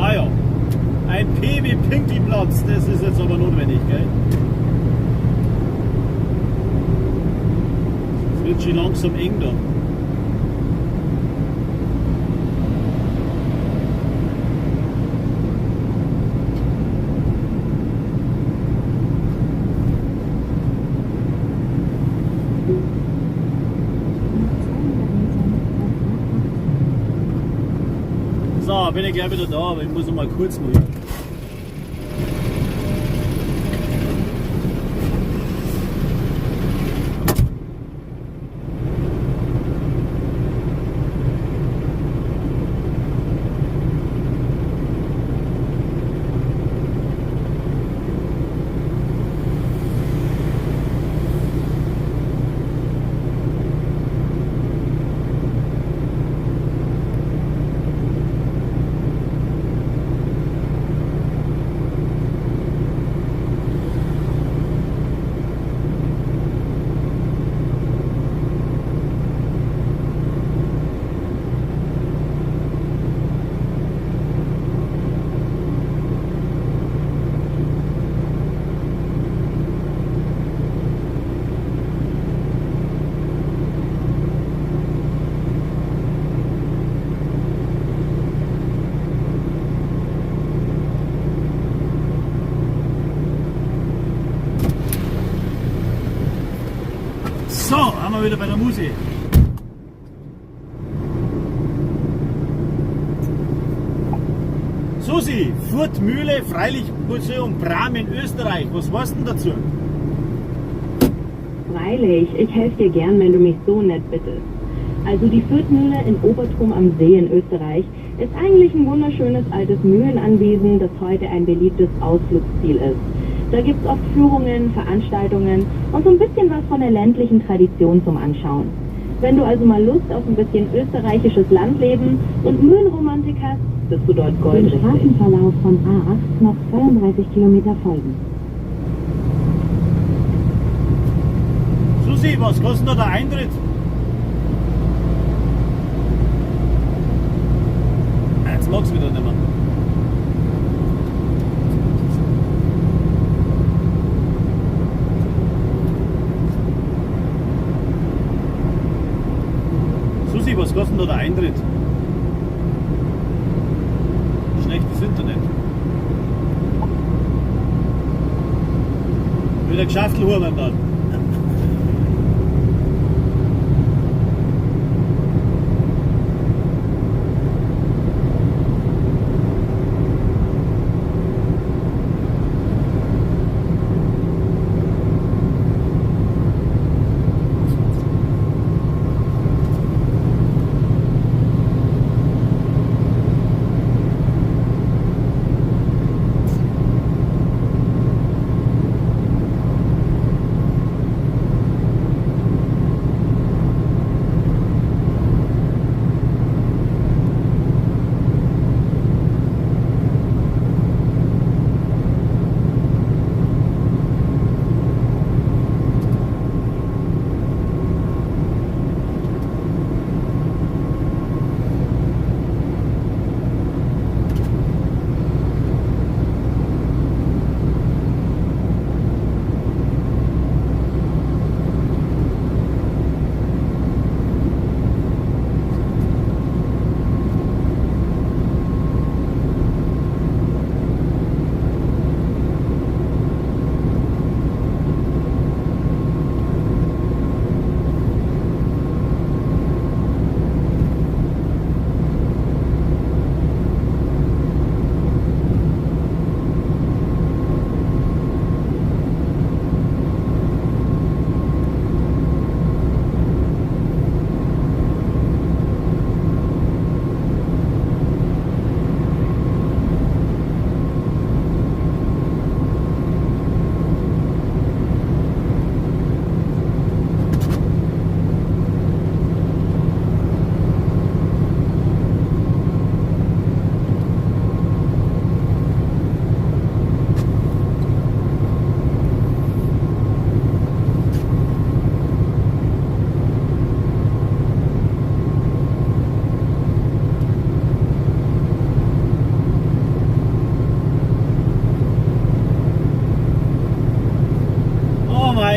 Ah ja, ein P wie Pinkelplatz, das ist jetzt aber notwendig, gell? Es wird schon langsam eng da. So, bin ich gleich wieder da, aber ich muss noch mal kurz mal. So, haben wir wieder bei der Musi. Susi, Furthmühle, Freilichtmuseum Bram in Österreich. Was weißt du denn dazu? Freilich, ich helfe dir gern, wenn du mich so nett bittest. Also die Furthmühle in Obertrum am See in Österreich ist eigentlich ein wunderschönes altes Mühlenanwesen, das heute ein beliebtes Ausflugsziel ist. Da gibt's oft Führungen, Veranstaltungen und so ein bisschen was von der ländlichen Tradition zum Anschauen. Wenn du also mal Lust auf ein bisschen österreichisches Landleben und Mühlenromantik hast, bist du dort Dem goldrichtig. Straßenverlauf von A8 noch 32 Kilometer folgen. Susi, was kostet da der Eintritt? Jetzt mag's wieder nicht mehr. Susi, was kostet da der Eintritt? Schlechtes Internet. Wieder Geschäftelhuren dann.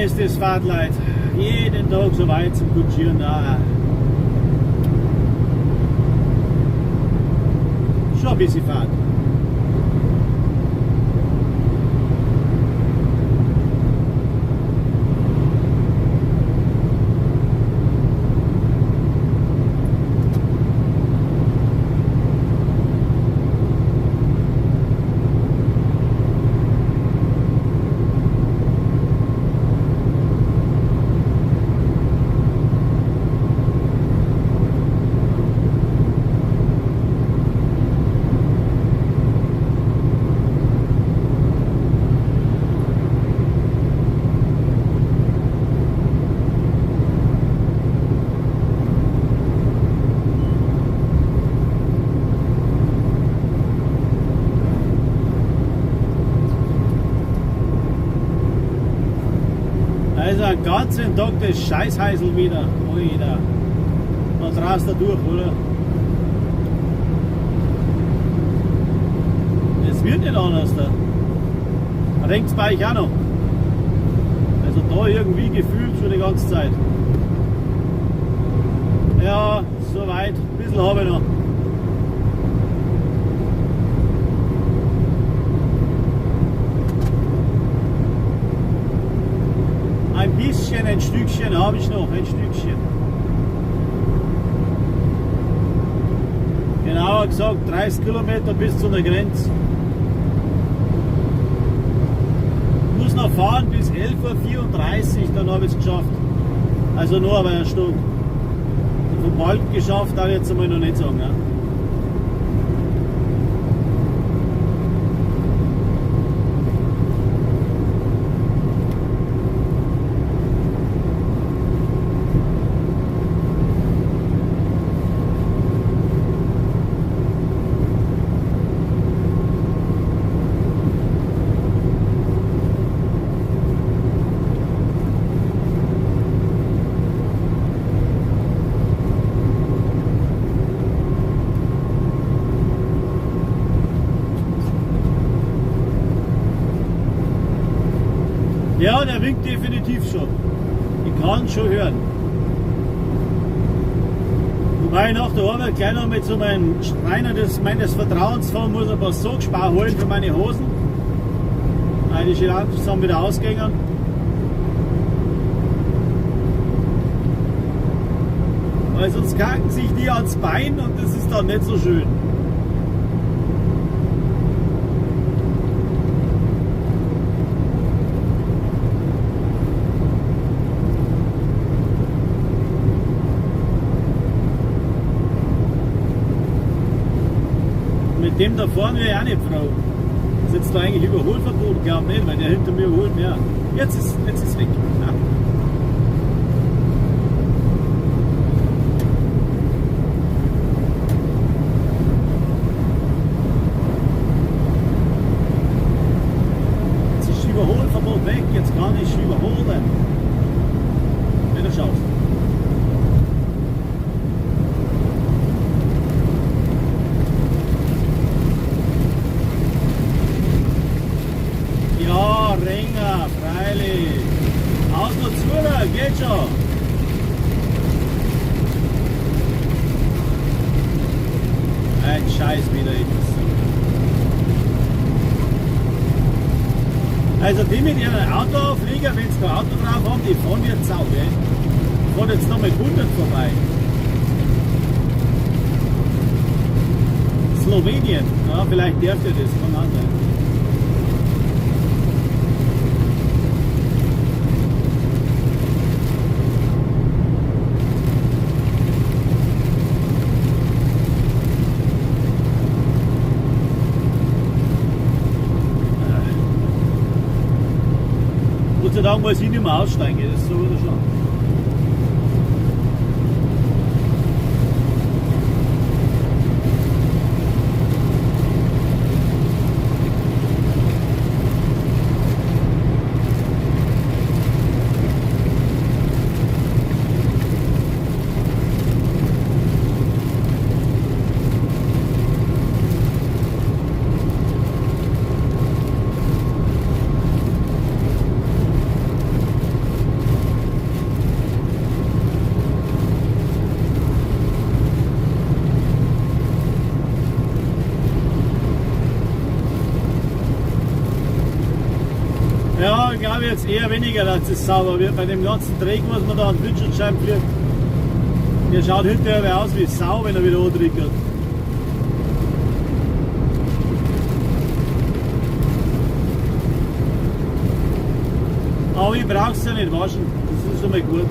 Ist das Fahrtleid. Jeden Tag so weit zum Kutschieren da. Schon ein bisschen Fahrt. Also einen ganzen Tag das Scheißhäusl wieder. Alter. Da drast du durch, oder? Es wird nicht anders da. Regt's bei euch auch noch. Also da irgendwie gefühlt schon die ganze Zeit. Ja, soweit. Ein bisschen habe ich noch. Ein bisschen, ein Stückchen habe ich noch, ein Stückchen. Genauer gesagt 30 Kilometer bis zu der Grenze. Muss noch fahren bis 11:34 Uhr, dann habe ich es geschafft. Also nur aber eine Stunde. Von bald geschafft, darf ich jetzt einmal noch nicht sagen. Ja. Definitiv schon. Ich kann schon hören. Wobei ich nach der Arbeit gleich noch mit so meinem Schreiner meines Vertrauens fahren muss, ein paar Sockspar holen für meine Hosen. Weil die sind wieder ausgegangen. Weil sonst kacken sich die ans Bein und das ist dann nicht so schön. Mit dem da vorne wäre ich auch nicht froh. Ist jetzt da eigentlich Überholverbot? Glaub nicht, weil der hinter mir überholt. Ja. Jetzt ist weg. Ja. Jetzt ist Überholverbot weg, jetzt kann ich überholen. Wenn du schaust. Ja, Ringer, freilich. Aus noch zu, geht schon. Ein Scheiß wieder. Also die mit ihren Autoauflieger, wenn sie kein Auto drauf haben, die fahren jetzt auch, gell? Die fahren jetzt noch mit 100 vorbei. Slowenien, ja, vielleicht darf ihr das, kann auch sein. Gott sei Dank muss ich nicht mehr aussteigen, das ist so wieder schon. Ja, ich glaube jetzt eher weniger, dass es sauber wird. Bei dem ganzen Dreck, was man da an Windschutzscheiben fliegt, der schaut hinterher aus wie Sau, wenn er wieder antrickert. Aber ich brauch's ja nicht waschen, das ist schon mal gut.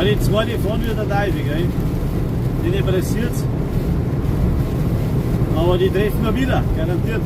Die zwei, die fahren wieder der Teufel, gell? Die pressiert's. Aber die treffen wir wieder, garantiert.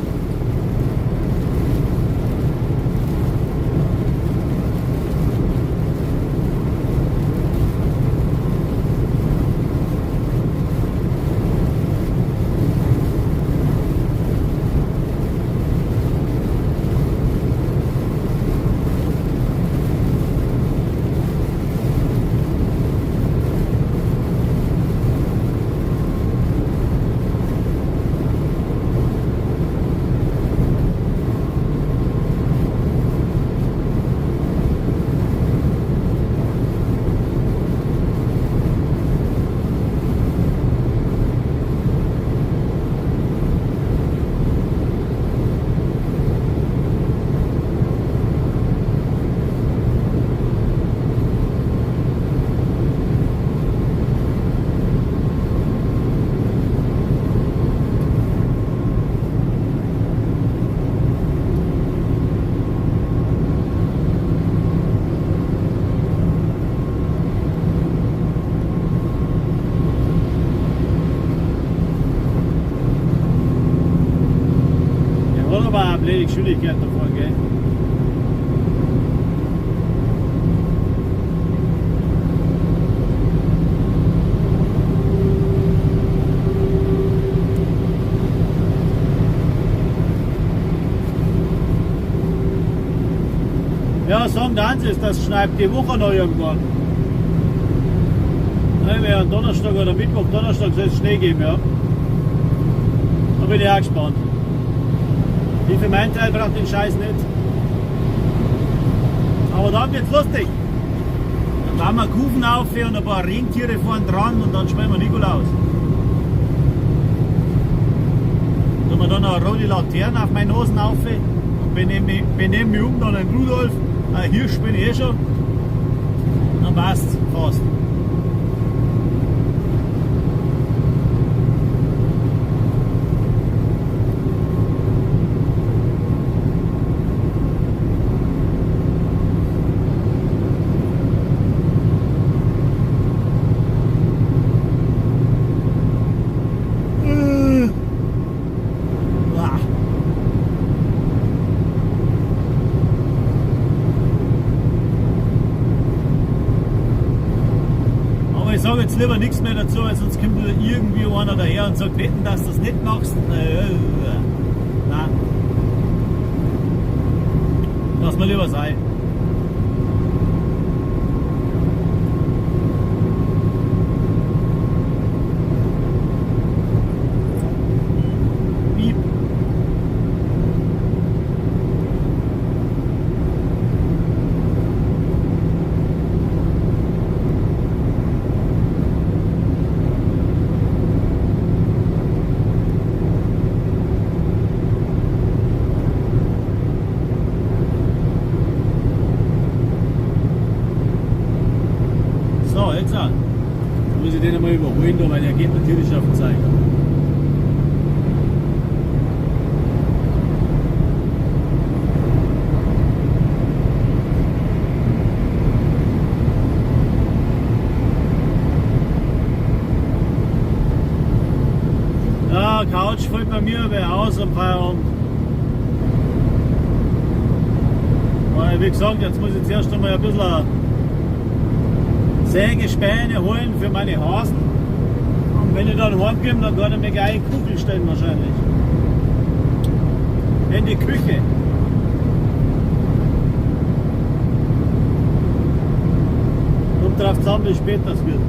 Blöde Geschwindigkeit davor, gell? dann ist, das schneit die Woche noch irgendwann. Ne, wir am Donnerstag oder Mittwoch, Donnerstag soll es Schnee geben, ja. Da bin ich auch gespannt. Ich für meinen Teil brauche den Scheiß nicht. Aber dann wird's lustig. Dann bauen wir Kufen auf und ein paar Rentiere fahren dran und dann spielen wir Nikolaus. Tun wir dann noch eine rote Laterne auf meine Hosen auf und benehme mich um dann einen Rudolf. Ein Hirsch bin ich eh schon. Dann passt's fast. Aber ich sage jetzt lieber nichts mehr dazu, weil sonst kommt wieder irgendwie einer daher und sagt, wetten, dass du das nicht machst. Nein. Lass mal lieber sein. Piep. So, jetzt auch. Jetzt muss ich den einmal überholen, da, weil der geht natürlich auf den Zeiger. Ja, Couch fällt bei mir aber aus am Feierabend. Weil, wie gesagt, jetzt muss ich zuerst einmal ein bisschen Sägespäne holen für meine Hasen. Und wenn ich dann heimkomme, dann kann ich mir gleich in die Kugel stellen wahrscheinlich. In die Küche. Kommt drauf zusammen, wie spät das wird.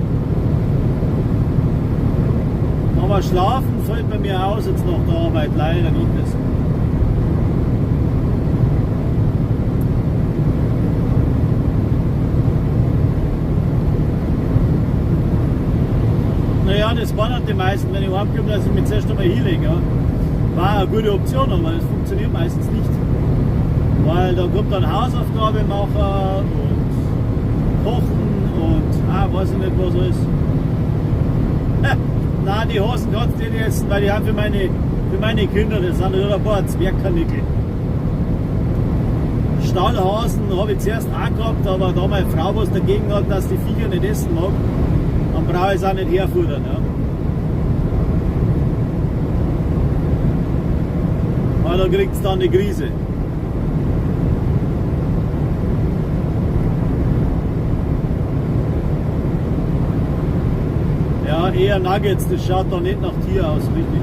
Aber schlafen fällt bei mir aus jetzt nach der Arbeit, leider Gottes. Naja, das waren die meisten, wenn ich heimkomme, dass ich mich zuerst einmal hinlege. Ja. War eine gute Option, aber das funktioniert meistens nicht. Weil da kommt dann Hausaufgabe machen und kochen und weiß ich nicht, was alles. Nein, die Hosen kannst du nicht essen, weil die haben für meine Kinder, das sind nur ein paar Zwergkarnickel. Stallhasen habe ich zuerst auch gehabt, aber da meine Frau was dagegen hat, dass die Viecher nicht essen mag, dann brauche ich es auch nicht herfuttern. Ja. Weil da kriegt's dann die Krise. Ja, eher Nuggets, das schaut doch nicht nach Tier aus, richtig.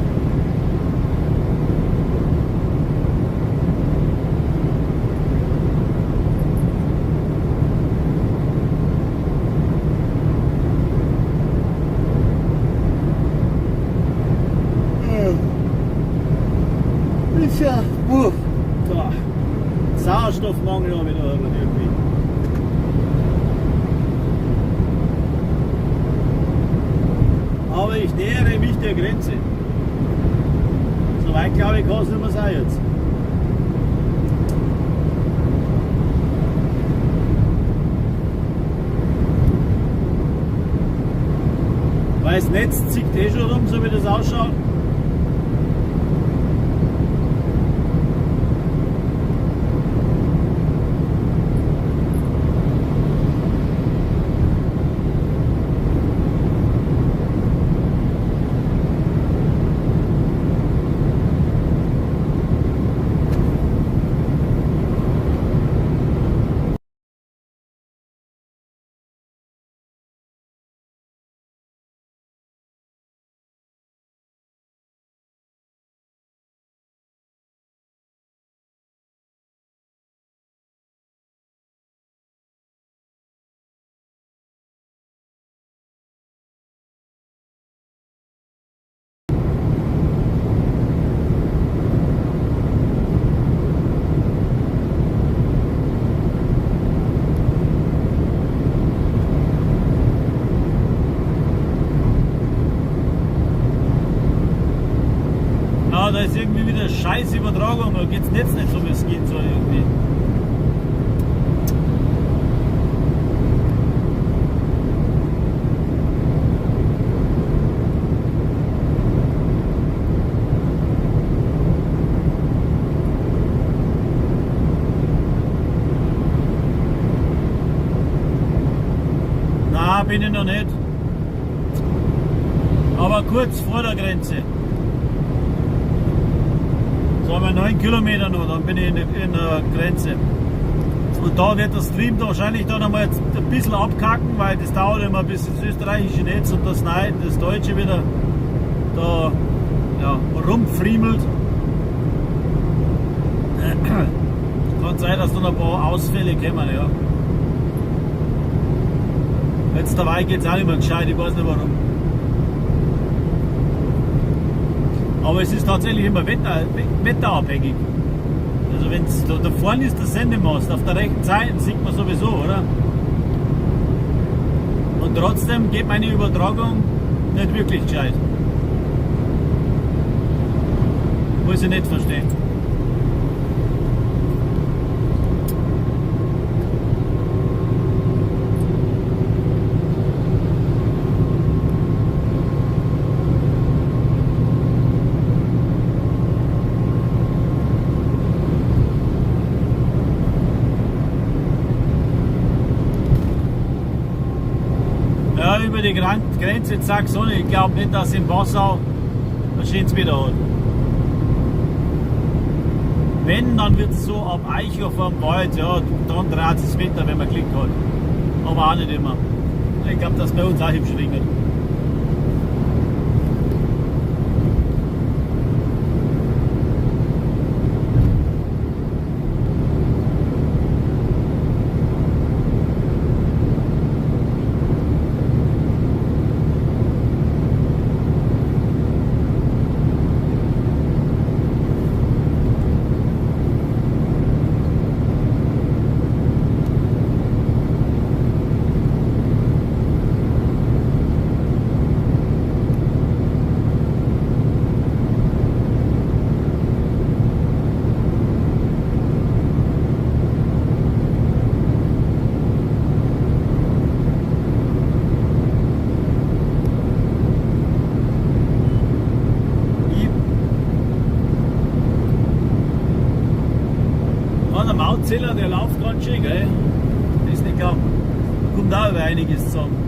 Ist ja, uff. So. Sauerstoffmangel habe ich da irgendwie. Aber ich nähere mich der Grenze. Soweit glaube ich, kann es nicht mehr sein jetzt. Weil das Netz zickt eh schon rum, so wie das ausschaut. ist irgendwie wieder scheiß Übertragung, da geht's Netz nicht so, wie es gehen soll irgendwie. Na, bin ich noch nicht. Aber kurz vor der Grenze. So haben wir 9 Kilometer noch, dann bin ich in der Grenze. Und da wird der Stream da wahrscheinlich dann einmal jetzt ein bisschen abkacken, weil das dauert immer bis das österreichische Netz und das deutsche wieder da, ja, rumfriemelt. Kann sein, dass da noch ein paar Ausfälle kommen, ja. Jetzt dabei geht's auch nicht mehr gescheit, ich weiß nicht warum. Aber es ist tatsächlich immer wetterabhängig. Also wenn's da vorne ist der Sendemast, auf der rechten Seite sieht man sowieso, oder? Und trotzdem geht meine Übertragung nicht wirklich gescheit. Muss ich nicht verstehen. Ja, über die Grenze Saxony. Ich glaube nicht, dass in Passau ein schönes Wetter hat. Wenn, dann wird es so ab Eichhof am Wald, ja, dann dreht sich das Wetter, wenn man Glück hat. Aber auch nicht immer. Ich glaube, dass bei uns auch hübsch regnet. Mautziller, der läuft ganz schön, gell? Das ist nicht klar. Da kommt auch über einiges zusammen.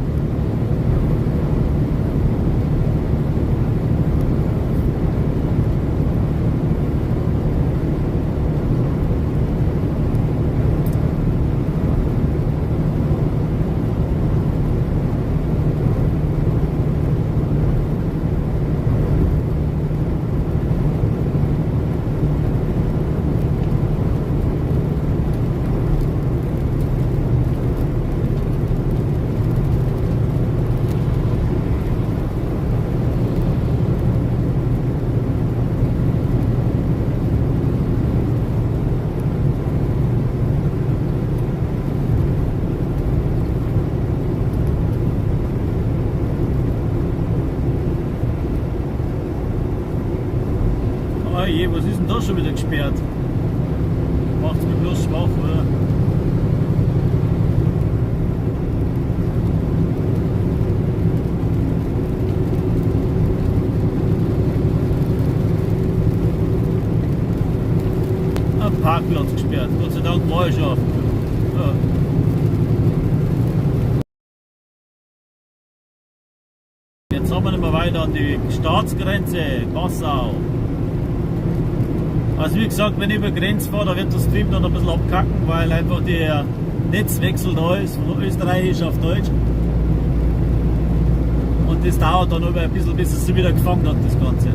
Je, was ist denn da schon wieder gesperrt? Macht's mich bloß schwach, oder? Ein Parkplatz gesperrt, Gott sei Dank war ich schon auf. Ja. Jetzt haben wir nicht mehr weiter an die Staatsgrenze, Passau. Also wie gesagt, wenn ich über Grenze fahre, da wird der Stream dann ein bisschen abkacken, weil einfach der Netzwechsel da ist, von Österreichisch auf Deutsch. Und das dauert dann aber ein bisschen, bis es sich wieder gefangen hat, das Ganze.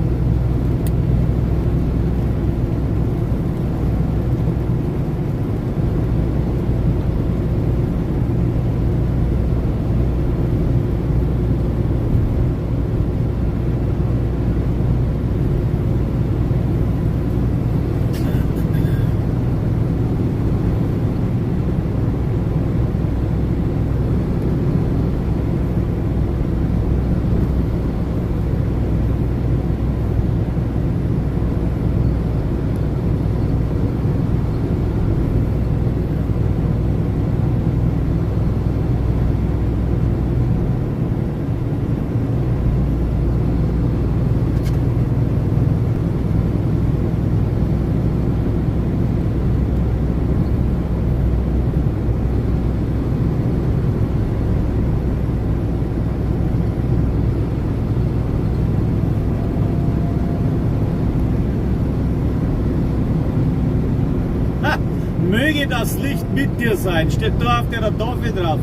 Möge das Licht mit dir sein, steht da auf der Tafel drauf.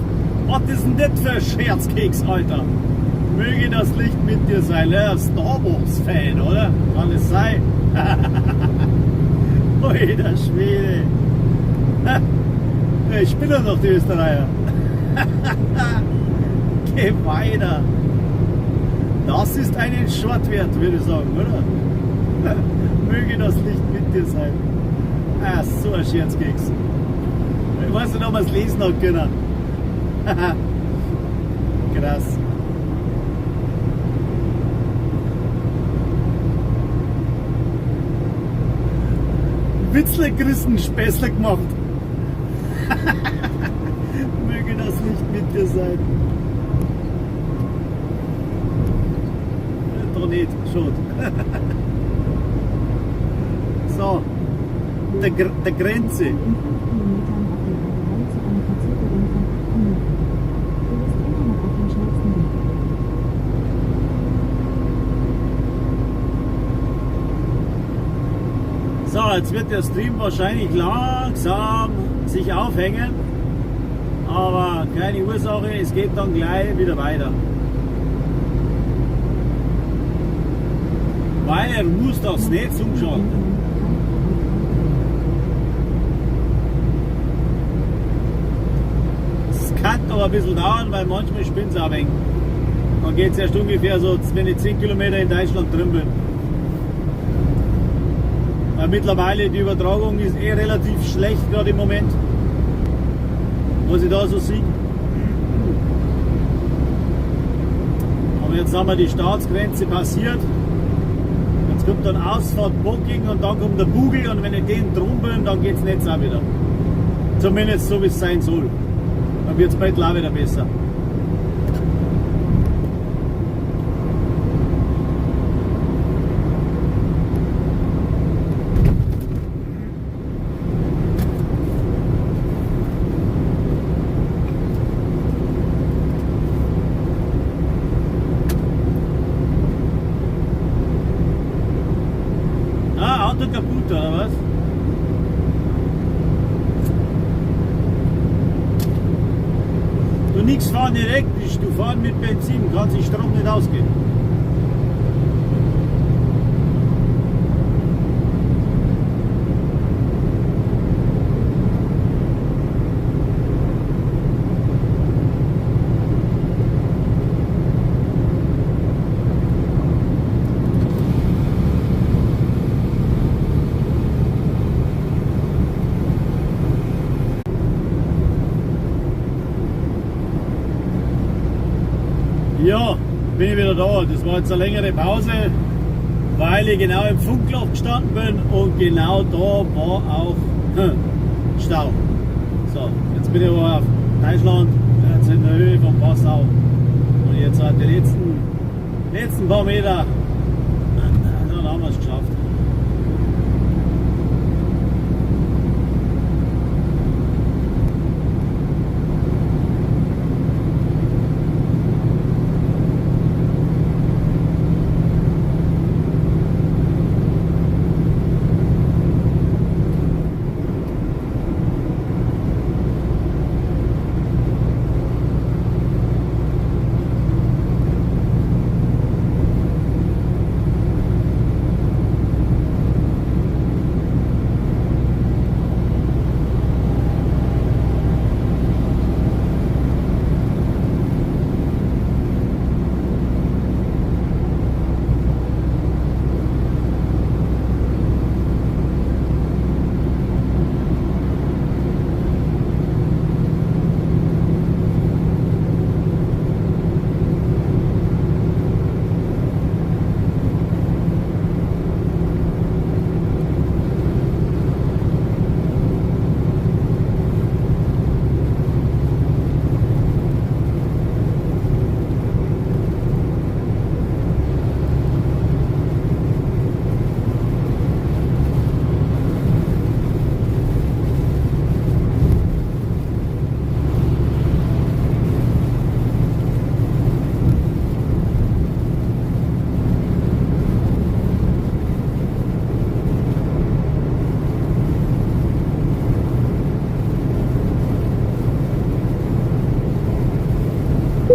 Was ist denn das für ein Scherzkeks, Alter? Möge das Licht mit dir sein. Ja, Star Wars Fan, oder? Kann es sein? Alter Schwede. Ich bin doch noch die Österreicher. Geh weiter. Das ist einen Short wert, würde ich sagen, oder? Möge das Licht mit dir sein. Ah, so ein Scherzkeks. Ich weiß nicht, ob man es lesen hat können. Krass. Witzle gerissen, Späßle gemacht. Möge das Licht mit dir sein. Doch nicht, schon. So, der Grenze. In 5 Kilometern auf der A3 zu einer Verzögerung von 8 Minuten. Du bist immer noch auf dem schnellsten Weg. So, jetzt wird der Stream wahrscheinlich langsam sich aufhängen, aber keine Ursache, es geht dann gleich wieder weiter. Weil er muss das Netz umschalten. Es kann aber ein bisschen dauern, weil manchmal spinnt es auch ein wenig. Dann geht es erst ungefähr so, wenn ich 10 Kilometer in Deutschland drin bin. Weil mittlerweile die Übertragung ist eh relativ schlecht gerade im Moment, was ich da so sehe. Aber jetzt haben wir die Staatsgrenze passiert. Jetzt kommt dann Ausfahrt Bocking und dann kommt der Bugel und wenn ich den drum bin, dann geht's Netz auch wieder. Zumindest so, wie es sein soll. Dann wird's bald auch wieder besser. Ah, Auto kaputt, oder was? Du nix fahren elektrisch, du fahren mit Benzin, kann sich Strom nicht ausgehen. Ja, bin ich wieder da. Das war jetzt eine längere Pause, weil ich genau im Funkloch gestanden bin und genau da war auch Stau. So, jetzt bin ich aber auf Deutschland, jetzt in der Höhe von Passau. Und jetzt halt die letzten paar Meter, dann haben wir es geschafft.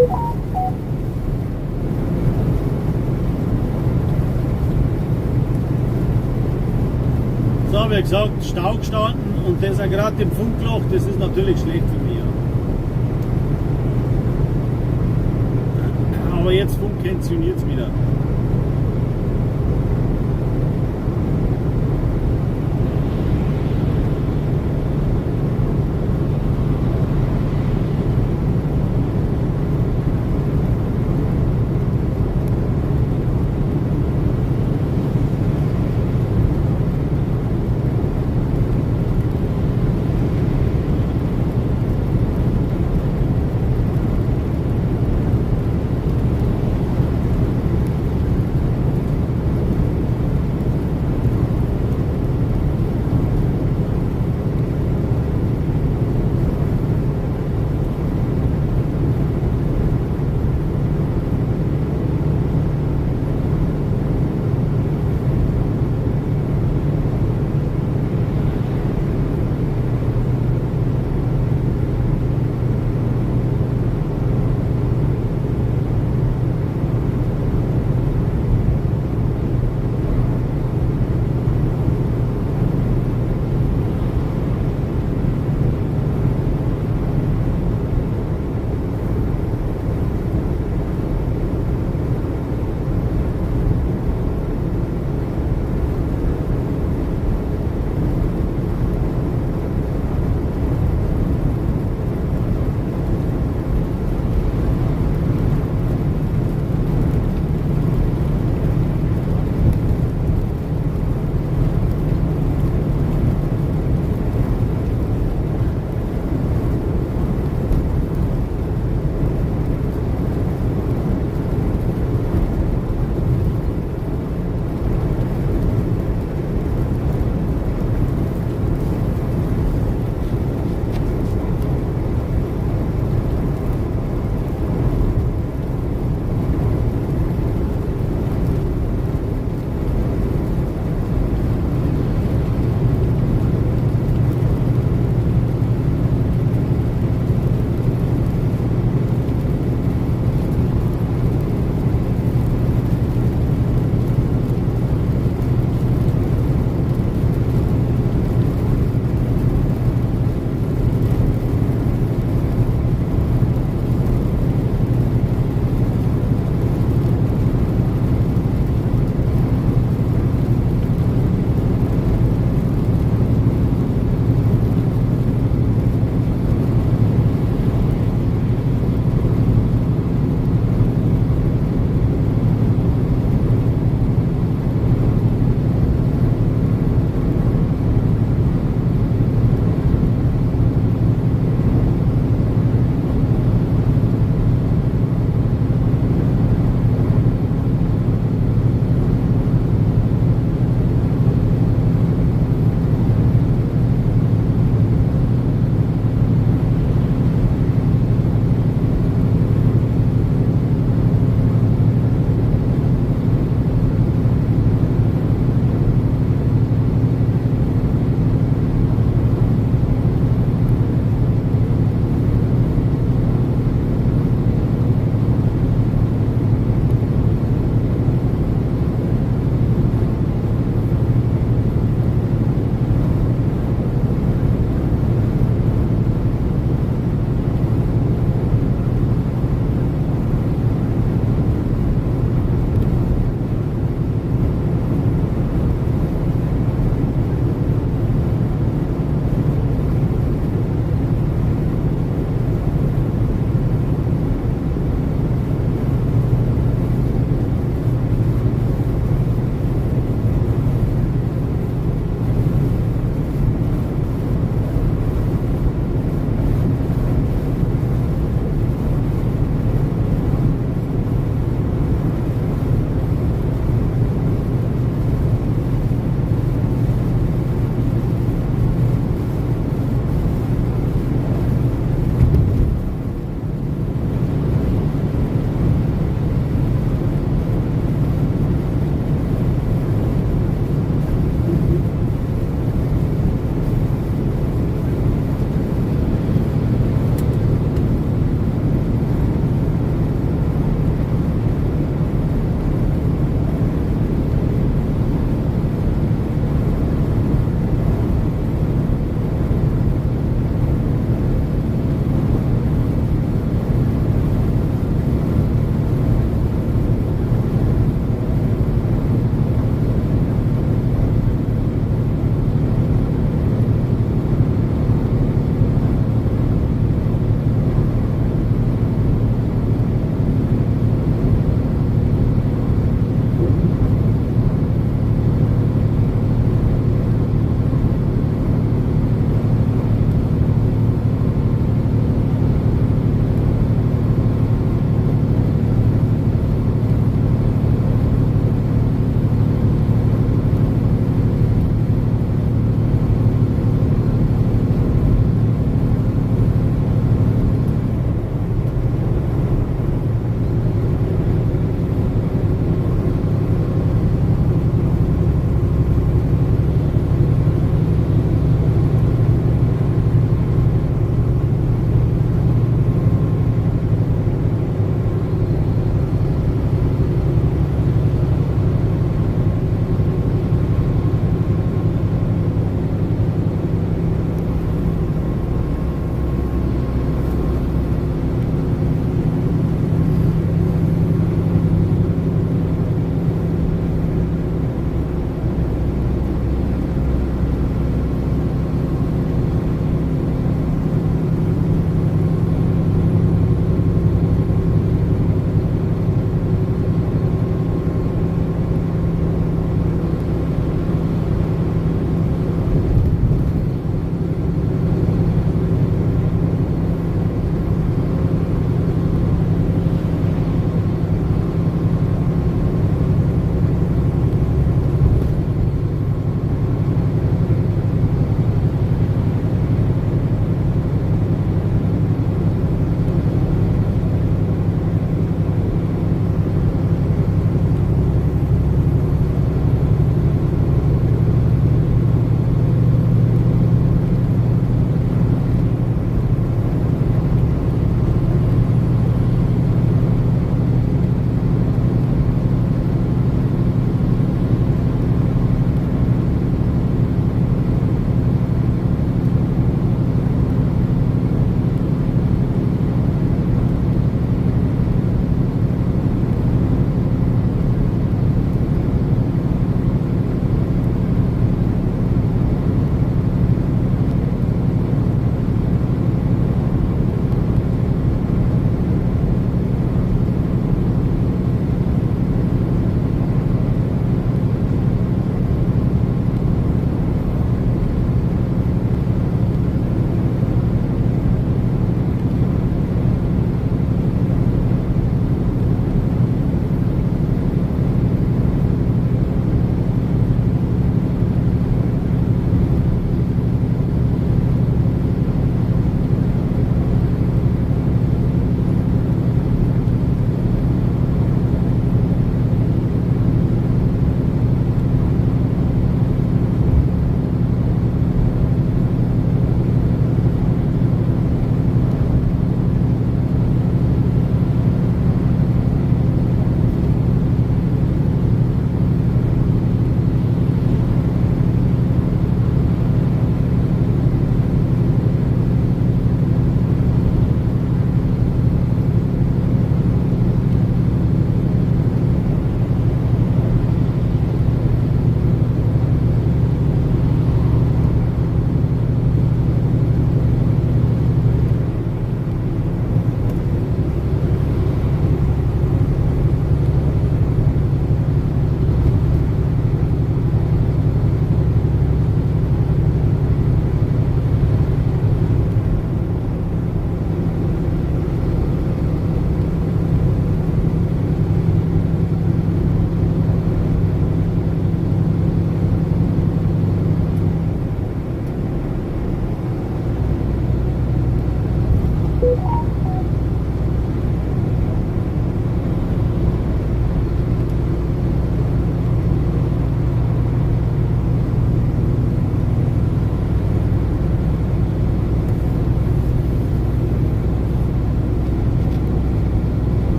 So, wie gesagt, Stau gestanden und das auch gerade im Funkloch, das ist natürlich schlecht für mich. Ja. Aber jetzt funktioniert es wieder.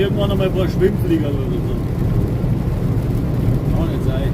irgendwann einmal ein paar Schwimmflieger oder so. Kann nicht sein.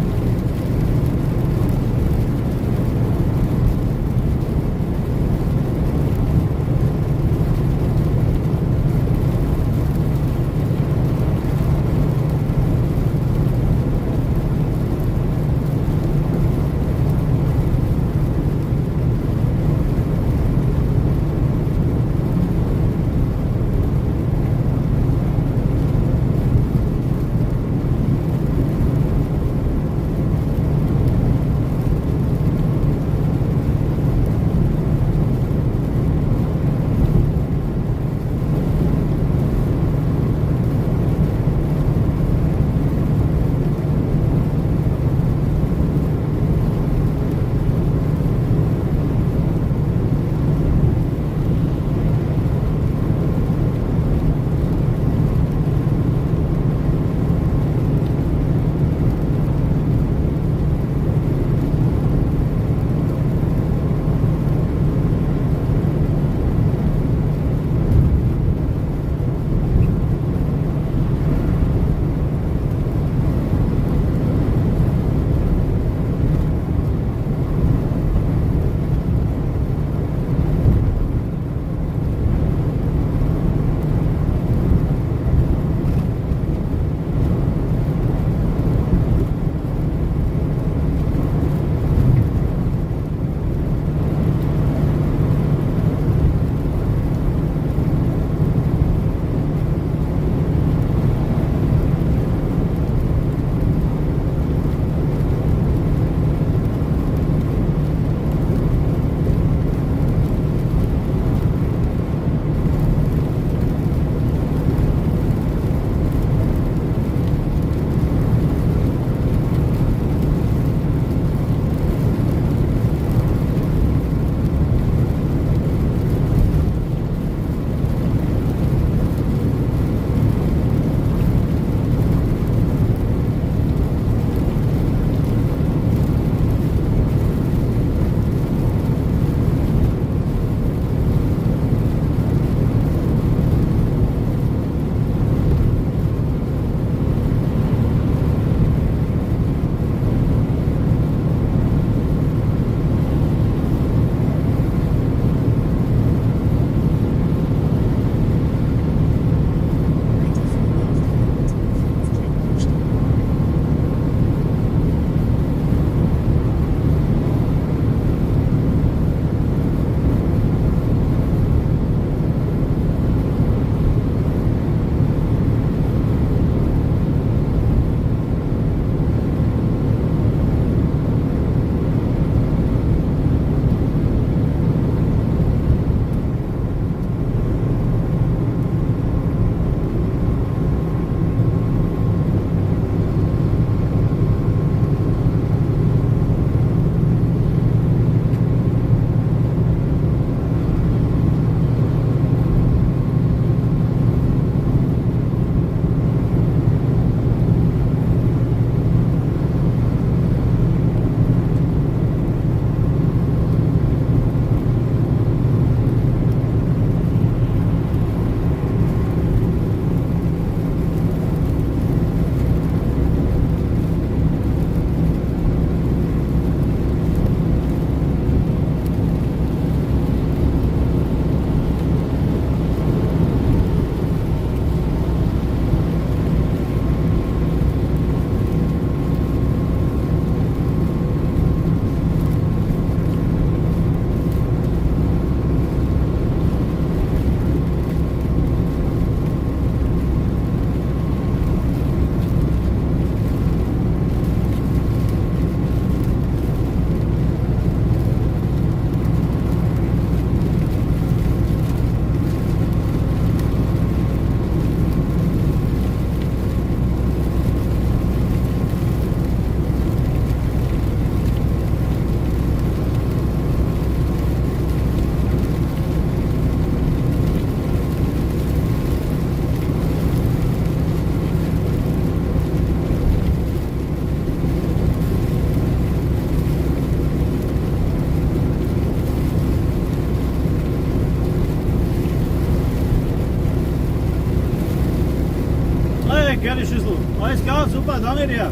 Nein, Curryschüssel. Alles klar, super, danke dir.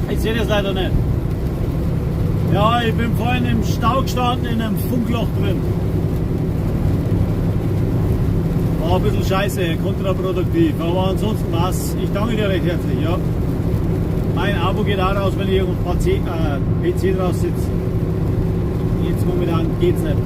Ich sehe das leider nicht. Ja, ich bin vorhin im Stau gestanden, in einem Funkloch drin. War ein bisschen scheiße, kontraproduktiv, aber ansonsten war's. Ich danke dir recht herzlich, ja. Mein Abo geht auch raus, wenn ich irgendwo PC drauf sitze. Jetzt momentan geht's nicht.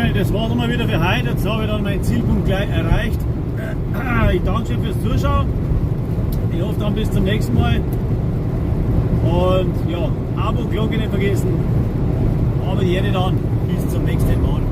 Freunde, das war's mal wieder für heute. Jetzt habe ich dann meinen Zielpunkt gleich erreicht. Ich danke schön fürs Zuschauen. Ich hoffe dann bis zum nächsten Mal. Und ja, Abo, Glocke nicht vergessen. Aber jede dann. Bis zum nächsten Mal.